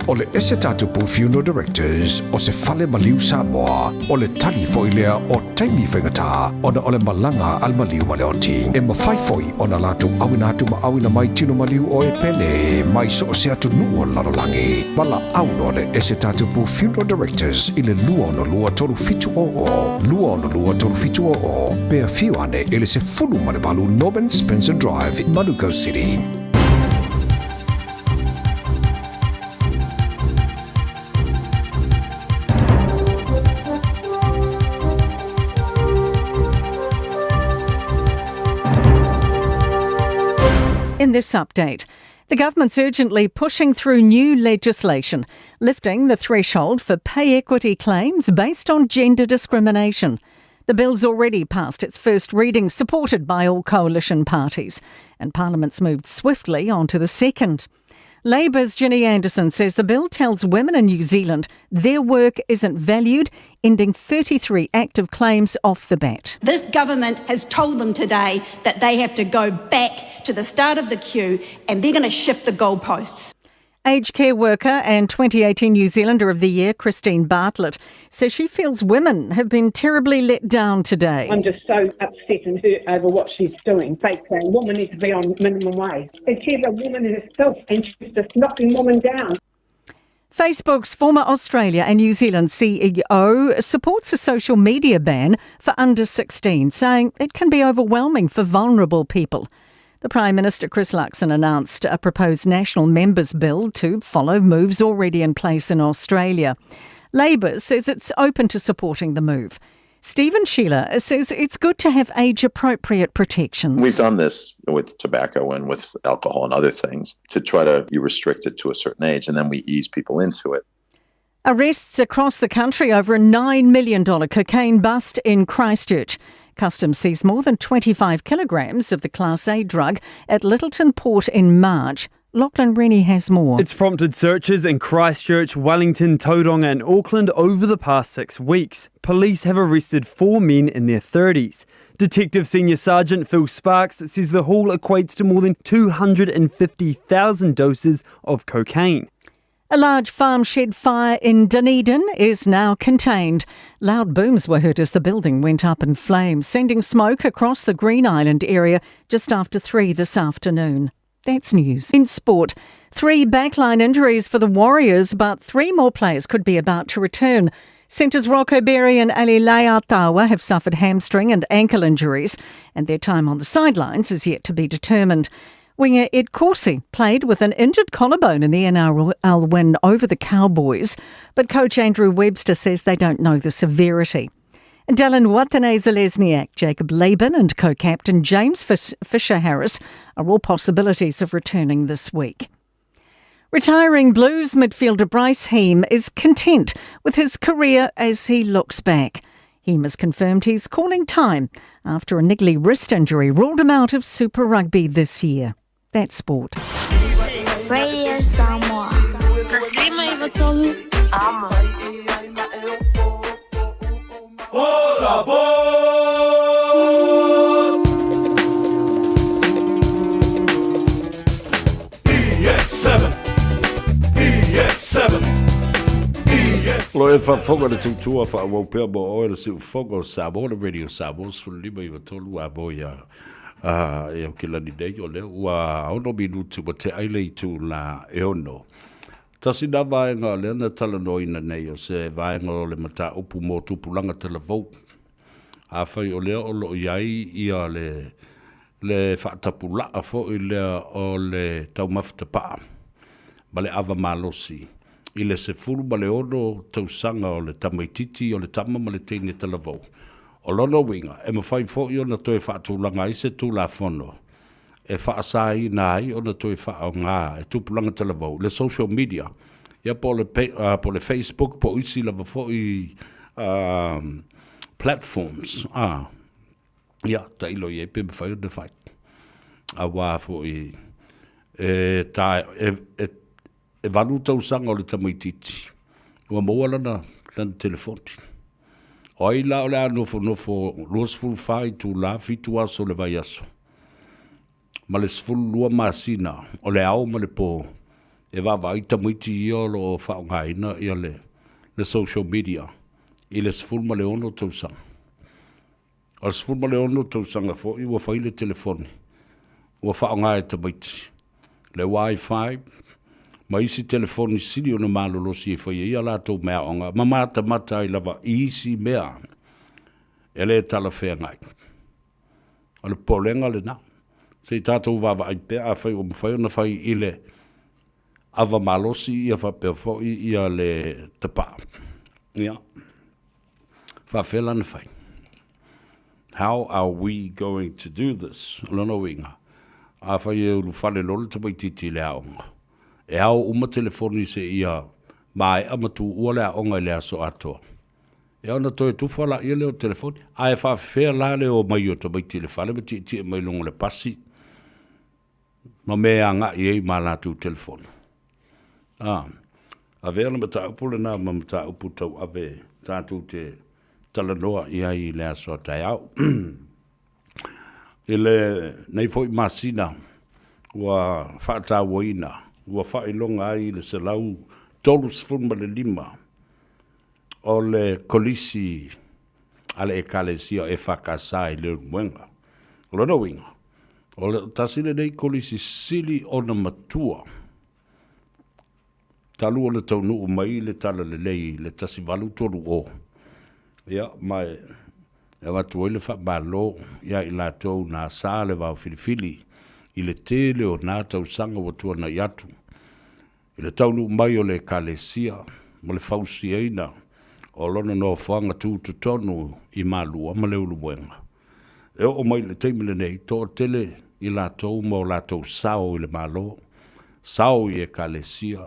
O le Ese Tatupu Funeral Directors o se fale maliu Samoa, o le tali fo'i lea o taimi faigata ona o le malaga a le maliu ma le oti. E mafai fo'i ona latou auina atu ma auina mai tino maliu o e pele mai so o se atunuu o le lalolagi. Valaau loa le Ese Tatupu Funeral Directors i le 262 3700, 262 3700, pe afio ane i le 18 Norman Spencer Drive, Manukau City. In this update, the government's urgently pushing through new legislation, lifting the threshold for pay equity claims based on gender discrimination. The bill's already passed its first reading, supported by all coalition parties, and Parliament's moved swiftly on to the second. Labour's Ginny Anderson says the bill tells women in New Zealand their work isn't valued, ending 33 active claims off the bat. This government has told them today that they have to go back to the start of the queue and they're going to shift the goalposts. Aged care worker and 2018 New Zealander of the Year, Christine Bartlett, says she feels women have been terribly let down today. I'm just so upset and hurt over what she's doing. Basically, women need to be on minimum wage. And she's a woman herself and she's just knocking women down. Facebook's former Australia and New Zealand CEO supports a social media ban for under 16, saying it can be overwhelming for vulnerable people. The Prime Minister Chris Luxon announced a proposed national members bill to follow moves already in place in Australia. Labor says it's open to supporting the move. Stephen Sheila says it's good to have age appropriate protections. We've done this with tobacco and with alcohol and other things to try to you restrict it to a certain age and then we ease people into it. Arrests across the country over a $9 million cocaine bust in Christchurch. Customs seized more than 25 kilograms of the Class A drug at Lyttelton Port in March. Lachlan Rennie has more. It's prompted searches in Christchurch, Wellington, Tauranga, and Auckland over the past six weeks. Police have arrested four men in their 30s. Detective Senior Sergeant Phil Sparks says the haul equates to more than 250,000 doses of cocaine. A large farm shed fire in Dunedin is now contained. Loud booms were heard as the building went up in flames, sending smoke across the Green Island area just after 3 this afternoon. That's news. In sport, three backline injuries for the Warriors, but three more players could be about to return. Centres Rocco Berry and Ali Leiataua have suffered hamstring and ankle injuries, and their time on the sidelines is yet to be determined. Winger Ed Corsi played with an injured collarbone in the NRL win over the Cowboys, but coach Andrew Webster says they don't know the severity. Dylan Watane Zelezniak, Jacob Laban, and co captain James Fisher Harris are all possibilities of returning this week. Retiring Blues midfielder Bryce Heem is content with his career as he looks back. Heem has confirmed he's calling time after a niggly wrist injury ruled him out of Super Rugby this year. That's sport. Radio Samoa. Taslima Ivatolu. Amo. Hola, boy! EX7, EX7, EX7. Lo e faafofoga le tautua faaauau pea mo oe le siufofoga o Samoa le Radio Samoa 15 93 a mo ia a e au kilani nei o lea ua ono minuti ua te ai le itu la e ono. Tasi na vaega o lea na talanoaina nei o se vaega o le mataupu mo tupulaga talavou. Afai o lea o lo o i ai ia le le faatapulaa foi lea o le taumafa tapaa ma le ava malosi i le 16 tausaga o le tamaititi o le tama ma le teine talavou. O lona uiga, e mafai foi ona toe faatulaga ai se Tulafono e faasaina ai ona toe faaaoga e tupulaga talavou le social media, ia po o le po o le Facebook po o isi lava foi platforms, a, ia, tailo i ai pe mafai ona fai. Aua foi e ta, e, e, e valu tausaga o le tamaitiiti ua maua lana, lana telefoni. O ai la o le a nofonofo 24 itulā, fitu aso o le vaiaso, ma le 12 masina o le ao ma le po e vaavaai tamaiti ia o lo o faaaogaina ia le, le social media i le 16 tausaga. O le 16 tausaga foi ua fai le telefoni ua faaaoga e tamaiti, le Wi-Fi ma isi telefoni sili ona malolosi e fai ai a latou meaaoga ma matamata ai lava i isi mea e le talafeagai. O le popolega lena. Se i tatou vaavaai pea afai ua mafai ona fai i le ava malosi ia faapea foi ia le tapaa. Ia. Faafefea la ona fai? How are we going to do this? O lona uiga, afai e ulufale loa le tamaitiiti i le aoga, e ao uma telefoni seia maea ma tuua le aoga i le aso atoa. Ia ona toe tufa laia lea o telefoni. Ae faafefea la le omai o tamaiti i le fale ma tietie mai luga o le pasi ma mea e agai ai ma latou telefoni. A, avea le mataupu lena ma mataupu tauave tatou te talanoa i ai i le aso a taeao. I lenei foi masina ua faatauaina, ua faailoga ai le 135 o le Kolisi a le Ekalesia EFKS i Leulumoega. O lona uiga, o le tasi lenei kolisi sili ona matua talu ona taunuu mai le Talalelei i le 1830. Ia, ma e avatu ai le faamalo ia i latou na asa le vao filifili i le tele o na tausaga ua tuanai atu i le taunuu mai o le Ekalesia ma le fausiaina o lona nofoaga tutotonu i Malua ma Leulumoega. E oo mai i le taimi lenei, toatele i latou ma o latou sao i le Malo, sao i Ekalesia,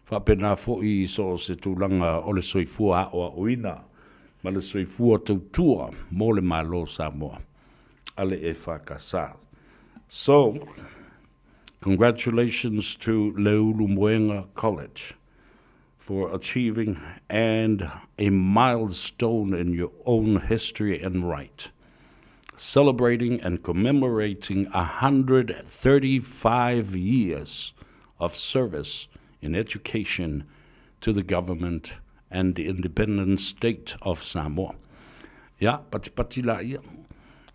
faapena foi i so o se tulaga o le soifua aoaoina ma le soifua tautua mo le Malo o Samoa a le EFKS. So, Congratulations to Leulumoega College for achieving and a milestone in your own history and right. Celebrating and commemorating 135 years of service in education to the government and the independent state of Samoa. Ia, patipati laia,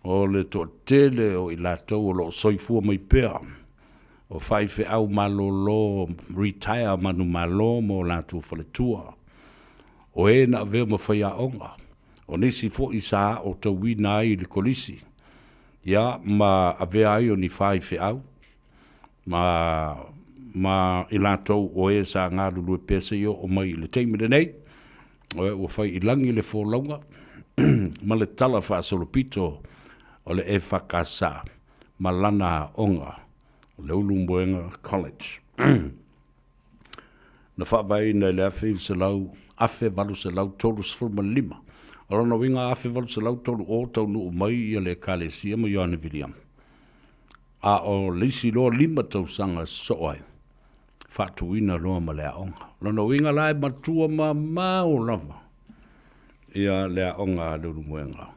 o le toatele o i latou o lo o soifua mai pea, o faifeau malōlō retire manumalo ma o latou faletua, o e na avea ma faiaoga, o nisi foi sa aotauina ai i le kolisi, ia, ma avea ai o ni faifeau, ma ma i latou o e sa galulue pea seia oo mai i le taimi lenei, o ua fai i lagi le folauga ma le tala faasolopito o le EFKS ma lana aoga o le Ulumoega College. Na faavaeina i le 1835. O lona uiga 1830 taunuu mai ia le Ekalesia ma Ioane Viliama. A o le isi loa 5 tausaga e sosoo ai, faatuina loa ma le aoga. O lona uiga la e matua mamao lava ia le aoga a Leulumoega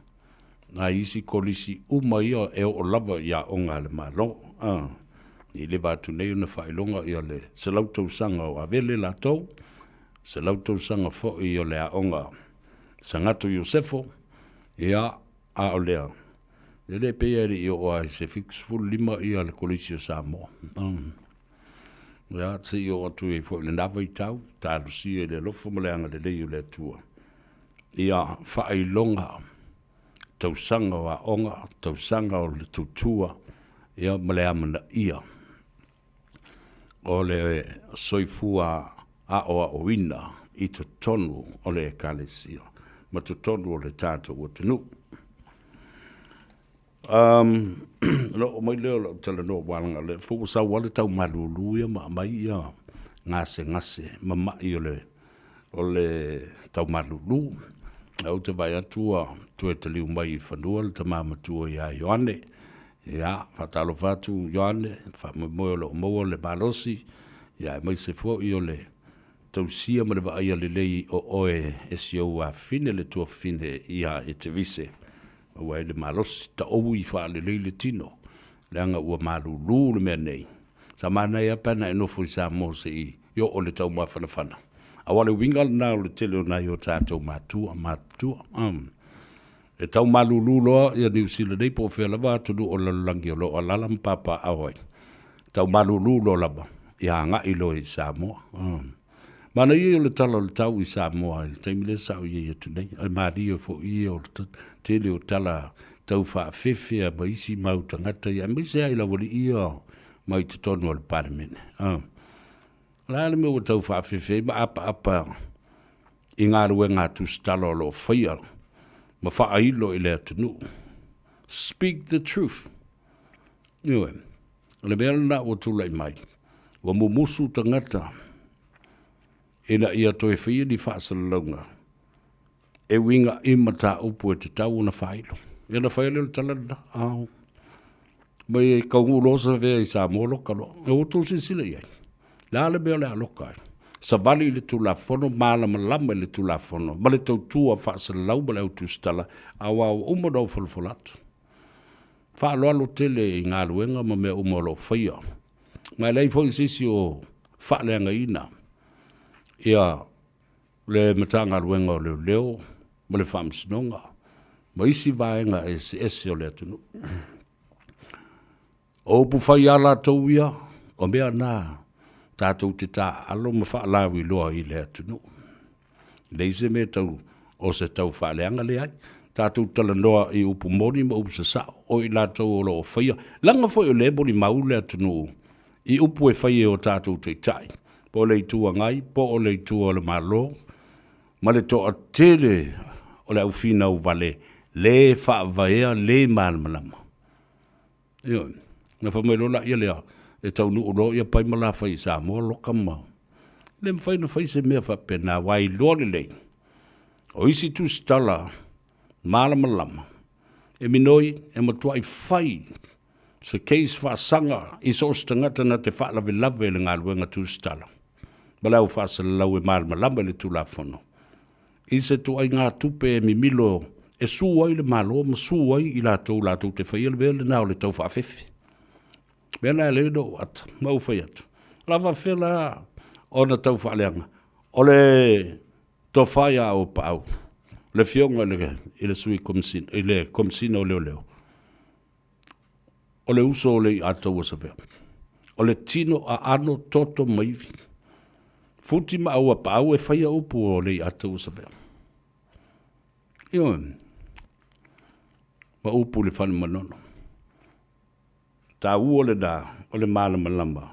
nai isi kolisi uma ia e oo lava i aoga a le Malo. I leva atu nei ona faailoga ia le 100 tausaga o Avele latou, 100 tausaga foi o le aoga Sagato Iosefo, ia, a o lea, e le pei e le i oo lava i se 75 ia le Kolisi o Samoa. Ia, se i oo atu ai foi i lena vaitau, talosia i le alofa ma le agalelei o le Atua, ia faailoga tausaga o aoga, tausaga o le tautua, ia ma le amanaia o le soifua aoaoina i totonu o le Ekalesia ma totonu o le tatou atunuu. Ona oo mai lea o lau talanoa aua leaga o lea foi ua sau lava le tau malulu ia ma aumai ia gasegase ma mai o le o le tau malulu. Ae ou te vaai atu ua toe taliu mai i fanua le tama matua ia Ioane. Ia, faatalofa atu Ioane, faamoemoe o lo o maua le malosi, ia aemaise foi o le tausia ma le vaaia lelei o oe e si ou afafine le tuafafine ia Etevise. Maua ai le malosi, taoui faalelei le tino, leaga ua malulu le mea nei. Sa manaia lava pe ana e nofo i Samoa se i oo le taumafanafana. Aua o le uiga lena o le tele o nai o tatou matua matutua. E tau malulu loa ia Niu Sila nei po o fea lava atunuu o le lalolagi o lo o alaala ma papaaao ai. Tau malulu loa lava, ia agai loa i Samoa. Manaia ia o le tala o le tau i Samoa i le taimi lea sa ou i ai atu nei, ae malie foi ia o le tele o tala tau faafefea ma isi mau tagata ia, aemaise lava i laualii ia mai totonu o le Palemene. O le a le mea ua tau faafefe ai ma apaapa i galuega a tusitala o lo o faia ma faailo i le atunuu. Speak the truth. Ioe, o le mea lena ua tulai mai, ua mumusu tagata ina ia toe faia ni faasalalauga e uiga i mataupu e tatau ona faailo. Ia ona fai lea o le tala lena, ao. Mai e kauguu loa savea i Samoa loka loa. E ua outou silasila i ai. Le a le mea o le a loka ai? Savali i le Tulafono, malamalama i le Tulafono, ma le tautua faasalalau ma le au tusitala, aua ua uma ona ou folafola atu. Faaaloalo tele i galuega ma mea uma o lo o faia. Ma e leai foi se isi o faaleagaina ia le Matagaluega o Leoleo ma le Faamasinoga ma isi vaega eseese o le atunuu. O upu fai a latou ia, o mea na tatou te taaalo ma faalauiloa i le atunuu. E leai se mea tau o se tau faaleaga, leai. Tatou talanoa i upu moni ma upu sasao, o i latou o lo o faia. Leaga foi o lea e molimau le atunuu i upu e fai e o tatou taitai, po o le Itu Agai, po o le Itu o le Malo, ma le toatele o le au finau vale le faavaea, le malamalama. Ioe. Na fai mai loa laia lea, e taunuu loa ia pai ma la fai i Samoa loka ma le mafai ona fai se mea faapena, aua e iloa lelei, o isi tusitala malamalama, e minoi e matuai fai. Se case faasaga i so o se tagata na te faalavelave i le galuega tusitala ma le au faasalalau e malamalama i le Tulafono i se tuaiga tupe e mimilo e su ai le Malo ma su ai i latou latou te faia le mea lena o le tau faafefe. Mea la e lei ona ou ata ma ou fai atu. Lava fea la ona tau faaleaga. O le tofa ia Auapaau, le afioga i le, i le sui komisina, i le komisina o leoleo, o le uso o le Aiataua Savea. O le tino aano toto ma ivi. Futi ma Auapaau e faia upu o le Aiataua Savea. Ioe. Ma upu i le fale manono. Taua lena o le malamalama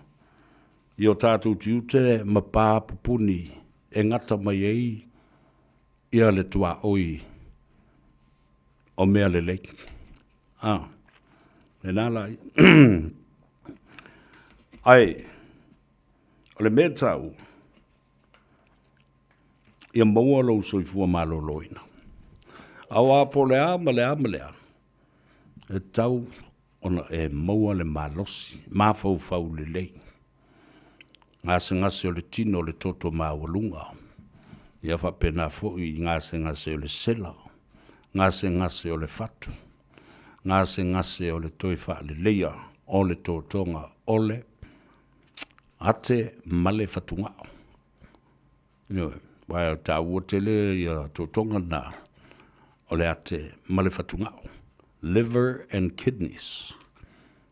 i o tatou tiute ma pa pupuni e gata mai ai ia le tuaoi o mea lelei. A, lena la ia. Ae, o le mea taua, ia maua lou soifua maloloina. Aua po o le a ma le a ma le a, e tatau ona e maua le malosi, mafaufau lelei, gasegase o le tino o le toto maualuga, ia faapena foi i gasegase o le sela, gasegase o le fatu, gasegase o le toe faaleleia o le totoga o le ate ma le fatugao. Ioe, aua e taua tele ia totoga na o le ate ma le fatugao, liver and kidneys,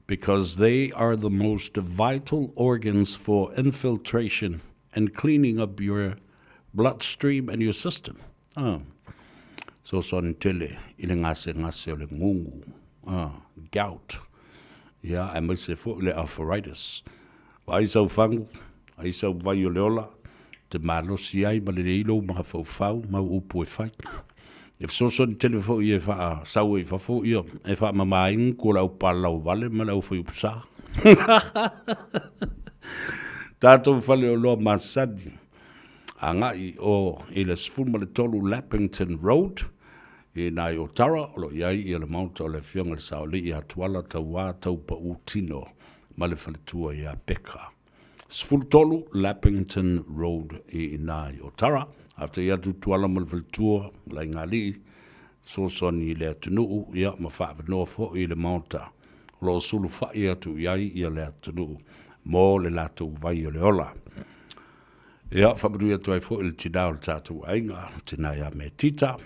because they are the most vital organs for infiltration and cleaning up your bloodstream and your system. Ah. Fesoasoani tele i le gasegase o le gugu, ah, gout, ia, aemaise foi le arthritis. Vaai sau fagu, ai sau vai o le ola, te malosi ai ma lelei lou mafaufau ma au upu e fai. E fesoasoani tele foi e faasau ai i fafo, ia, e faamama ai gutu o le au palalauvale ma le au faiupu sa. Tatou faleoloa masani, agai i o i le 13 Lappington Road, i nai Otara, o lo o i ai ia le maota o le Afioga i le Saoalii ia Tuala Tauā Taupaū Tino ma le faletua ia Peka. 13 Lappington Road i ina i Otara. After atu Tuala ma le faletua ma le aigālii, fesoasoani i le atunuu, ia, ma faavanoa foi i le maota o lo o sulufai atu i ai ia le atunuu mo le latou vai o le ola. Ia, faamanuia atu ai foi i le tinā o le tatou aiga, le tinā ia Metita,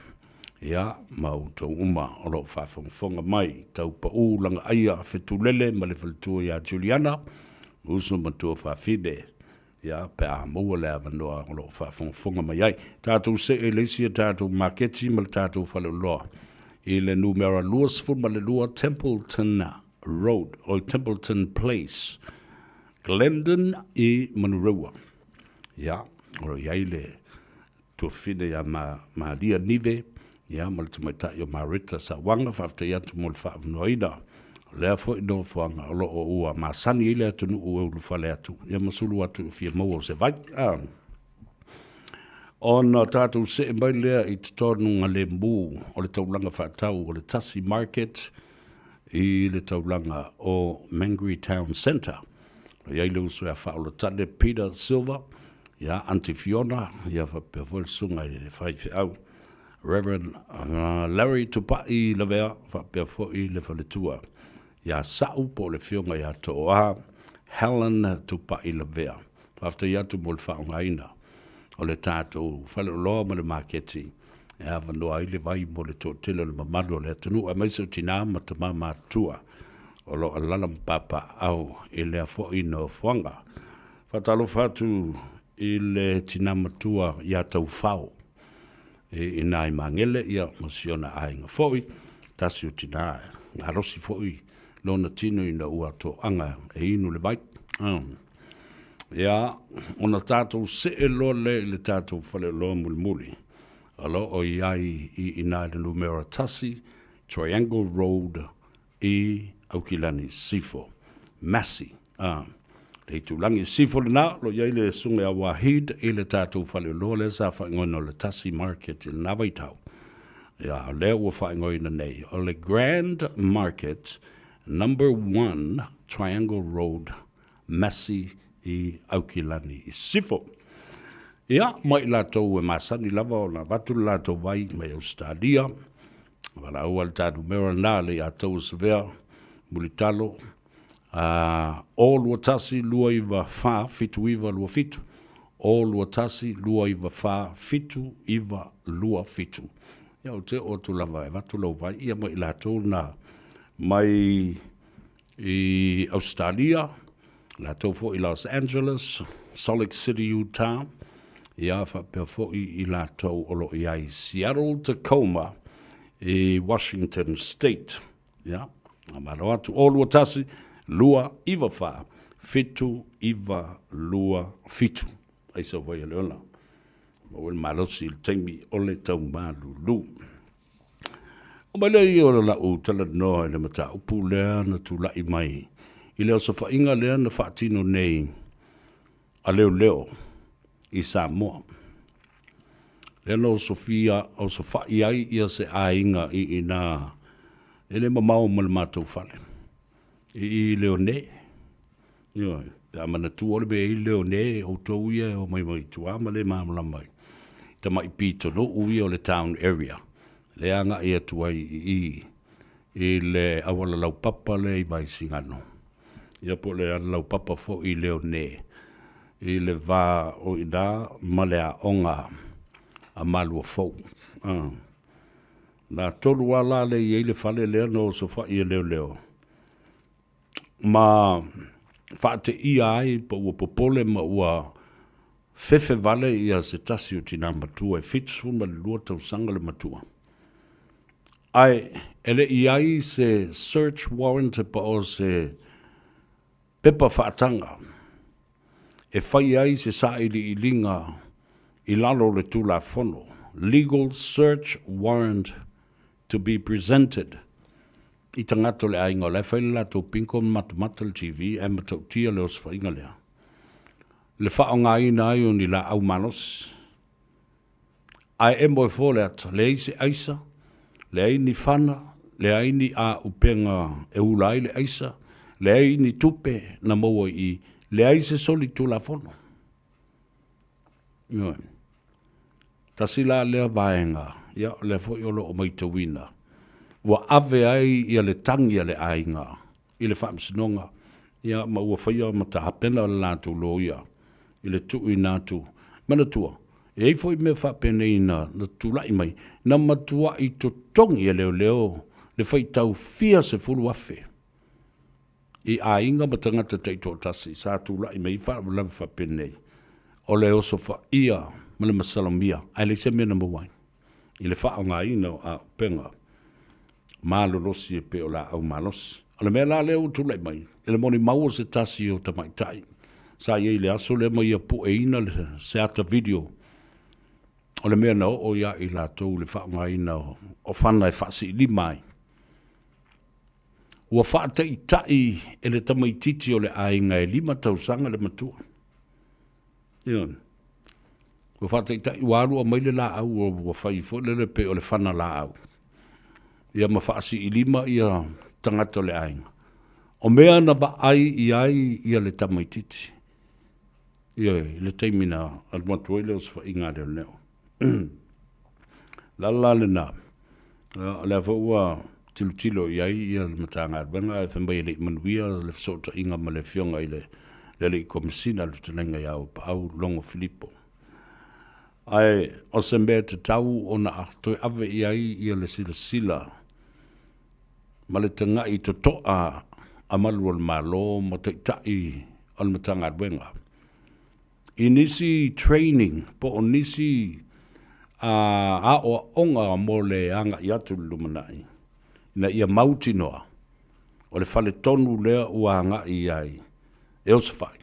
ia, ma outou uma o lo o faafogafoga mai. Tau paū lagaaia Fetulele ma le faletua ia Juliana, uso matua fafine, ia, pe a maua le avanoa o lo o faafogafoga mai ai. Tatou see i le isi a tatou maketi ma le tatou faleoloa i le numera 22 Templeton Road, oi Templeton Place, Glendon i Manurewa. Ia, o lo o i ai le tuafafine ia Ma, Maria Nive, ia, ma le tamaitai o Marita Sauaga, faafetai atu mo le faavanoaina. O lea foi nofoaga o lo o ua masani ai le atunuu e ulufale atu, ia ma sulu atu i fia maua o se vai. Ah. Ona tatou see mai lea i totonu galemu o le taulaga faatau o le Tasi Market i le taulaga o Mangere Town Centre. I ai le uso ia Faaolatane Peter Silva, ia Aunty Fiona, ia faapea foi le susuga i le faifeau Reverend Larry Tupai Lavea, faapea foi le faletua ia Sa'u po o le afioga ia Tooa Helen Tupai Lavea. Faafetai atu mo le faaaogaina o le tatou faleoloa ma le maketi e avanoa ai le vai mo le toatele o le mamalu o le atunuu aemaise o tinā ma tamā matutua o lo o alaala ma papaaao i lea foi nofoaga. Faatalofa atu i le tinā matua ia Taufao i inā i Magele ia ma si ona aiga foi, tasi o tinā galosi foi lona tino ina ua toaga e inu le vai. Ia, ona tatou see loa lea i le tatou faleoloa mulimuli, o lo o i ai i inā i le numera 1 Triangle Road i Aukilani Sifo. Massey, a, le itulagi Sifo lena, o lo o i ai le Susuga ia Wahid i le tatou faleoloa lea sa faaigoaina o le Tasi Market i lena vaitau. Ia, o lea ua faaigoaina nei, o le Grand Market. Number 1 Triangle Road, Massey i Aukilani i Sisifo. Ia, ma i latou e masani lava ona avatu le latou vai mai Ausetalia, valaau a le ta numera lena le ia tou savea mulitalo a o 21 294 7927 o 21 294 7927. Ia, ou te oo atu lava e avatu lau vai ia ma i latou na mai i Ausetalia, latou foi i Los Angeles, Salt Lake City, Utah, ia faapea foi i latou o lo o i ai i Seattle, Tacoma, i Washington State. Ia, malo atu o 21 294 7927. Ai sau vai a Leona. Maua le malosi i le taimi o le taumalulu. O mai lea o lau talanoa i le mataupu lea na tulai mai i le osofaiga lea na faatino nei a leoleo i Samoa. Lea na osofia, osofai ai ia se aiga i ina e le mamao ma le matou fale i i Leone. Ioe, pe a manatua le mea e i Leone, outou ia e omai mai tua ma le malamalama ai. Tamai pitonuu ia o le town area, lea agai atu ai i i, i le auala laupapa lea i Vaisigano. Ia po o le ala laupapa foi i Leone, i le va o i ina ma le aoga a Maluafou. Na tolu lava la lea e i ai le fale lea na osofai e leoleo, ma faateia ai pa ua popole ma ua fefe vale ia se tasi o tinā matua e 72 tausaga le matua. Ae e le i ai se search warrant pa o se pepa faataga e fai ai se sailiiliga i lalo o le Tulafono, legal search warrant to be presented i tagata o le aiga o la e fai le latou bingo ma matamata le TV ae matautia le osofaiga lea. Le faaaogaina ai o ni laau malosi. Ae emo e fo le ata, leai se aisa, leai ni fana, leai ni auupega e ula ai le aisa, leai ni tupe na maua i i, leai se soli tulafono. Ioe. Tasi la lea vaega, ia, o lea foi o lo o matauina, ua ave ai ia le tagi a le aiga i le Faamasinoga, ia, ma ua faia ma tapena le latou loia i le tuuina atu. Manatua, e i ai foi mea faapenei na tulai mai, na matuai totogi e leoleo le faitau fia 10,000 i aiga ma tagata taitoatasi sa tulai mai ai faalavelave faapenei, o le osofaia ma le masalomia, ae leai se mea na maua ai i le faaaogaina o auupega malolosi e pei o laau malosi. O le mea la lea ua tulai mai, i le molimau o se tasi o tamaitai sa i ai i le aso lea ma ia pueina se ata video o le mea na oo ia i latou i le faaaogaina o fana e faasiilima ai. Ua faataitai e le tamaitiiti o le aiga e 5 tausaga le matua. Ioe. Ua faataitai, ua alu aumai le laau ua fai foi lele pei o le fana laau. Ia ma faasiilima ia tagata o le aiga. O mea na vaai i ai ia le tamaitiiti. Ioe, i le taimi na alu atu ai le osofaiga a leoleo. O le ala la lena, o lea foi ua tilotilo i ai ia le Matagaluega ae fai mai e le i manuia le fesootaiga ma le Afioga i le Alii Komesina le Fetalaiga ia Auapaau Logo Filipo. Ae o se mea tatau ona toe ave i ai ia le silasila ma le tagai totoa a malu o le Malo ma Taitai o le Matagaluega i nisi training po o nisi aoaoga mo le agai atu i le lumanai ina ia mautinoa o le fale tonu lea ua agai i ai e osofai,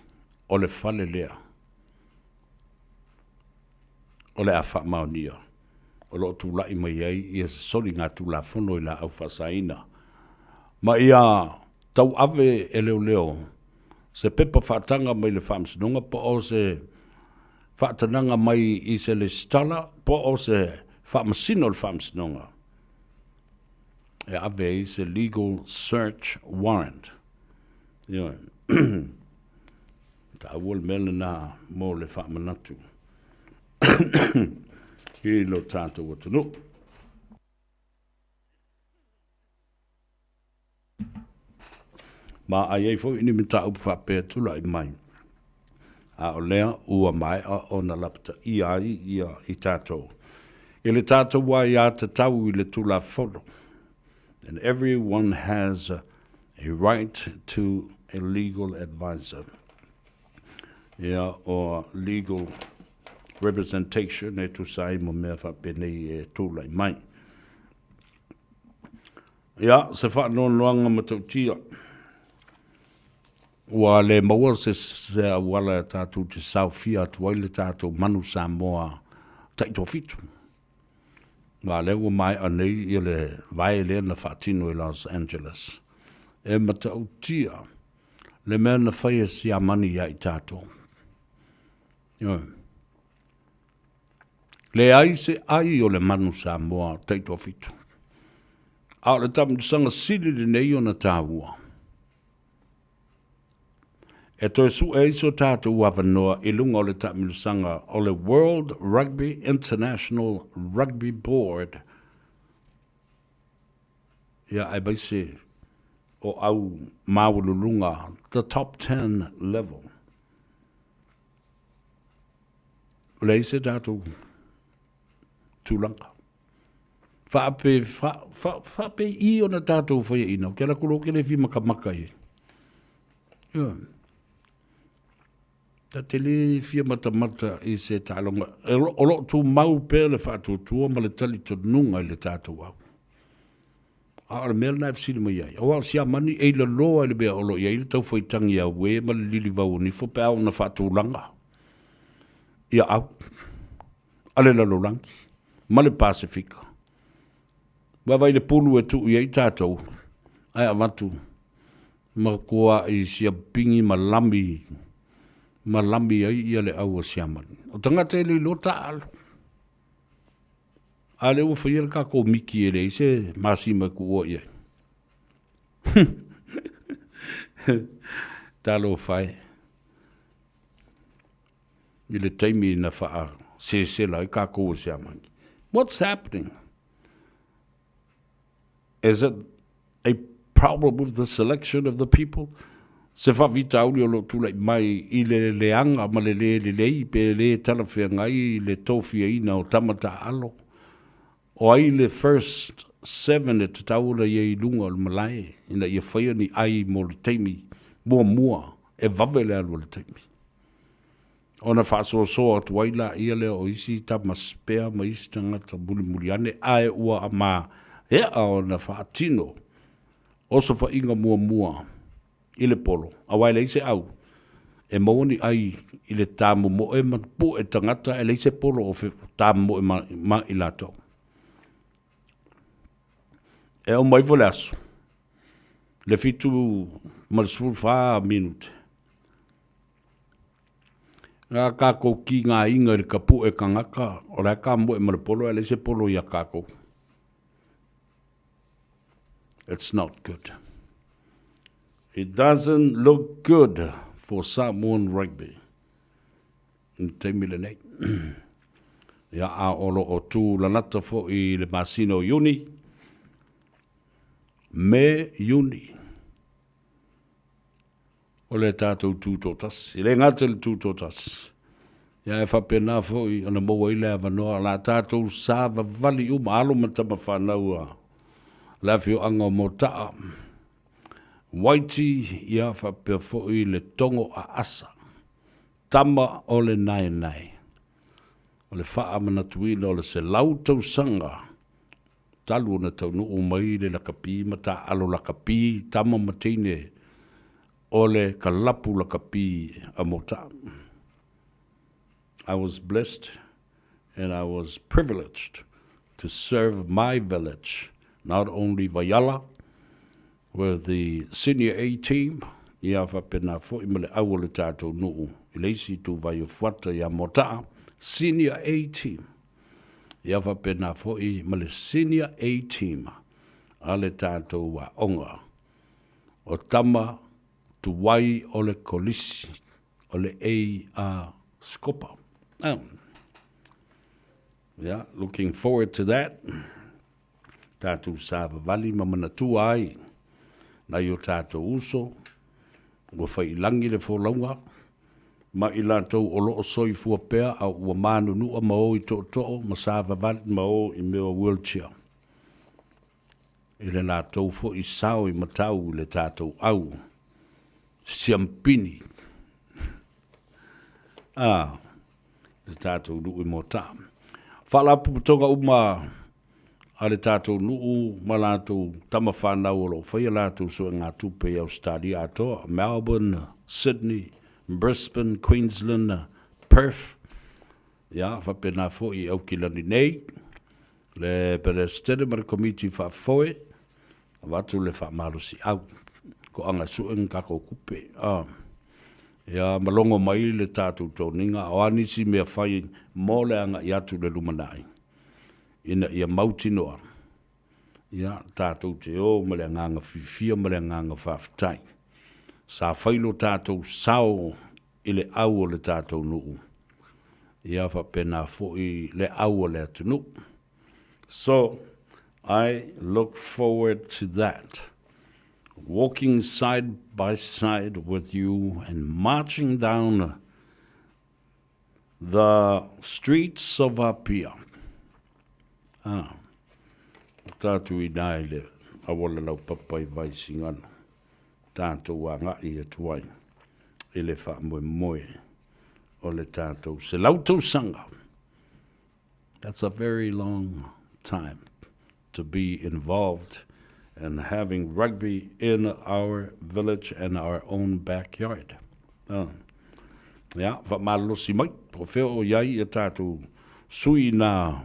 o le fale lea o le a faamaonia o lo o tulai mai ai ia se soligatulafono i laau faasaina ma ia tauave e leoleo se pepa faataga mai le Faamasinoga po o se faatanaga mai i se lesitala po o se faamasino o le Faamasinoga. e ave ai se legal search warrant. Ioe. Taua le mea lena mo le faamanatu i lo tatou atunuu. Ma a i ai foi ni mataupu faapea e tulai mai, a o lea ua maea ona lapataia ai ia i tatou i le tatou aiatatau i le Tulafono. And everyone has a right to a legal advisor. Ia, or legal representation e tusa ai ma mea faapenei e tulai mai. Ia, se faanoanoaga matautia, ua le maua se, se auala e tatou te saofia atu ai le tatou manu Samoa taitoafitu. Aua lea ua maea nei ia le vae lea na faatino i Los Angeles. E matautia le mea na fai e Siamani ia i tatou. Ioe. Leai se ai o le manu Samoa taitoafitu. A o le taamilosaga sili lenei ona taua. E toe sue ai so tatou avanoa i luga o le taamilosaga o le World Rugby International Rugby Board, ia aemaise o au maualuluga, the top ten level. O leai se tatou tulaga. Faape, fa, fa, faape i ona tatou faiaina, o ke ala kolo ke le fi makamaka i. Ia. Ta te le fia matamata i se taaloga. E o loo tumau pea le faatuatua ma le talitonuga i le tatou au. A o le mea lena e fesili mai ai, aua o Siamani e ilaloa i le mea o lo o i ai le taufaitagi a uē ma le lilivau o nifo pe a ona faatulaga ia au a le lalolagi ma le Pasefika. Vaavaai i le pulu e tuu i ai tatou ae avatu ma kuaʻi siapigi ma lami ma lami ai ia le au a Siamani. O tagata e le iloa taaalo. A lea ua faia le tatou miki e leai se masima e tuua i ai. Talofa e. I le taimi na faasesela ai tatou e Siamani. What's happening? Is it a problem with the selection of the people? Se faafitauli o lo o tulai mai i le leaga ma le lē lelei pe lē talafeagai le tofiaina o tama taaalo. O ai le first seven e tatau ona i ai i luga o le malae ina ia faia ni ai mo le taimi muamua e vave le alu o le taimi. Ona faasoasoa atu ai laia lea o isi tama spare ma isi tagata mulimuli ane ae ua maea ona faatino osofaiga muamua i le polo, aua e leai se au e maua ni ai i le tamomoe ma pue tagata ae leai se polo o tamomoe ma i latou. E uma ifo le aso, le 7:14 minute. Nga kakou kigāiga i le kapuʻe kagaka, o la e kamoe ma le polo ae leai se polo iā kakou. It's not good. It doesn't look good for Samoan rugby. I le taimi lenei. Ia, a o lo o tū lalata foi i le masina o Iuni, Me, Iuni. O le tatou tutoatasi. E le gata i le tutoatasi, ia e faapena foi ona maua ai le avanoa o la tatou savavali uma, alo ma tama fanau a le afioaga o Motaa, Waiti, ia faapea foi le Togo a Asa, tama o le Naenae. O le faamanatuina o le 100 tausaga talu ona taunuu mai le lakapi ma taaalo lakapi, tama ma teine o le kalapu lakapi a Motaa. I was blessed and I was privileged to serve my village, not only Vaiala with the senior A team, ia faapena foi ma le au o le tatou nuu i le isi ituvai o Fuata ia Motaa, senior A team. Ia faapena foi ma le Senior A Team a le tatou aoga o tama tuai o le kolisi o le A Scopa. Yeah, looking forward to that. Tatou savavali ma manatua ai nai o tatou uso ua faiilagi le folauga ma i latou o lo o soifua pea a ua manunua ma o i tootoo ma savavali ma o i mea o wheelchair i le latou foi sao i matau i le tatou au siampini a le tatou nuu i Moataa. Faalapotopotoga uma a le tatou nuu ma latou tama fanau o lo o faia latou suegatupe i Ausetalia atoa, Melbourne, Sydney, Brisbane, Queensland, Perth, ia, faapena foi i Aukilani nei, le Peresetene ma le Komiti Faafoe, avatu le faamalosiau, toaga e sue ni tatou tupe, a, ia, ma logo mai le tatou toniga, a o a nisi mea fai mo le agai atu i le lumanai, ina ia mautinoa, ia, tatou te o ma le agaga fiafia ma le agaga faafetai. Sa fai lo tatou sao i le au o le tatou nuu, ia faapena foi le au o le atunuu. So, I look forward to that. Walking side by side with you and marching down the streets of Apia. Ah, tātou i nā i le awala lau papa i Vaisigano. Tātou agai atu ai i le faamoemoe o le tātou 100 tausaga. That's a very long time to be involved in having rugby in our village and our own backyard. Ia, faamalolosi mai, po o fea o i ai ia tatou sui nā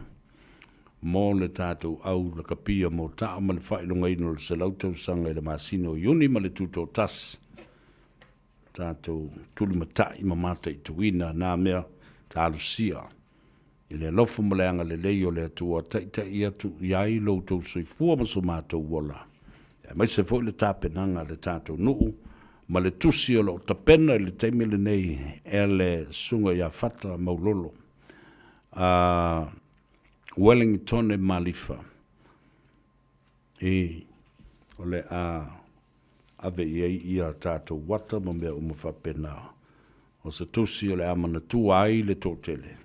mo le tatou au lakapia motaa ma le faailogaina o le 100 tausaga i le masina o Iuni ma le tutoatasi. Tatou tulimatai ma mataituina nā mea talosia i le alofa ma le agalelei o le Atua taitai atu i ai lo outou soifua ma so matou ola. Aemaise foi le tapenaga a le tatou nuu ma le tusi o lo o tapena i le taimi lenei e le susuga ia Fata Maulolo a Wellington e Malifa i o le a ave i ai ia tatou ata ma mea uma faapena. O se tusi o le a manatua ai le toatele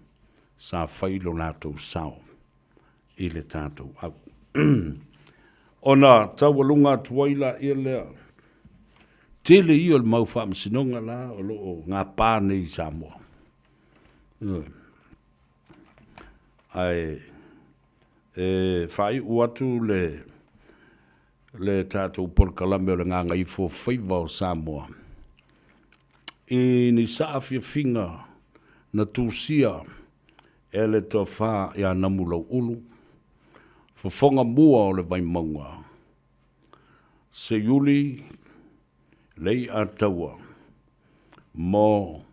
sa fai lo latou sao i le tatou au. Ona taualuga atu ai laia lea, tele ia o le mau faamasinoga la o lo o gapa nei i Samoa. Ae e faaiu atu le le tatou polokalame o le Gagaifo Faiva o Samoa i ni saafiafiga na tusia e le Tofa ia Namulauulu, fofoga mua o le Vaimauga, Seiuli Leiataua mo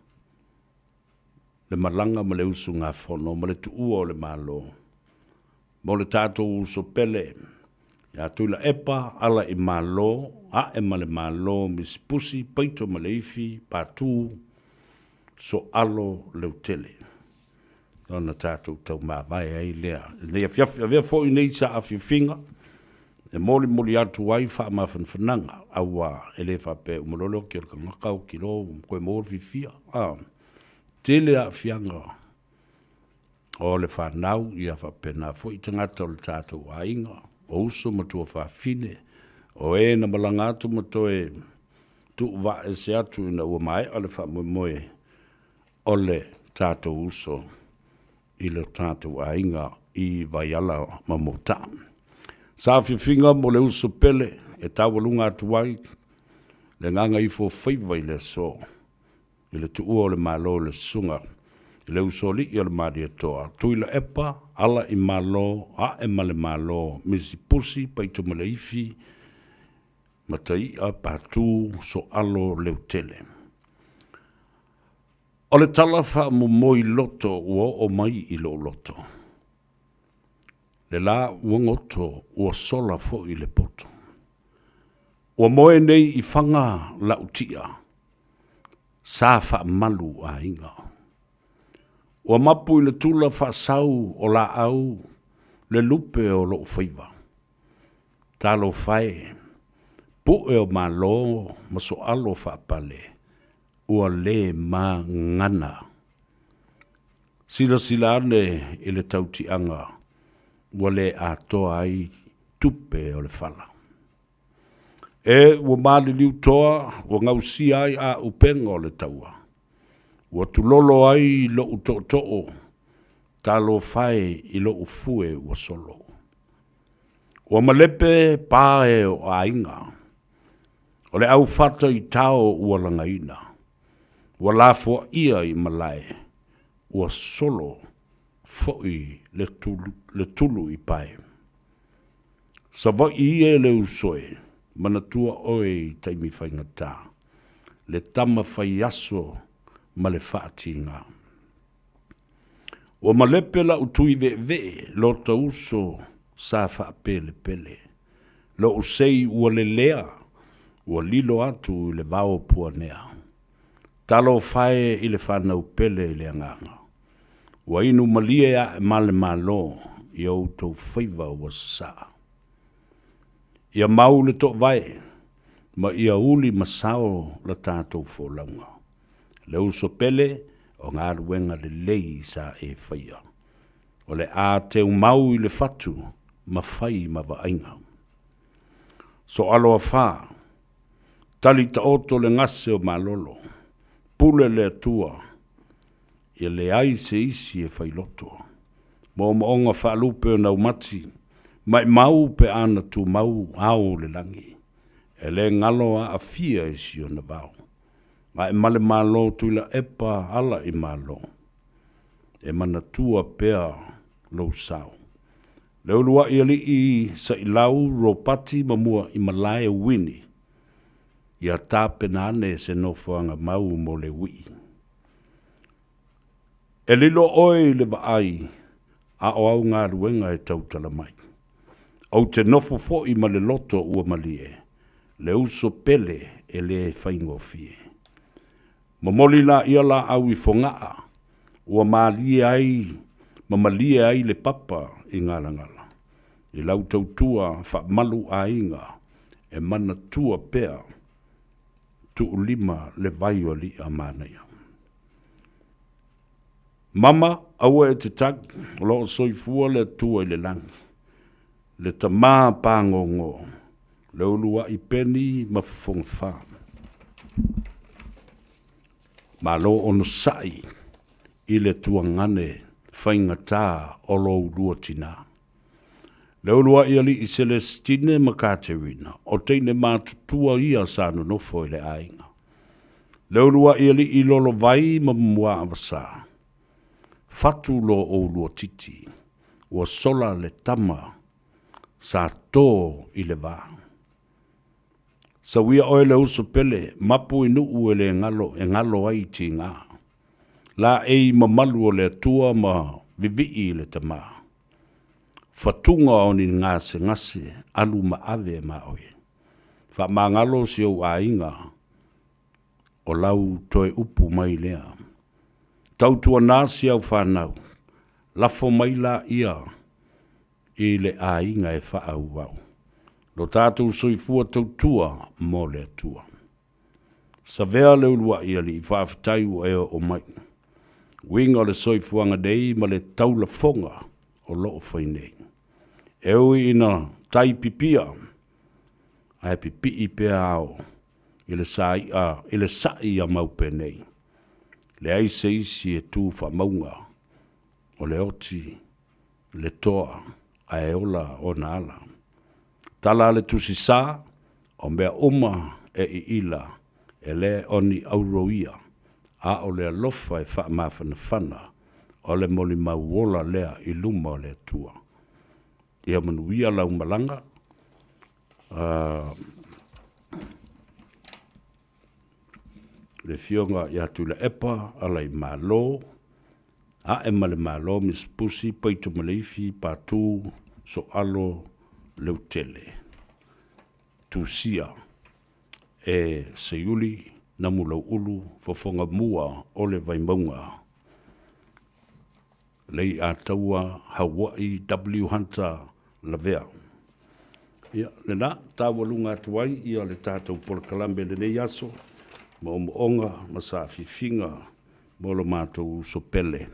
le malaga ma le usugafono ma le tuua o le Malo mo le tatou uso pele ia Tuilaepa ala i Malo ae ma le Malo Misi Pusi Paito ma le Ifi Patu Soalo Leutele ona tatou taumavae ai lea i lenei afiafi. Avea foi nei saafiafiga e molimoli atu ai faamafanafanaga, aua e le faapea uma loa le oki o le tagata oki loa ua toe maua le fiafia. A tele aafiaga o le fanau ia faapena foi tagata o le tatou aiga, o uso ma tuafafine, o e na malaga atu ma toe tuuvaese atu ina ua maea le faamoemoe o le tatou uso i le tatou aiga i Vaiala ma Motaa. Saafiafiga mo le uso pele e taualuga atu ai le Gagaifo Faiva i le aso i le tuua o le Malo i le susuga i le Usoalii o le Malietoa, Tuilaepa ala i Malo ae ma le Malo, Misi Pusi Paitomaleifi Mataia Patu Soalo Leutele. O le tala faamomoi loto ua oo mai i lou loto. Le lā ua goto ua sola foi le poto. Ua moe nei i faga la'u ti'a, sa faamalu aiga. Ua mapu i le tula faasau o laau le lupe o lo'u faiva. Talofa e, pu'e o Malo ma so'alo faapale, ua le magana. Silasila ane i le tautiaga ua le atoa ai tupe o le fala. E ua maliliu toa ua gausia ai āupega o le taua. Ua tulolo ai lo'u tootoo, talofa e i lo'u fue ua solo. Ua malepe pae o aiga, o le aufata i tao ua lagaina, ua lafoaia i malae, ua solo foi le tulu, le tulu i pae. Savaii e le uso e, manatua oe i taimi faigata, le tama fai aso ma le faatiga. Ua malepe la'u tui ve'eve'e, lota uso sa faapelepele. Lo'u sei ua lelea, ua lilo atu i le vao puanea. Talofa e i le fanau pele i le agaga. Ua inu malie a'e ma le Malo i o outou faiva ua sasaa. Ia mau le toovae ma ia uli ma sao la tatou folauga. Le uso pele o galuega lelei sa e faia. O le a teumau i le fatu ma fai ma vaaiga. Soalo afa, tali taoto le gase o Malolo, pule le Atua, ia leai se isi e failoto. Moomooga faalupe o naumati, maimau pe a na tumau ao o le lagi, e le galo aafia i si ona vao. Ae male malo Tuilaepa ala i Malo, e manatua pea lou sao. Le uluai alii Sa'ilau Ropati ma Mua'imalae Uini, ia tapena ane se nofoaga mau mo le ui'i. E lilo oe i le vaai a o au galuega e tautala mai. Ou te nofo foi ma le loto ua malie, le uso pele e le faigofie. Momoli laia laau i Fogaa ua malie ai ma malie ai le papa i Galagala. I lau tautua faamalu aiga e manatua pea tuulima le vai o alii a manaia. Mama, aua e te tagi, o lo o soifua le Atua i le lagi, le Tama pāgogo, le uluai peni ma fofoga fa. Malo onosai i le tuagane faigata o lo ulua tinā. Le uluai alii Celestine ma Katerina, o teine matutua ia sa nonofo i le aiga. Le uluai alii Lolovai ma Muaavasa, fatu lo oulua titi, ua sola le tama sa tō i le vā. Sauia oe le uso pele, mapu i nuu e le galo, e galo ai tiga. Laei mamalu o le Atua ma vivii i le Tama. Fatuga o ni gasegase, alu ma ave ma oe. Faamagalo si ou aiga, o lau toe upu mai lea. Tautuana si au fanau, lafo mai laia i le aiga e faaauau. Lo tatou soifua tautua mo le Atua. Savea le uluai alii, faafetai ua e oo mai. Uiga o le soifuaga nei ma le taulafoga o lo o fai nei. E ui ina tai pipia, ae pipii pea ao i le sai'a i le sa'i a maupe nei. Leai se isi e tu faamauga, o le oti, le toa, ae ola ona ala. Tala a le Tusi Sa, o mea uma e iila, e le o ni auroia, a o le alofa e faamafanafana, o le molimau ola lea i luma o le Atua. Ia manuia lau malaga. Le Afioga ia Tuilaepa Alaimalo, a'e ma le Malo, Miss Pusi Paitomaleifi Patu. Soalo Leutele. Tusia e Seiuli Namulauulu Fofoga Mua o le Vaimauga. Leiataua Hawaii W Hunter Lavea. Ia, lena, taualuga atu ai ia le tatou polokalame i lenei aso, moomooga ma saafiafiga mo lo matou uso pele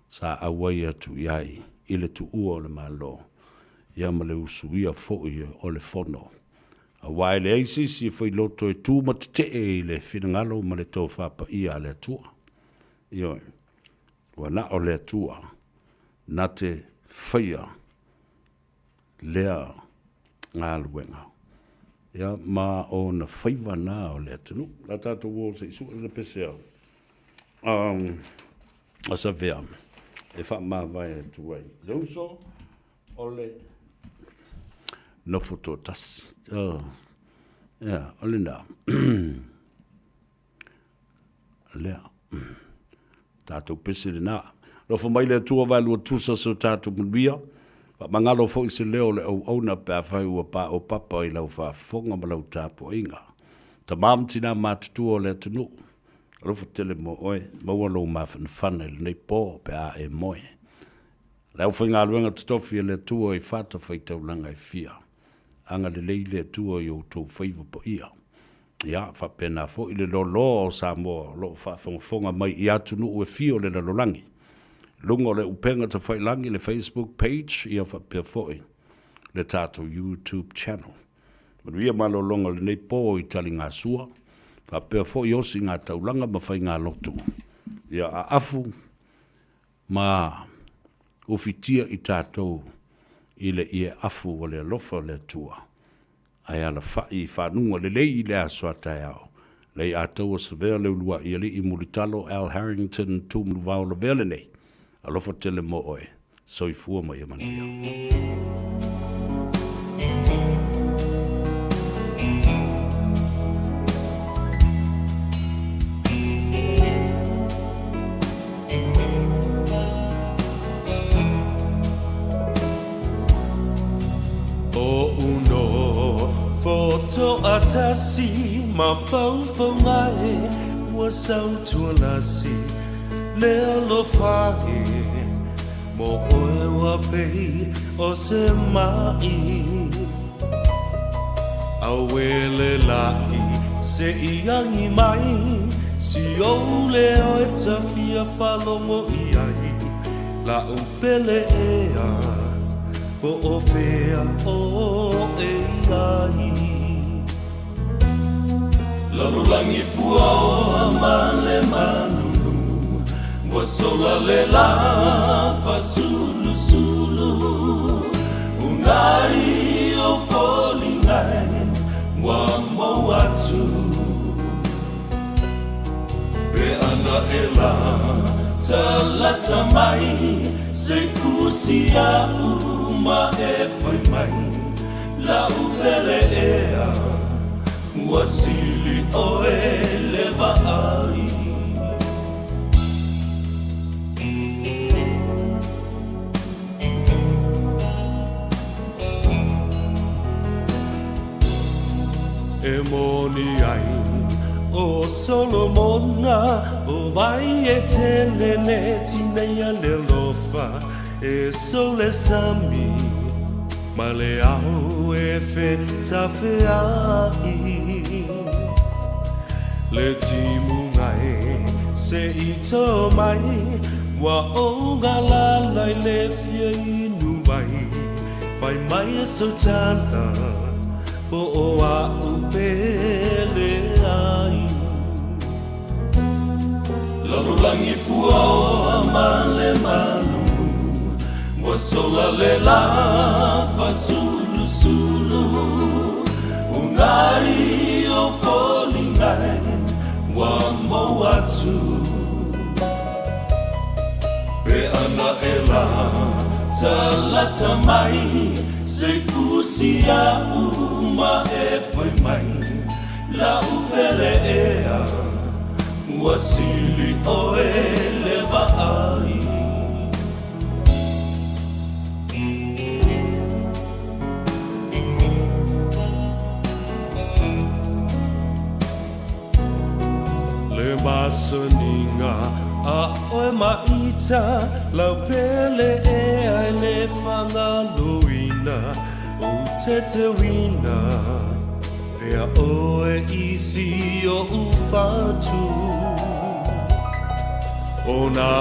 sa auai atu i ai i le tuua o le Malo, ia ma le usuia foi o le Fono. Aua e leai se isi e failoto e tu ma tetee i le finagalo ma le tofa paia a le Atua. Ioe. Ua na o le Atua na te faia lea galuega. Ia, ma o na faiva na o le atunuu. La tatou o se i sue le pese au. A Savea e faamavae atu ai. Le uso o le nofo toatasi. Oh, ia, o lena. Lea. Tatou pese lena. Alofa mai le Atua vaelua tusa so tatou manuia. Faamagalo foi se leo o le auauna pe afai ua paopapa i lau faafofoga ma lau tapuaiga. Tama ma tina matutua o le atunuu, alofa tele mo oe, maua lou mafanafana i lenei po pe a e moe. Le aufaigaluega totofi a le Atua i fatafaitaulaga e fia. Agalelei le Atua i outou faiva paia. Ia, faapena foi le loaloa o Samoa o lo o faafogafoga mai i atunuu e fia o le lalolagi. Luga o le upega tafailagi, le Facebook page, ia faapea foi le tatou YouTube channel. Manuia malologa o lenei po i taligasua, faapea foi osiga taulaga ma faigalotu. Ia aafu ma ufitia i tatou i le ie afu o le alofa o le Atua. Ae alafai i fanuga lelei i le aso a taeao. Leiataua Savea Leulua'i Alii Mulitalo Al Harrington Tumuluvao Lavea lenei. Alofa tele mo oe. Soifua ma ia manuia. O uno fotoatasi mafaufauga e ua sautualasi le alofa e mo oe ua pei o se ma'i Auele la'i se i agi mai si ou leo e tafia faalogo i ai la'u pele ea po o fea oe i ai. Lalolagi puaoa ma le malulu ua sola le la fasulusulu unai o foliga e ua mau atu pe ana e la talata mai se fusi a'u ma e fai mai la'u pele ea ua sili ʻoe le vaai. E moni ai ʻo Solomona o wai e tele ne tineia le alofa e sou le sami ma le ao e fetafeaʻi le timuga e se i tō mai ua ogalala i le fia inu wai fai mai e sau tala po o a'u pele ai. Lalolagi puaoa ma le malulu ua sola le la fasulusulu unai o foliga e ua mau atu pe ana e la talata mai se fusi a'u ma e fai mai la'u pele ea ua sili ʻoe le vaai. masoniga a oe maita lau pele e ai le fagaloina ou teteuina pea oe isi o ufatu. O nā